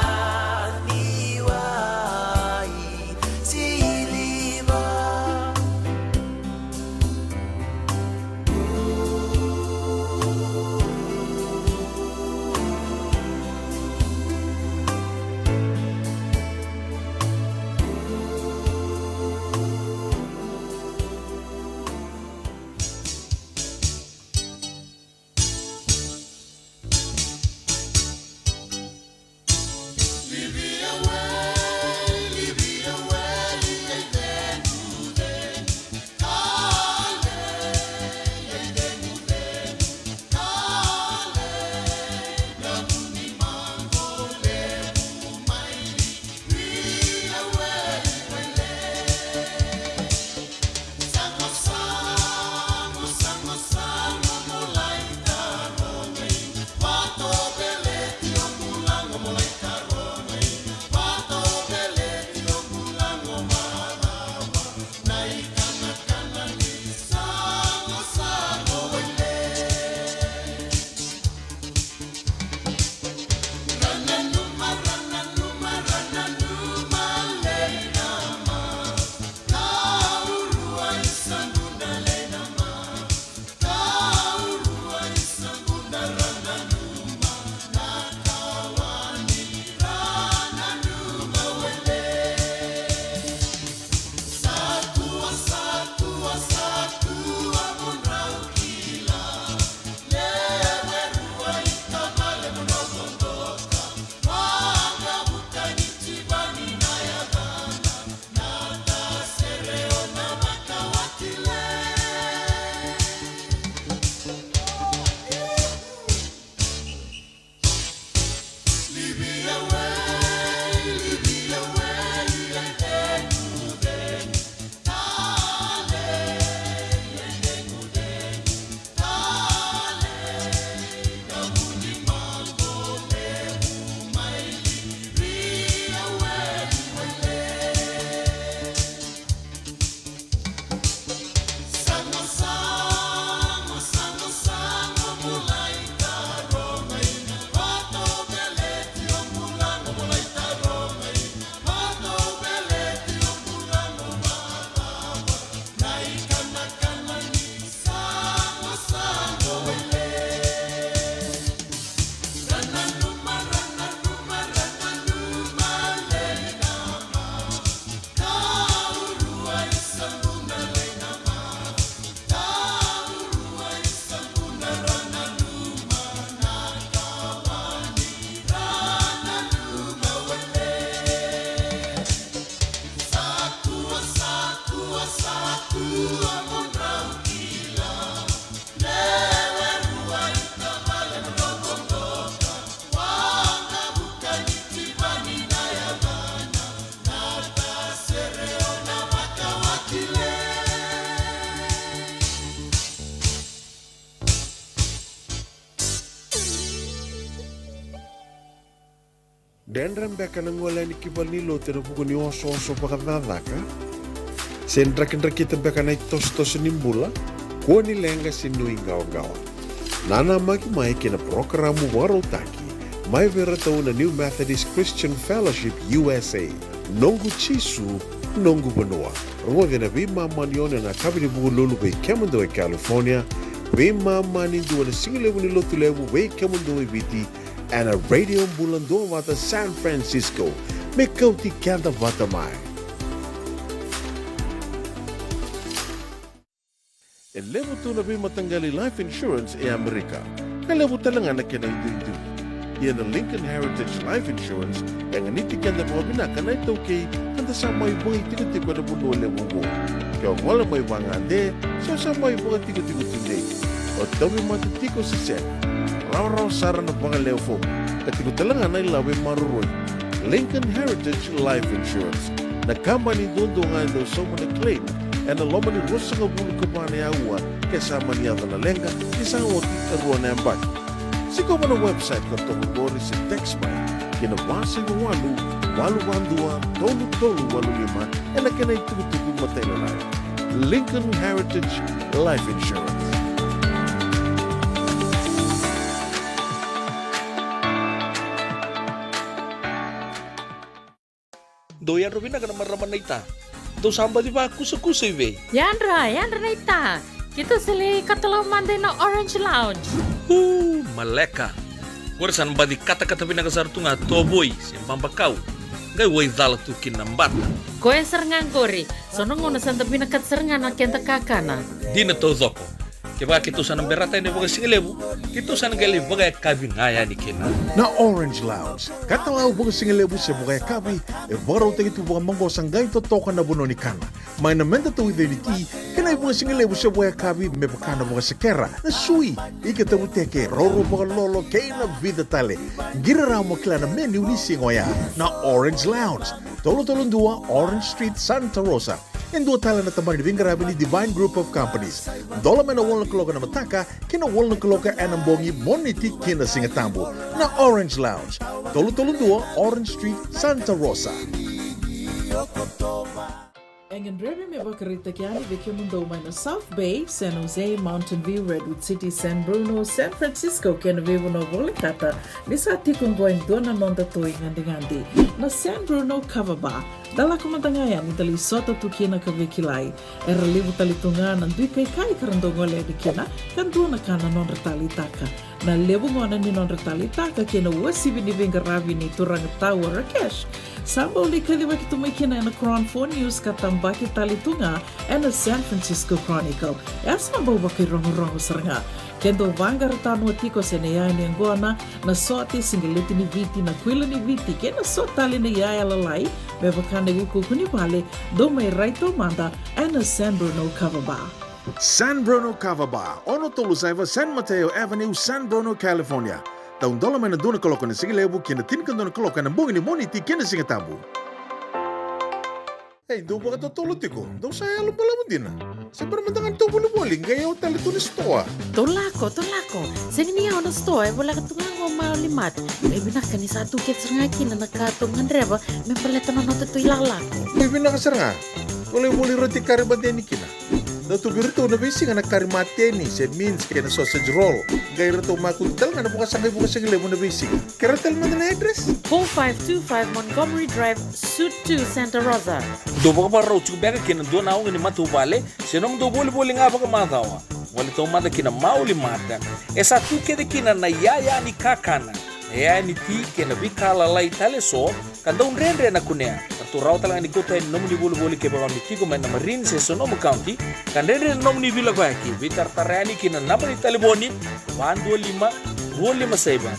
ni wai siliva. Dredre beka na gole yani ki valenilotu ena vuku ni osooso vakacakacaka? Se drakidrakita beka na itosotoso ni bula, kua ni leqa se nuiqawaqawa. Nanamaki mai ki na parokaramu vakarautaki mai vei iratou na New Methodist Christian Fellowship U S A, Noqu Jisu, Noqu Vanua. Rogoci ena veimama ni ono ena yakavi ni Vukelulu vei kemudou e California, veimama ni dua na sigalevu ni Lotulevu vei kemudou e Viti, ena Radio Bula Duavata San Francisco, me kauti keda vata mai. E levu tu na veimataqali life insurance e Amerika, ka levu tale ga na kena iduidui. Ia na Lincoln Heritage Life Insurance e ganiti keda vakavinaka na iTaukei, ka da sa mai vakaitikotiko ena vanua levu oqo. Ke o gole mai vagade, se o sa mai vakatikotiko tudei, o tauvimate tiko se sega, rawarawa sara na vagalewe fomu, ka tiko tale ga na ilavo e maroroi. Lincoln Heritage Life Insurance, na kabani duadua ga e dau sauma na claim ena loma ni ruasagavulu ka va na aua, ke sa mani yaco na leqa, ni sa oti e rua na yabaki. Sikova na website ka toka qori se text mai ki na va saiva walu, walu va dua, tolu tolu walu lima, ena kena itukutuku matailalai. Lincoln Heritage Life Insurance. Dou yadra vinaka na marama naita. Dou sa baci vakusakusa i vei? Yadra, yadra naita. Keitou sa lai katalau mada ina Orange Lounge. U, maleka. Qori sa na baci katakata vinaka sara tu ga tovoi se babakau, qai waicala tu kina na bata. Koya sara ga qori. So na gauna sa da vinakata sara ga na keda kakana. Dina taucoko. Kevaka keitou sa na berata yani vakasigalevu, keitou sa na qai lai vakayakavi ga yani kina. Na Orange Lounge, katalau vakasigalevu se vakayakavi, e vakarautaki tu vakamaqosa, qai totoka na vanua ni kana. Mai na meda tauica ni ti, kei na ivakasigalevu se vakayakavi me vaka na vakasekera, na sui, ika tavuteke, roro vakalolo, kei na vica tale. Qiri rawa mo kila na menu ni siga oya. Na Orange Lounge, tolu tolu dua Orange Street, Santa Rosa. E dua tale na tabana ni veiqaravi ni Divine Group of Companies. Dola mai na walu na kaloko ena mataka ki na walu na kaloko ena bogi, Moniti ki na Sigatabu. Na Orange Lounge, tolu tolu dua Orange Street, Santa Rosa. E gadrevi me vakaraitaki yani vei kemudou mai na South Bay, San Jose, Mountain View, Redwood City, San Bruno, San Francisco kei na veivanua volekata, ni sa tiko oqo e dua na noda toi gadigadi, na San Bruno Kava Bar. Da lako mada ga yani da lai sota tu kina ka veikilai. Era levu tale tu ga na dui kaikai ka ra dau gole yani kina, ka dua na ka na nodra taleitaka. Na levu gona ni nodra taleitaka kei na uasivi ni veiqaravi ni turaga Tau Rakesh, sa bau lai kacivaki tu mai kina ena Chron Four News ka tabaki tale tu ga ena San Francisco Chronicle. E a sa bau vakairogorogo sara ga. Ke dou vaqara tanoa tiko se na iyaya ni yaqona, na sote, siqeleti ni Viti, na kuila ni Viti kei na so tale na iyaya lalai me vaka na iukuuku ni vale, dou mai rai taumada ena San Bruno Kava Bar. San Bruno Kava Bar, ono tolu saiva San Mateo Avenue, San Bruno, California. Taudola mai na dua na kaloko ena sigalevu ki na tinikadua na kaloko ena bogi ni Moniti kei na Sigatabu. Ei, dou vakatotolo tiko, dou sa yalo balavu dina. Se bera mada ga ni tou volivoli, qai yawa tale tu na sitoa. Tou lako, tou lako. Sega ni yawa na sitoa, e voleka tu ga qo Maoli Mart. Qai vinaka ni sa tu kece sara ga kina na ka tou gadreva me baleta na noda tou ilakolako. Qai vinaka sara ga. Tou lai voli roti kari mate ni kina. Dau tu vei iratou na veisiga na kari mateni se mince kei na sausage roll. Qai ratou makutu tale ga na vakasaqai vakasigalevu na veisiga. Kerea tale mada na address? Four five two five Montgomery Drive, Suite two, Santa Rosa. Dou vakavakarau tiko beka kei na dua na auga ni matavuvale se nomudou volivoli ga vakamacawa? Gole taumada ki na Maoli Mart. E sa tu kece kina na iyaya ni kakana, na iyaya ni ti kei na veika lalai tale eso, ka dau dredre na kunea. Ratou rawa tale ga ni kauta yani na nomuni volivoli kevaka o ni tiko mai na Marin se Sonoma County, ka dredre na nomuni veilakoyaki. Veitaratara yani ki na naba ni talevoni, va dua lima, rua lima saiva,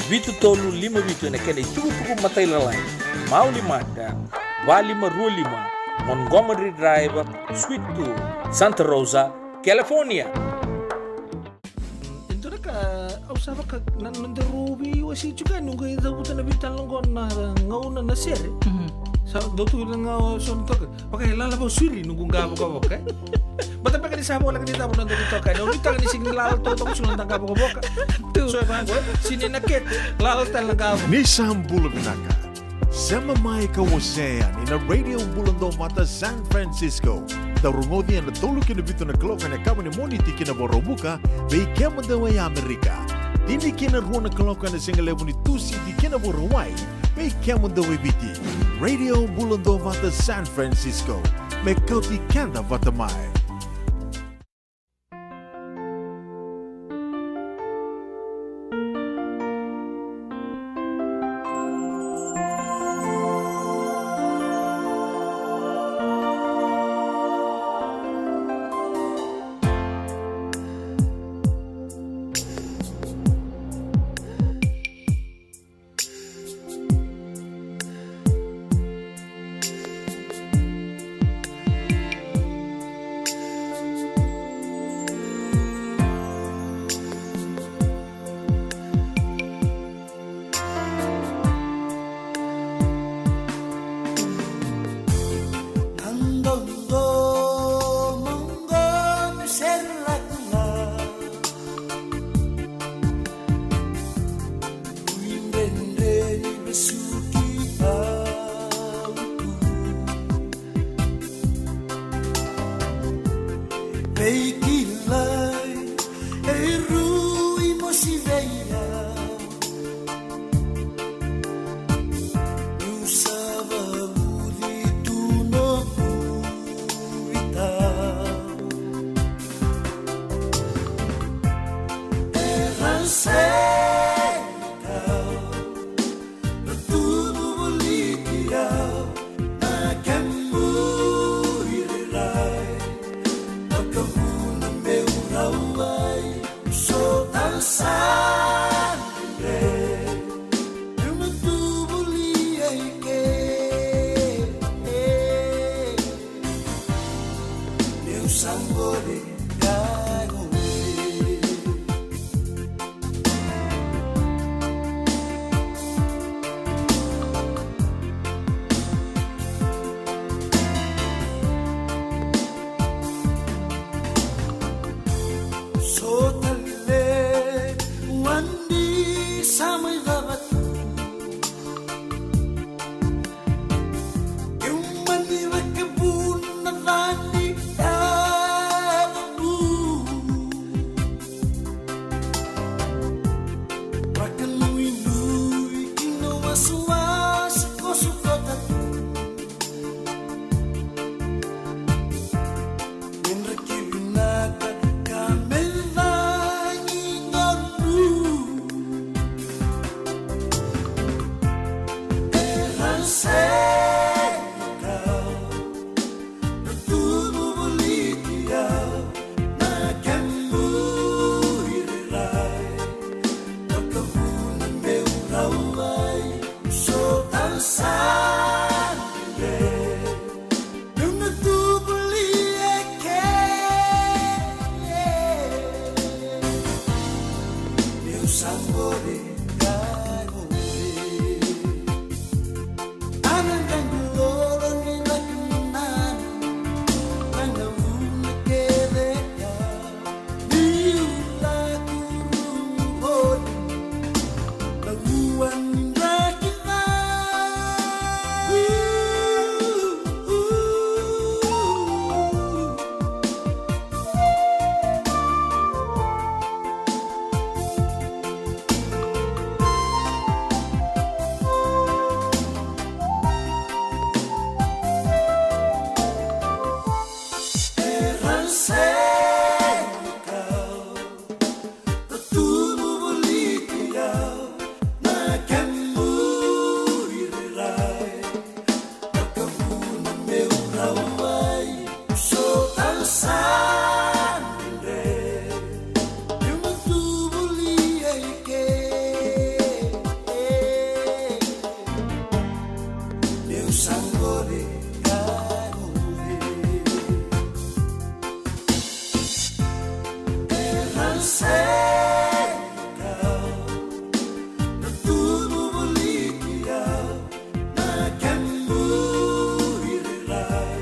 vitu tolu lima vitu, ena kena itukutuku matailalai. Maoli Mart, va lima rua lima Montgomery Drive, Suite two, Santa Rosa, California. E dua na ka au sa vaka na noda rau veiwasei tiko yani, au qai cavuta na veitalanoa qo na gauna na sere. Mhm. Sa dau tu na gauna so na toka. Vaka e Lala vou siri noqu qavokavoka. Bata beka ni sa voleka ni cava na noqu toka. Ni o ni taka ni sigi ni lala toka toka sigi na qavokavoka. Tu. So e vaqo, sini na kete, lala tale na qavo. Ni sa bula vinaka. Sema mai ka wasea yani na Radio Bula Dovata San Francisco. Dau rogoci ena tolu ki na vitu na kaloko ena yakavi ni Moniti ki na Vakaraubuka, vei kemudou e Amerika. Tini ki na rua na kaloko ena siga levu ni Tusiti ki na Vakarauwai, vei kemudou e Viti. Radio Bula Dovata San Francisco. Me kauti keda vata mai. Veikilai e rui mosi vei au. Niu sa vauci tu noqu itau. E ranse kau. Na tubu voliti au, na kemu irairai. Vakavuna meu rau ai, so tale sa dre. Meu na tubu li e ke. Meu sa qore, ka qore. So tale, wandi sa mai cava tu. Keu mani vakavuna na cani yavu. Vakanuinui ki na wasawasa koso kota. Me draki vinaka ka me cagi qori. E ranse kau. Na tubu voliti au, na kemu irairai. Vakavuna meu rau ai, so tale sa dre. Meu na tubu li e ke. Meu sa qore, ka qore. Ana qai lolo ni vakanananu, na gauna kece ka niu lako rumu voli, na ua ni draki ca. Vakavuna meu rau ai, so tale sa dre. Meu na tubu li e ke. Meu sa qore, ka qore. E ranse kau. Na tubu voliti au, na kemu irairai.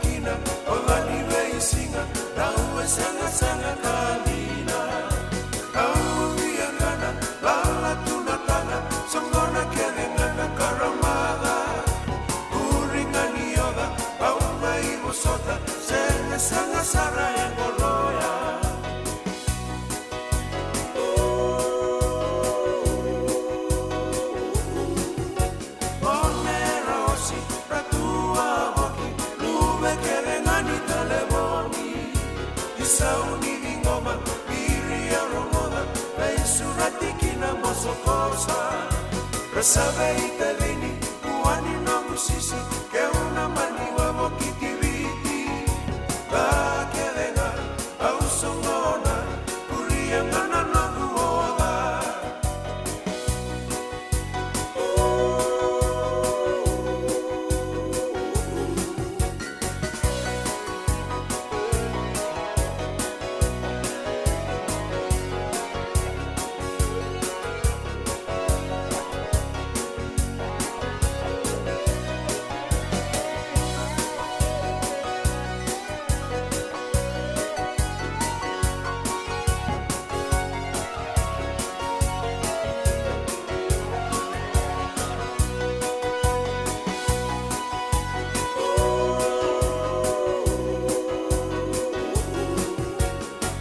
Kina o cani veisiga, rau e segasaga ka dina. Au via kana, lala tu na taga, soqona kece ga na karamaca. Uri ga ni oca, au qai vosota, segasaga sara e qoloya. Monera osi, ra tuavoki, luve kece ga ni talevoni. Isau ni ciqoma, viri au rogoca, veisurati kina mosokosa. Ra sa veitacini, vua ni noqu sisi, keu na mani wavoki tiviti. Ka kece ga, au soqona, kuria ga na noqu oca.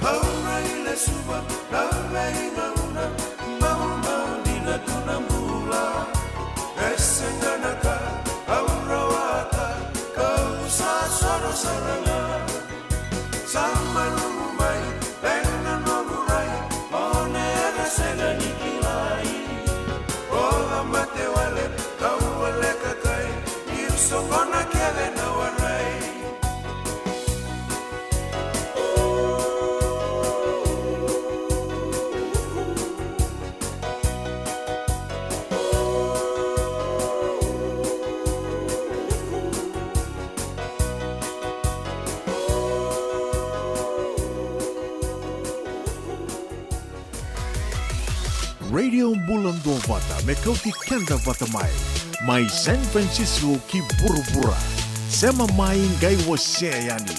Au rai lesuva na veigauna, maumau dina tu na bula. E sega na ka au rawata, kau sa soro sara ga. Sa malumu mai, vena noqu rai, o ne era sega ni kilai. O ca mate wale, kau wale kakai, niu soqona kece na warai. Radio Bula Duavata, me kauti keda vata mai. Mai San Francisco ki vuravura. Sema mai qai wasea yani.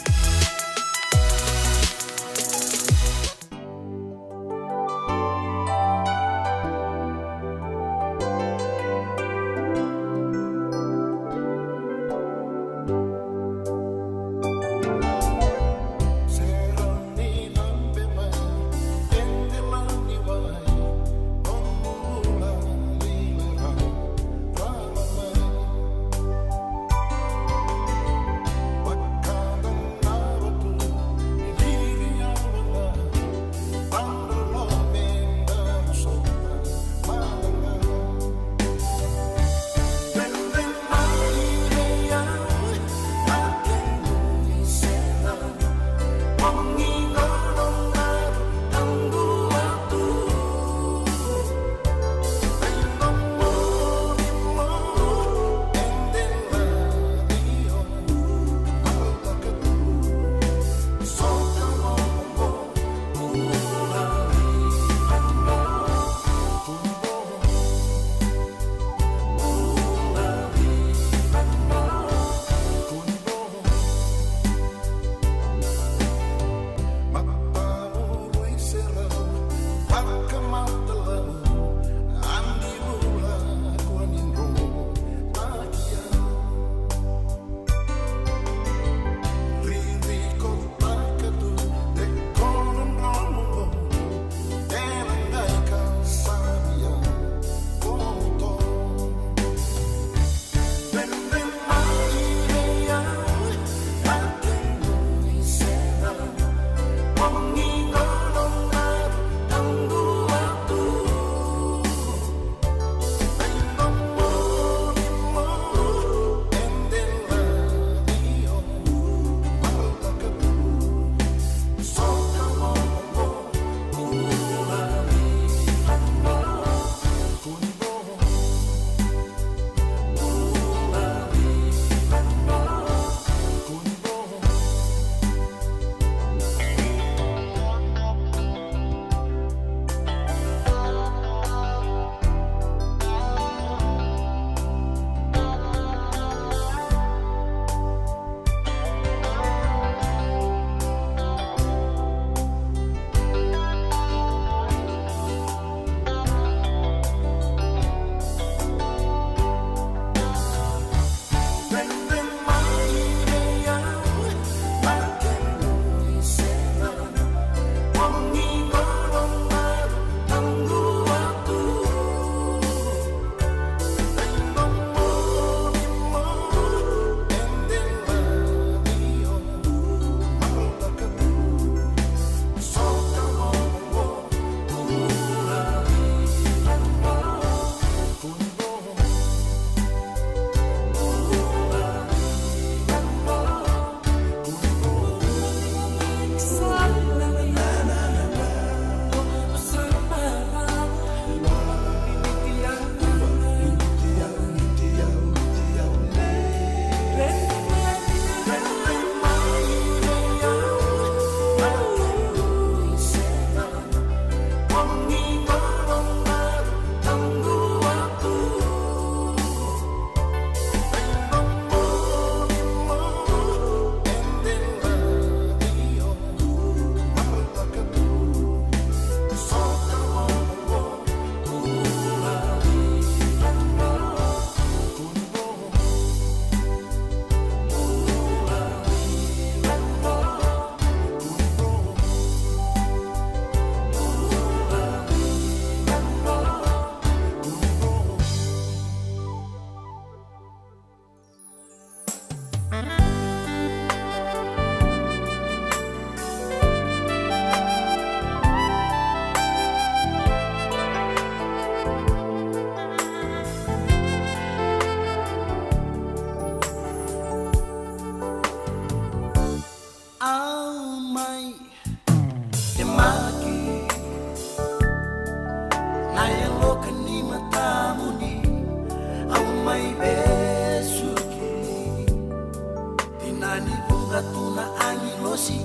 Tu na agilosi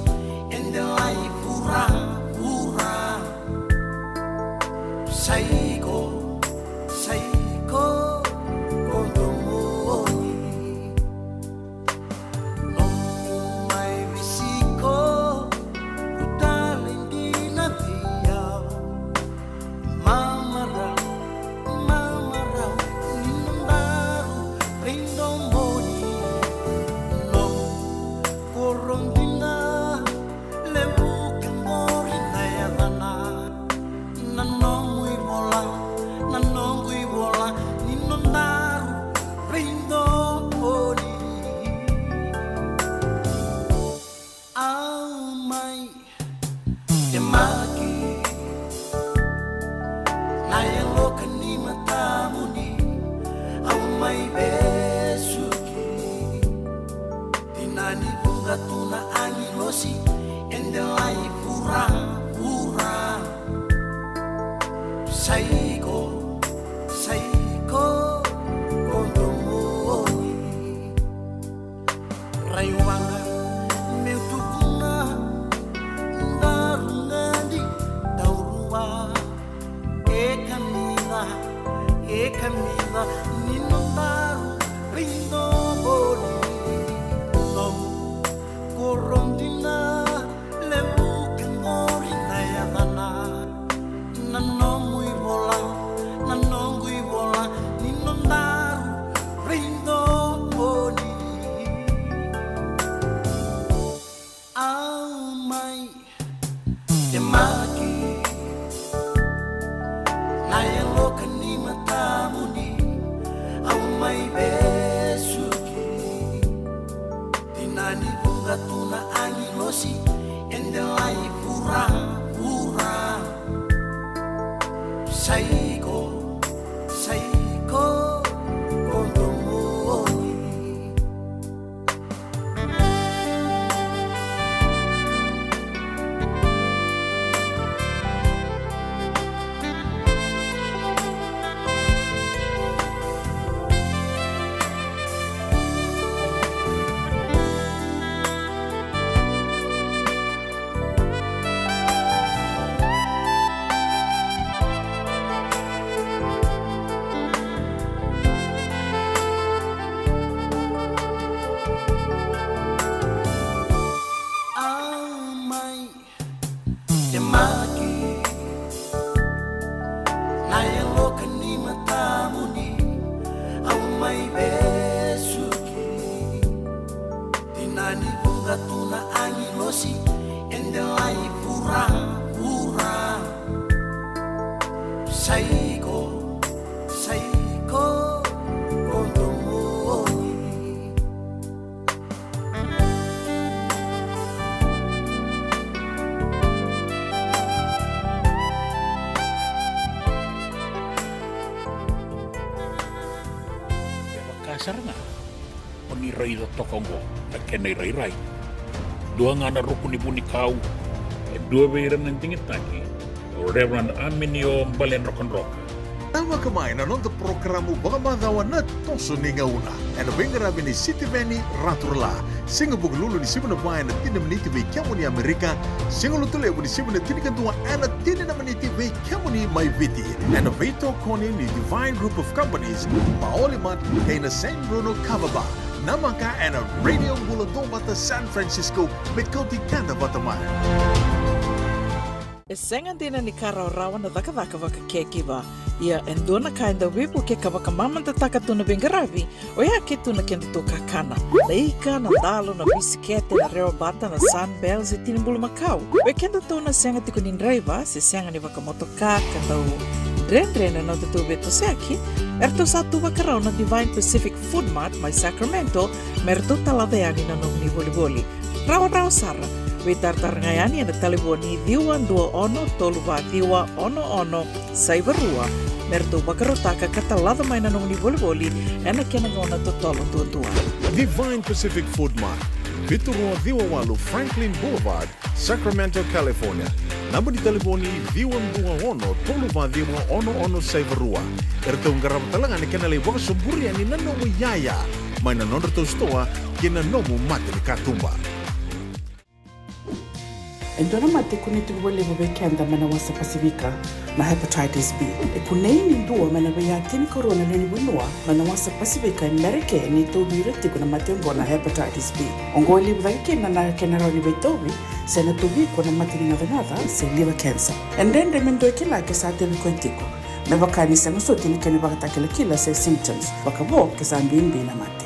e delai vuravura. Sa iko, sa iko ko domoni. Nomu mai veisiko, ko dali dina vei au. Mamarau, mamarau ni nodaru veidomoni. Nomu koro dina, levu ka qori na yacana. Na nomu ivola, na noqu ivola ni nodaru veidomoni. Au mai temaki na yaloka ni matamuni, au mai vesuki. Dina ni vuqa tu na agilosi e delai vuravura. Sa iko, sa iko ko domoni. Raiwaqa meu tukuna, daru gadi daurua. E kamica, e kamica ni nodaru veidomoni. Nomu koro dina, levu ka qori na yacana. Na nomu ivola, na noqu ivola ni nodaru veidomoni. Au mai temaki na yaloka ni matamuni, au mai vesuki. Dina ni vuqa tu na agilosi e delai vuravura. Sa iko, sa iko ko domoni. Au mai temaki na yaloka ni matamuni, au mai vesuki. Dina ni vuqa tu na agilosi e delai vuravura. Sa iko, sa iko ko domoni. E vaka sara ga o ni raica toka oqo na kena irairai. Dua ga na ruku ni vunikau, e dua vei ira na digitaki, o Reverend Aminio Baledrokadroka. Namaka mai na noda porokaramu vakamacawa Na Toso ni Gauna, ena veiqaravi nei Sitiveni Raturala. Siga Vukelulu ni sivi na va ena tini na miniti vei kemuni Amerika. Siga Lotulevu ni sivi na tinikadua ena tini na miniti vei kemuni mai Viti, ena veitokoni ni Divine Group of Companies, Maoli Mart kei na Saint Bruno Kava Bar. Namaka ena Radio Bula Duavata San Francisco, me kauti keda vata mai. E sega dina ni ka rawarawa na cakacaka vakakekiva. Ia e dua na ka e dau veivuke ka vakamamadataka tu na veiqaravi, oya ke tu na kedatou kakana, na ika, na dalo, na bisikete, na rewabata, na Sunbell se tini bulumakau. Vei kedatou na sega tiko ni draiva se sega ni vakamotoka ka dau dredre na nodatou veitosoyaki, eratou sa tu vakarau na Divine Pacific Food Mart mai Sacramento me ratou talaca yani na nomuni volivoli. Rawarawa sara, veitaratara ga yani ena talevoni ciwa dua ono tolu va ciwa ono ono saiva rua me ratou vakarautaka ka talaca mai na nomuni volivoli ena kena gauna totolo duadua. Divine Pacific Food Mart, vitu rua ciwa walu Franklin Boulevard, Sacramento, California. Naba ni talevoni ciwa dua ono tolu va ciwa ono ono saiva rua. Eratou qarava tale ga na kena lai vakasoburi yani na nomu iyaya mai na nodratou sitoa kei na nomu mata ni katuba. E dua na mate e kunei tiko vakalevu vei keda mai na wasa Pasifika na hepatitis B. E kunei ni dua mai na veiya tinikarua na lewe ni vanua mai na wasa Pasifika e Merika ni tauvi ira tiko na mate oqo na hepatitis B. Oqo e levu cake kina na kena rawa ni veitauvi se na tauvi iko na mate ni gacagaca se liver cancer. E dredre me dua e kila ke sa tauvi koya tiko. Me vaka ni sega soti na kena ivakatakilakila se symptoms, vakavo ke sa bibi na mate.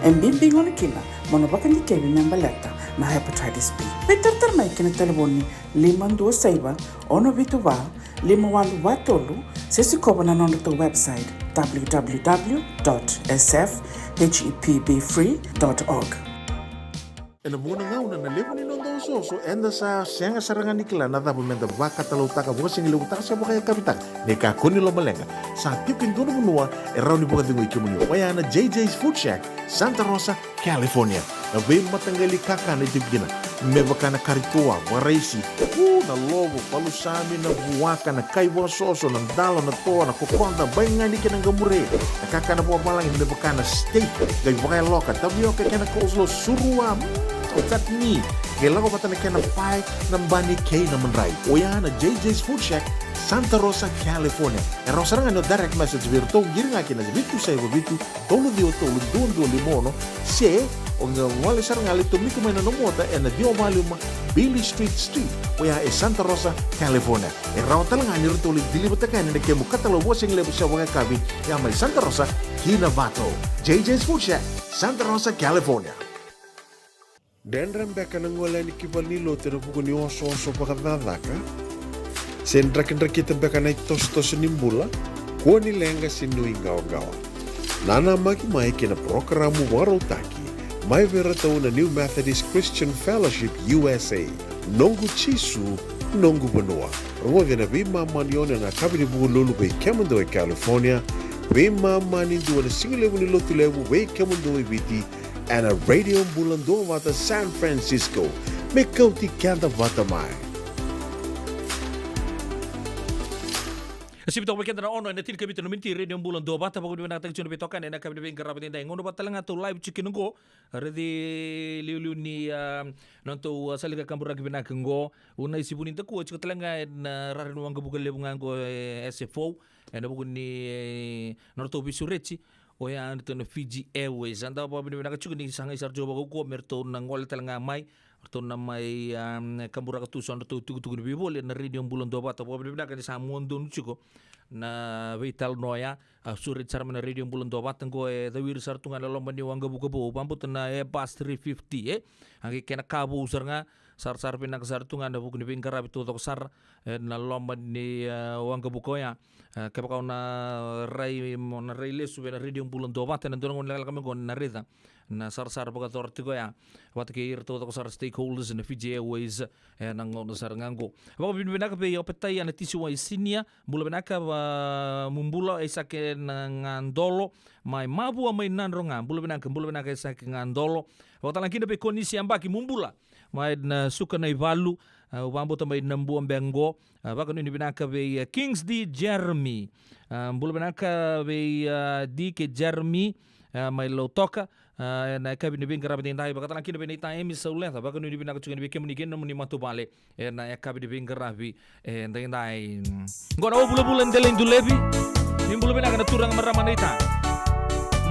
E bibi gona kina mo na vakadikevi me baleta na hepatitis B. Veitaratara mai ki na talevoni lima dua saiva, ono vitu va, lima walu va tolu, se sikova na nodratou website, w w w dot s f h e p b free dot org. Ena vuqa na gauna na levu ni noda osooso, eda sa sega sara ga ni kila na cava meda vakatalautaka, vakasigalevutaka se vakayakavitaka. Ni kakua ni lomaleqa, sa tiko e dua na vanua e rawa ni vakacegui kemuni, oya na J J's Food Shack, Santa Rosa, California. Na veimataqali kakana e tiko kina, me vaka na kari toa, vakaraisi, u, na lovo, palusami, na vuaka, na kai vakasoso, na dalo, na toa, na kokoda, baigani kei na qamure, na kakana vakavalagi me vaka na steak, qai vakayaloka, tavioka kei na coleslaw, surua, mm, o chutney, qai lako vata na kena pae, na bani kei na madrai. Oya na J J's Food Shack, Santa Rosa, California. E rawa sara ga ni o direct message vei iratou, qiri ga ki na vitu saiva vitu, tolu ciwa tolu, dua dua lima ono, se o qai gole sara ga, lai tomika mai na nomu ota ena ciwa va lima Beale Street Suite, oya e Santa Rosa, California. E rawa tale ga ni ratou lai deliver-taka yani na kemu katalau vakasigalevu se vakayakavi, ya mai Santa Rosa ki Novato. J J's Food Shack, Santa Rosa, California. Dredre beka na gole yani ki valenilotu ena vuku ni osooso vakacakacaka? Se drakidrakita beka na itosotoso ni bula? Kua ni leqa se nuiqawaqawa. Nanamaki mai ki na parokaramu vakarautaki mai vei iratou na New Methodist Christian Fellowship U S A. Noqu Jisu, noqu vanua. Rogoci ena veimama ni ono ena yakavi ni Vukelulu vei kemudou e California, veimama ni dua ena sigalevu ni Lotulevu vei kemudou e Viti, ena Radio Bula Duavata San Francisco. Me kauti keda vata mai. Sivi toka vei keda na ono ena tinikavitu na miniti, Radio Bula Duavata, vakavinavinakataki tiko na veitokani ena yakavi ni veiqaravi edaidai. Gauna vata tale ga tou live tiko kina oqo, raici liuliu ni, ah, nodatou, ah, salika kaburaki vinaka oqo. Unai Sivuni Dakua tiko tale ga ena rara ni waqavuka levu ga oqo e S F O, ena vuku ni, eh, nodratou veisureti. Oya na Fiji Airways. Eda vakavinavinaka tiko ni sa qai sara tiko vakaukauwa me ratou na gole tale ga mai, ratou na mai, um, kaburaka tu so nodratou tukutuku ni veivoli ena Radio Bula Duavata. Vakavinavinaka ni sa mua donu tiko na veitalanoa oya. A sureti sara mai na Radio Bula Duavata oqo e cawiri sara tu ga na loma ni waqavuka vou, vakabauta na Airbus three fifty, e? A qai kena ka vou sara ga, sarasara vinaka sara tu ga ena vuku ni veiqaravi taucoko sara ena loma ni, e, waqavuka oya. E, kevaka o na rai, mo na rai lesu vei na Radio Bula Duavata ena dua na gauna lekaleka mai oqo, na raica na sarasara vakayacora tiko oya vata kei ira taucoko sara stakeholders na Fiji Airways ena gauna sara ga oqo. Vakavinavinaka vei Opetaia na Tisiwai Senior, bula vinaka. Va, mu bula, Aisake Nagadolo mai Mavua mai Nadroga, bula vinaka, bula vinaka Aisake Nagadolo. Vakatalega kina vei Konisi Abaki, mu bula, mai na Suka na iValu, a, au vakabauta mai Nabua beka oqo. A, vakanuinui vinaka vei, a, Kings D Jeremy. A, bula vinaka vei, a, D K Jeremy, a, mai Lautoka. A, ena yakavi ni veiqaravi edaidai, vakatalega kina vei Naita Emi Sauleca, vakanuinui vinaka tiko yani vei kemuni kei na nomuni matavuvale ena yakavi ni veiqaravi edaidai. Oqo na Wavulavula Delai Dulevi. Ni bula vinaka na turaga marama Naita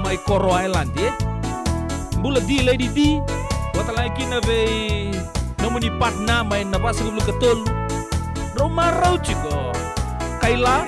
mai Koro Island, e? Bula D Lady D. Vakatalega kina vei nomuni partner mai na vasagavulu ka tolu. Drau marau tiko. Kaila.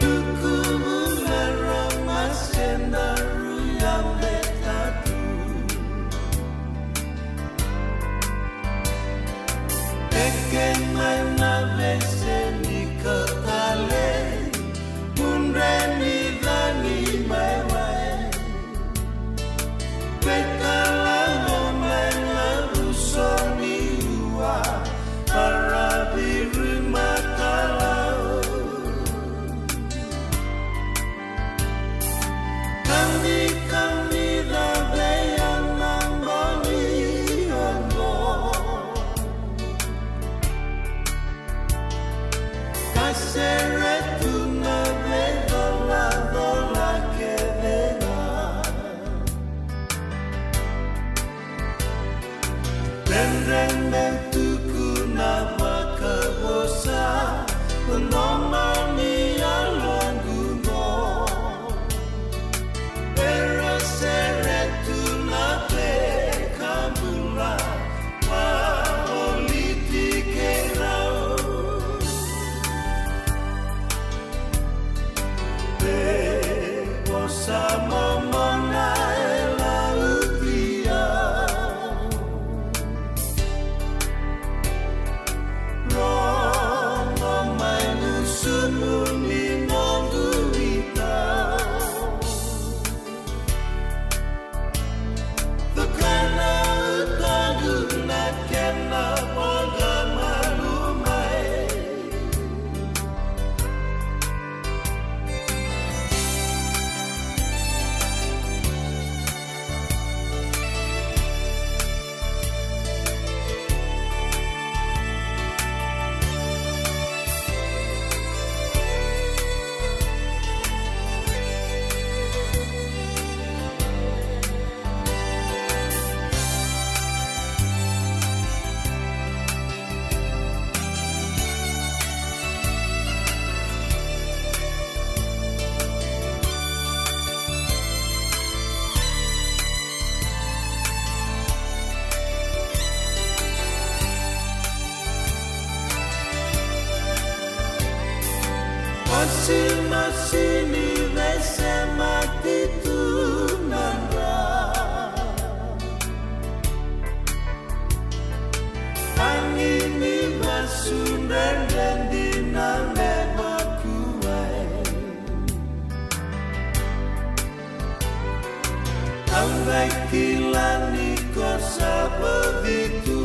Tukuvu na rama se na ruya me tatu. Teke mai na vese ni katale, mudre ni cani mai wae. Vekalago mai na vuso ni ua, para viri makalau. Kani kani da vei ana mani oqo. Ka sere tu na veicolacola kece ga. Dredre me tukuna vakavosa, na nomani yaloqu qo. Era sere tu na vei ka bula, vaoliti keirau. Pe vosa momona e lautia. Rogo mai gusumu ni noqu ita. Tukana utogu na kena voqa malu mai. Masi, masi ni vesemati tu na dra. Tangi ni vasu dredre dina me vakuai. Au qai kila ni ko sa bogi tu,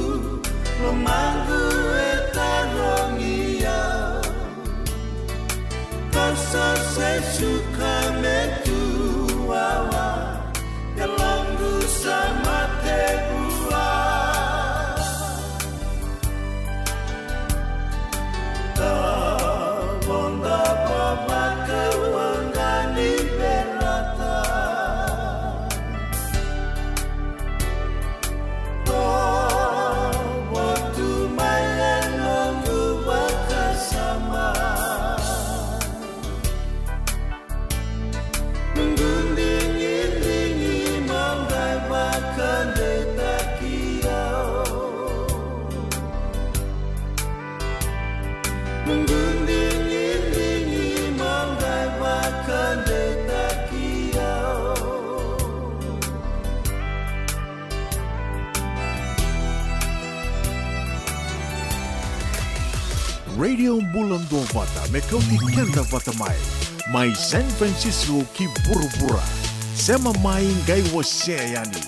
lomaqu e tarogi au. Ko sa se suka me tu wawa, yaloqu sa mate vua. Tavoda vavaka waqa ni verata. Tovo tu mai e noqu vakasama. Noqu digidigi mo qai vakadeitaki au. Noqu digidigi mo qai vakadeitaki au. Radio Bula Duavata, me kauti keda vata mai. Mai San Francisco ki vuravura. Sema mai, qai wasea yani.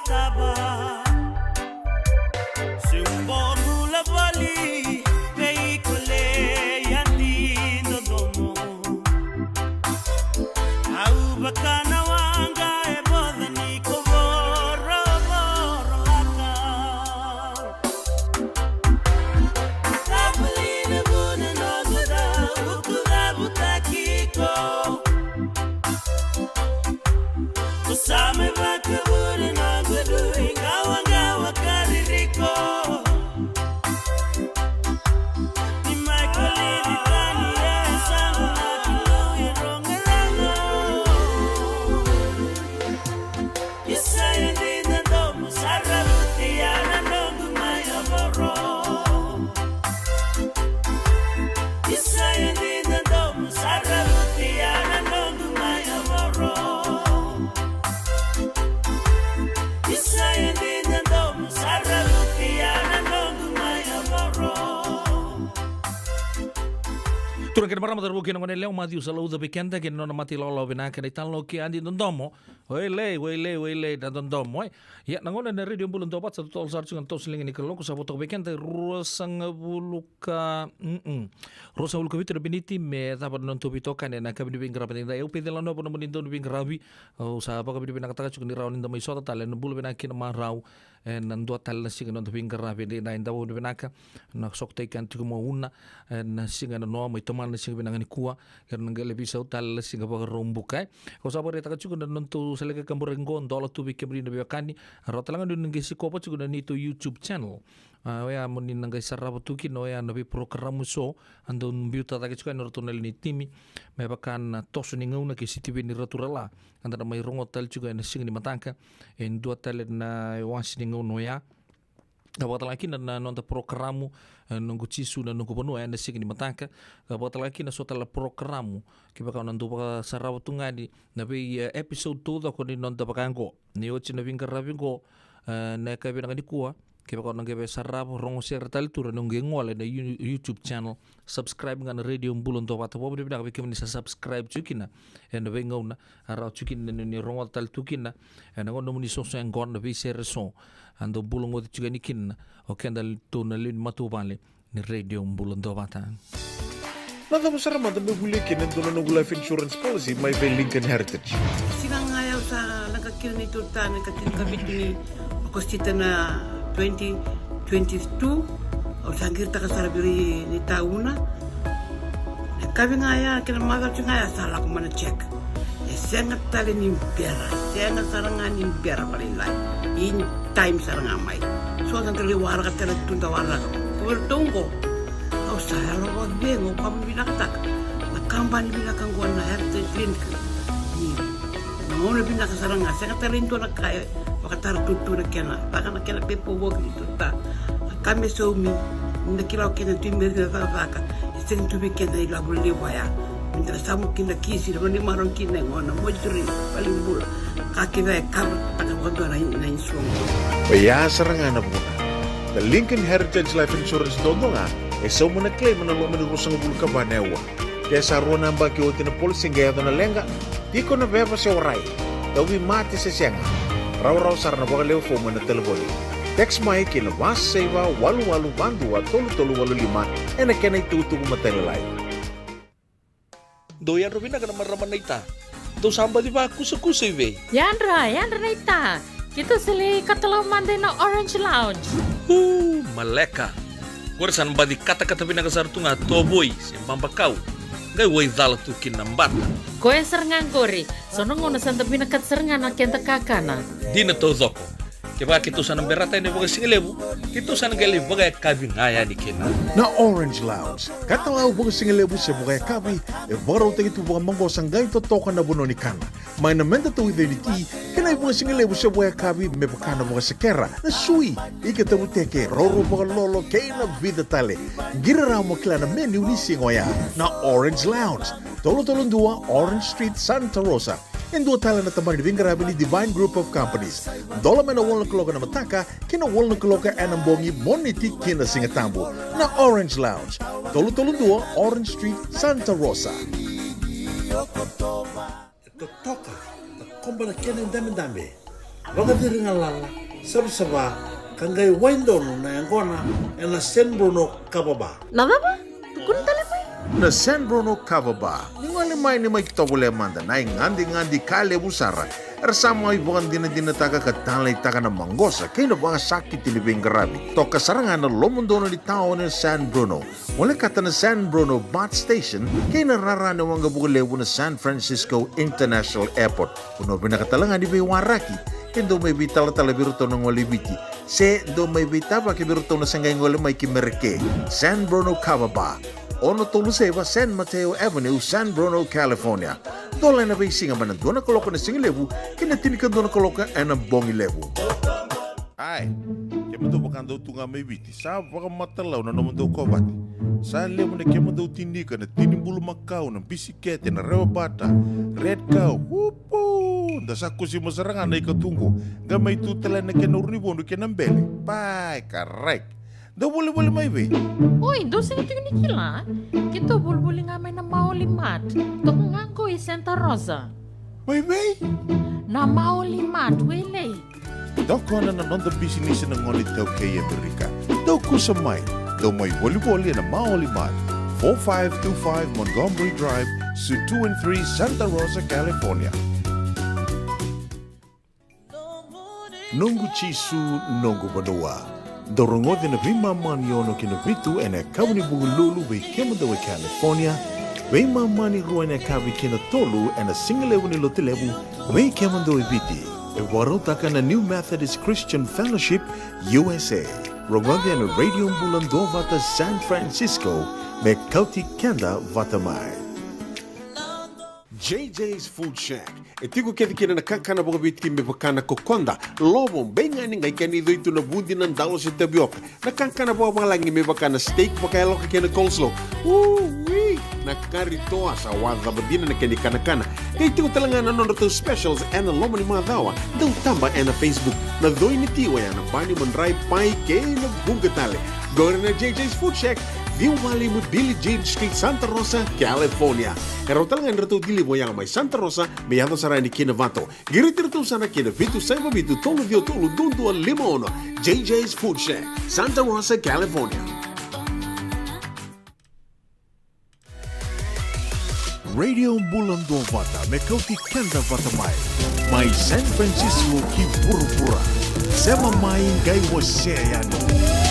Tava. Se bula voli vei iko le yadi dodomo. Au vaka na waqa e voca ni ko vorovoro laka. Kavalina vuna noqu dau, ku cavutaki iko. Ko sa mai vakavuna noqu dui qawaqawa ka ririko. Ni mai kolivi tani e sa na kilou e rogorago. Isa e dina domo sa ravuti ya na noqu mai yavoro. Isa e dina domo sa ravuti ya na noqu mai yavoro. Isa e dina domo sa ravuti ya na noqu mai yavoro. Turaga kei na marama, cauravou kei na goneyalewa, Maciu Salauca vei keda kei na nona mata ilawalawa vinaka na italanoa kei Adi Dodomo. Wailei, wailei, wailei na dodomo, e. Ia, na gauna na Radio Bula Duavata sa totolo sara tiko na toso ni liga ni Kalou, sa vo toka vei keda e ruasagavulu ka, mm, ruasagavulu ka vitu na miniti me cava na nodatou veitokani ena yakavi ni veiqaravi edaidai. Au Peceli Lanoa, vanua ni dauniveiqaravi. Au sa vakavinavinakataka tiko ni rawa ni da mai sota tale ena bula vinaka kei na marau ena dua tale na siga ni noda veiqaravi edaidai. Da vakavinavinaka na sokotaki keda tiko mai Una ena siga nanoa, mai tomana na siga vinaka nikua, kei na qai lai veisau tale na siga Vakaraubuka, e. Au sa vakaraitaka tiko na nodatou sala ni kaburaki qo, dola tu vei kemuni na veiwekani. Rawa tale ga ni na qai sikova tiko na neitou YouTube channel. A, oya mo ni na qai sarava tu kina oya na veiporokaramu eso a dau biuta cake tiko yani o ratou na lewe ni timi, me vaka na Toso ni Gauna kei Sitiveni Raturala, a da na mai rogoca tale tiko ena siga ni mataka e dua tale na iwase ni gauna oya. Ka vakatalega kina na noda porokaramu, e, Noqu Jisu na Noqu Vanua, ena siga ni mataka. Ka vakatalega kina so tale na porokaramu kevaka o na dau vakasarava tu ga yani na vei, e, episode taucoko ni noda vaka oqo. Ni oti na veiqaravi oqo, e, na yakavi vinaka nikua, kevaka o na qai via sarava, rogo sere tale tu, rawa ni o qai gole ena You-, YouTube channel, subscribe ga na Radio Bula Duavata. Vakavinavinaka vei kemuni sa subscribe tiko kina ena veigauna, a rawa tiko kina ni, ni rogoca tale tu kina ena gauna nomuni soso yaqona na veisere eso a dau bula goci tiko yani kina o keda tu na lewe ni matavuvale ni Radio Bula Duavata. Na cava sara mada meu volia kina e dua na noqu life insurance policy mai vei Lincoln Heritage? Siga ga ya au sa leqa kina neitou ta na ikatini ka vitu ni Okosita na twenty twenty-two. Au sa qiritaka sara vei ira na itauna. Na yakavi ga ya kei na macawa ga ya sa lako mai na check. E sega tale ni bera, sega sara ga ni bera vakalailai. In time sara ga mai. So da qai waraka tale tu, da waraka. Ko iratou oqo, au sa yalo vakacegu, au vakavinavinakataka na kabani vinaka oqo na Heritage Link. Ni na gauna vinaka sara ga, sega tale ni dua na ka e vakatara tutu na kena, vaka na kena paperwork ni tuta. Na ka me saumi, ni da kila o keda tu me rina cakacaka, e sega tu vei keda na ilavo levu oya. Me da samu kina kisi, na vanua ni marau kina, e gona, mortuary, valenibula. Ka kece e cover taka vakadua na, na insurance. Oya sara ga na vuna. Na Lincoln Heritage Life Insurance dodonu ga e sauma na claim ena loma ni ruasagavulu ka va na aua. Ke sa rua na yabaki oti na policy qai yaco na leqa, tiko na veva se warai, tauvimate se sega, rawarawa sara na vakalewe fomu ena talevoni. Text mai ki na va saiva walu walu va dua tolu tolu walu lima ena kena itukutuku matailalai. Dou yadra vinaka na marama naita. Dou sa baci vakusakusa i vei? Yadra, yadra naita. Keitou sa lai katalau mada ina Orange Lounge. Uu, maleka. Qori sa na baci katakata vinaka sara tu ga tovoi se babakau. Qai waicala tu kina na bata. Koya sara ga qori. So na gauna sa da vinakata sara ga na keda kakana. Dina taucoko. Kevaka keitou sa na berata yani vakasigalevu, keitou sa na qai lai vakayakavi ga yani kina. Na Orange Lounge, katalau vakasigalevu se vakayakavi, e vakarautaki tu vakamaqosa qai totoka na vanua ni kana. Mai na meda tauica ni ti, kei na ivakasigalevu se vakayakavi me vaka na vakasekera, na sui, ika tavuteke, roro vakalolo, kei na vica tale. Qiri rawa mo kila na menu ni siga oya. Na Orange Lounge, tolu tolu dua Orange Street, Santa Rosa. E dua tale na tabana ni veiqaravi ni Divine Group of Companies. Dola mai na walu na kaloko ena mataka ki na walu na kaloko ena bogi, Moniti ki na Sigatabu. Na Orange Lounge, tolu tolu dua Orange Street, Santa Rosa. E totoka, takoba na kena idabedabe. Vakaciri galala, savasava, ka qai wai donu na yaqona ena San Bruno Kava Bar. Na cava? Tukuna tale mai. Na San Bruno Kava Bar. Ni gole mai, ni mai tovolea mada na igadigadi ka levu sara. Era sa mai vakadinadinataka ka taleitaka na maqosa kei na vakasakiti ni veiqaravi. Toka sara ga na lomodonu ni taoni o San Bruno. Molekata na San Bruno BART Station kei na rara ni waqavuka levu na San Francisco International Airport. Vanua vinaka tale ga ni veiwaraki, ke dou mai veitalatala vei iratou na gole i Viti, se dou mai veitavaki vei iratou na se qai gole mai ki Merika. San Bruno Kava Bar, ono tolu saiva San Mateo Avenue, San Bruno, California. Dola ena veisiga mai na dua na kaloko na siga levu ki na tinikadua na kaloko ena bogi levu. Ai, kemudou vaka dou tu ga mai Viti, sa vakamatailalai na nomudou kovate. Sa levu na kemudou tinika, na tini bulumakau, na bisikete, na rewabata, red cow, upu. Da sa kusima sara ga na ikatuqu, qai mai tu tale na kena urunivodu kei na bele. Pai, karai. Dou volivoli mai vei? Oi, dou sega tiko ni kila? Keitou volivoli ga mai na Maoli Mart. Toka ga qo i Santa Rosa. Mai vei? Na Maoli Mart, Wailei. Tokona na noda bisinisi na gone iTaukei e Amerika. Dou kusa mai. Dou mai volivoli ena Maoli Mart, four five two five Montgomery Drive, Suite two and three, Santa Rosa, California. Noqu Jisu, noqu vanua. Dou rogoca na veimama ni ono ki na vitu ena yakavi ni Vukelulu vei kemudou e California, veimama ni rua ena yakavi ki na tolu ena sigalevu ni Lotulevu vei kemudou e Viti. E vakarautaka na New Methodist Christian Fellowship U S A. Rogoca ena Radio Bula Duavata San Francisco, me kauti keda vata mai. J J's Food Shack. E tiko kece kina na kakana vakaviti me vaka na kokoda, lovo, beigani, qai kena icoi tu na vudi, na dalo se tavioka. Na kakana vakavalagi me vaka na steak vakayaloka kei na coleslaw. Ui! Na kari toa sa waca vadina na kena ikanakana. Qai tiko tale ga na nodratou specials ena loma ni macawa. Dou taba ena Facebook. Na coi ni ti oya na bani, madrai, pai kei na vuqa tale. Qori na J J's Food Shack, ciwa walu lima Billie Jean Street, Santa Rosa, California. E rawa tale ga ni ratou deliver oya mai Santa Rosa me yaco sara yani ki Novato. Qiriti iratou sara ki na vitu saiva vitu tolu ciwa tolu dua dua lima ono. J J's Food Shack, Santa Rosa, California. Radio Bula Duavata, me kauti keda vata mai. Mai San Francisco ki vuravura. Sema mai qai wasea yani.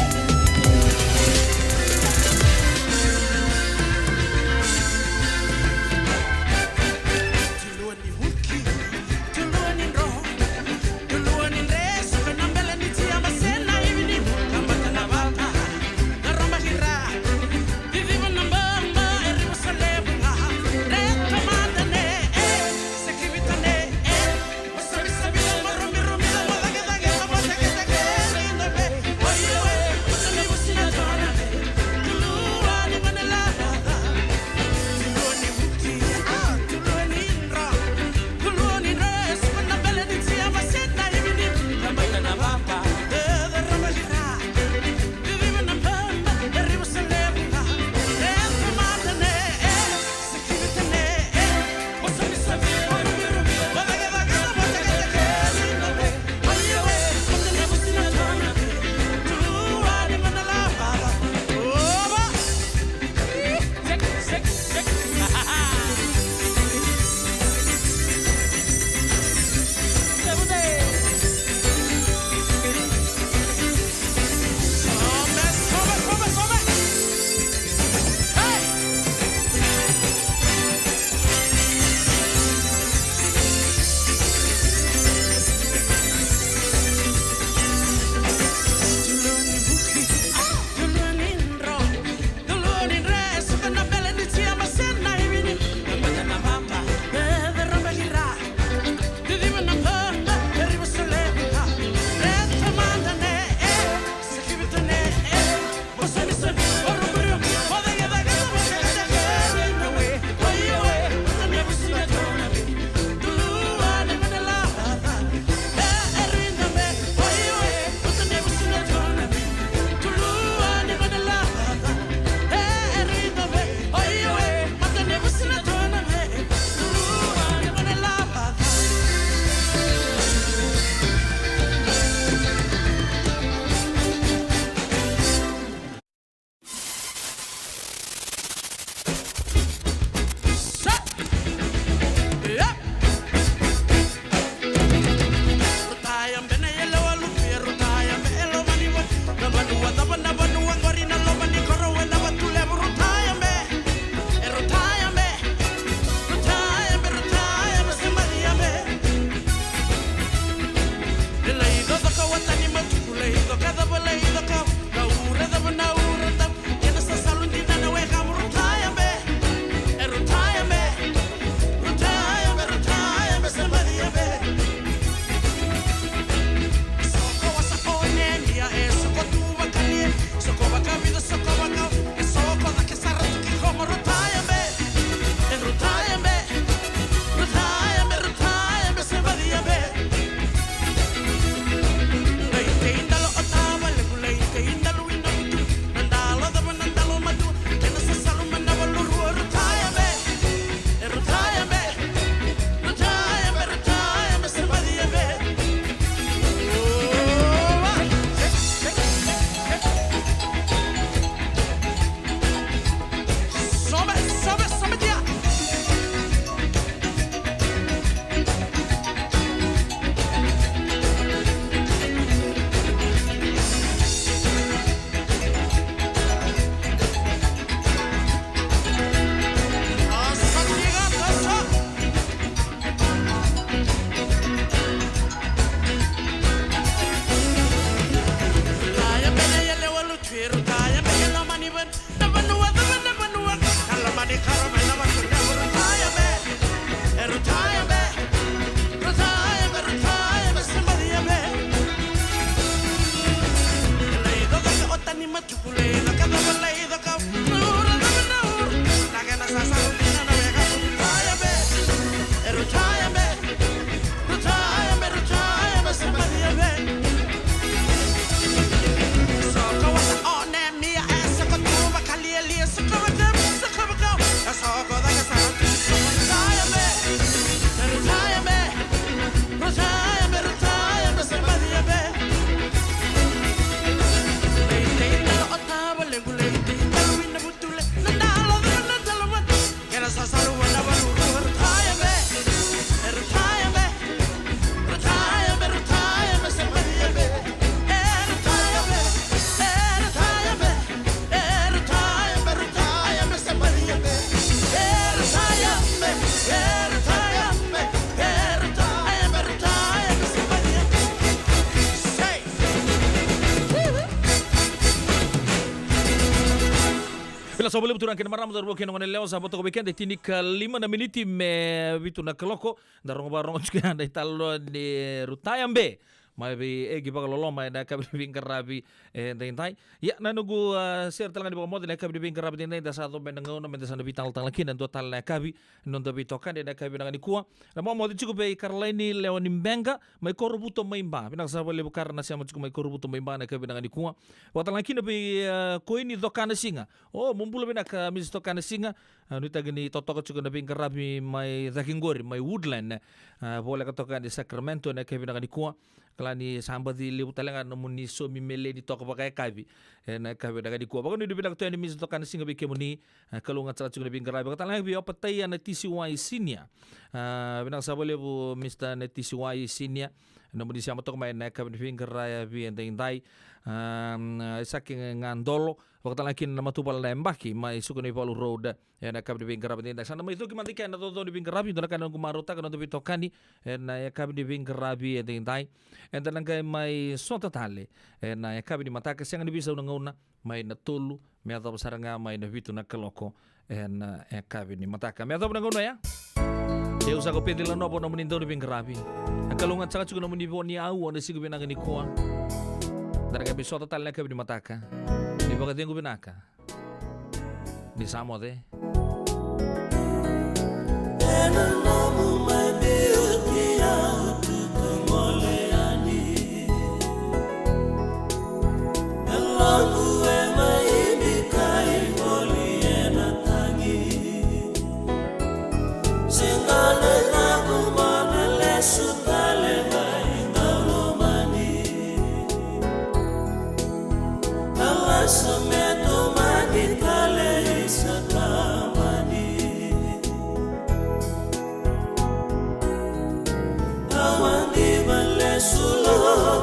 Sa vakalevu turaga kei na marama, cauravou kei na goneyalewa, sa vo toka vei keda e tinikalima na miniti me vitu na kaloko. Da rogo vakarogo tiko ya na italanoa ni Rutaya Be mai vei Egi Vakaloloma ena yakavi ni veiqaravi edaidai. Ia, na noqu, a, sere tale ga ni vakamoce ena yakavi ni veiqaravi edaidai, da sa yaco mai na gauna me da sa na veitalatala kina e dua tale na yakavi ni noda veitokani ena yakavi vinaka nikua. Na vakamoce tiko vei Karalaini Lewa ni Beqa mai Korovuto mai Ba. Vinaka sara vakalevu Kara na sema tiko mai Korovuto mai Ba ena yakavi vinaka nikua. Vakatalega kina vei, e, Koini Cokanasiga. O, mo bula vinaka Mrs Cokanasiga. A, nuitaki ni totoka tiko na veiqaravi mai cake qori, mai Woodland. A, voleka toka yani Sacramento ena yakavi vinaka nikua. Kila ni sa baci levu tale ga na nomuni saumi meleni toka vakayakavi ena yakavi vinaka nikua. Vakanuinui vinaka tu yani Mrs Cokanasiga vei kemuni. A, kalougata sara tiko na veiqaravi. Vakatalega vei Opataia na T C Y Senior. A, vinaka sara vakalevu Mr na T C Y Senior. Nomuni sema toka mai ena yakavi ni veiqaravi edaidai. A, Isake Gadolo. Vakatalega kina na matavuvale na Yabaki mai Sukanaivalu Road. Ena yakavi ni veiqaravi edaidai. Sa na mai coki mada i ke na caucau ni veiqaravi, dua na ka na noqu marautaka na noda veitokani ena yakavi ni veiqaravi edaidai. Eda na qai mai sota tale ena yakavi ni mataka, sega ni veisau na gauna, mai na tolu me yacova sara ga mai na vitu na kaloko ena yakavi ni mataka. Me yacova na gauna oya. Keu sa ko Peci Lanova nomuni dau ni veiqaravi. A kalougata saka tiko nomuni vo ni aua na siga vinaka nikua. Da na qai mai sota tale na yakavi ni mataka. Ni vakacegu vinaka. Ni sa moce. Ena nomu mai biuti au tutu gole yani. E logu e mai bikai voli ena tagi. Sega na nomu mana lesu tale mai na lomani. Ka lasa me tomani tale i sa tamani. Au a diva lesu lo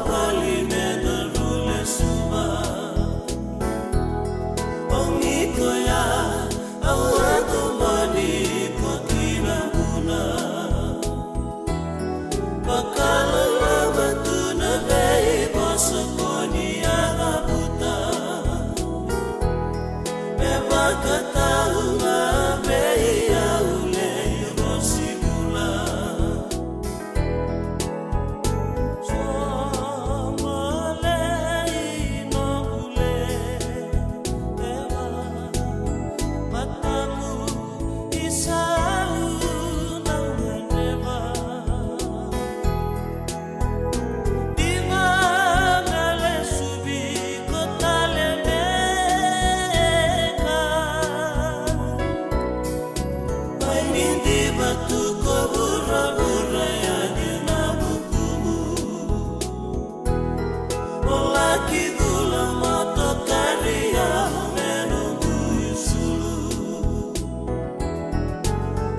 vali me daru lesu va. O ni koya au a tomani ko kina buna. Vakaloloma tu na veivosa ko ni a cavuta. Me vakatau ga vei au lei rosi bula. Somale i noqu le. Matamu i sau na gadreva. Diva na lesu viko tale beka. Mai ni diva tu ko vuravura yani na vukumu. O laki cula motokari au me noqu isulu.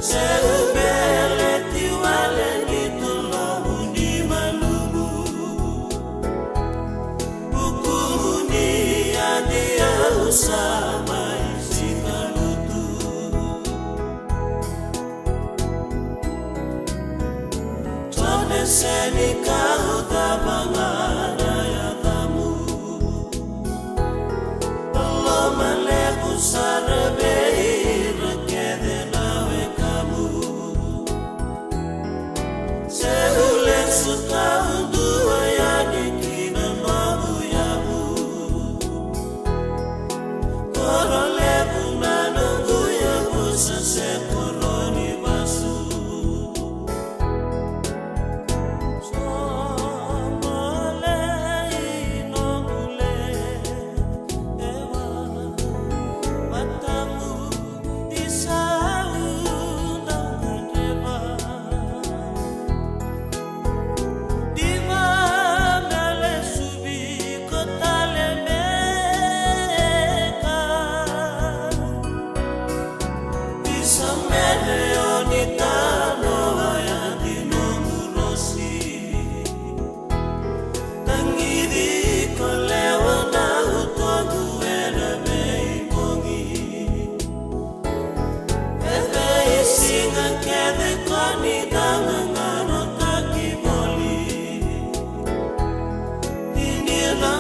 Se u beleti wale ni tolomu ni malumu. Vukumu ni yadi au sa mai sika lutu. Tone seni kau cava ga na yacamu. Loma levu sara vei ira kece na wekamu. Se u lesu taudua yani ki na noqu yavu. Koro levu na noqu yavusa se koro ni vasu. Somale i noqu le, ewa, matamu i sau na gadreva. Diva na lesu viko tale beka. Isa mene o ni tanoa ya di nomu rosi. Tagidi ko lewa na utogu ena veibogi. E veisiga kece ko ni dau gaganotaki voli. Ni ni dau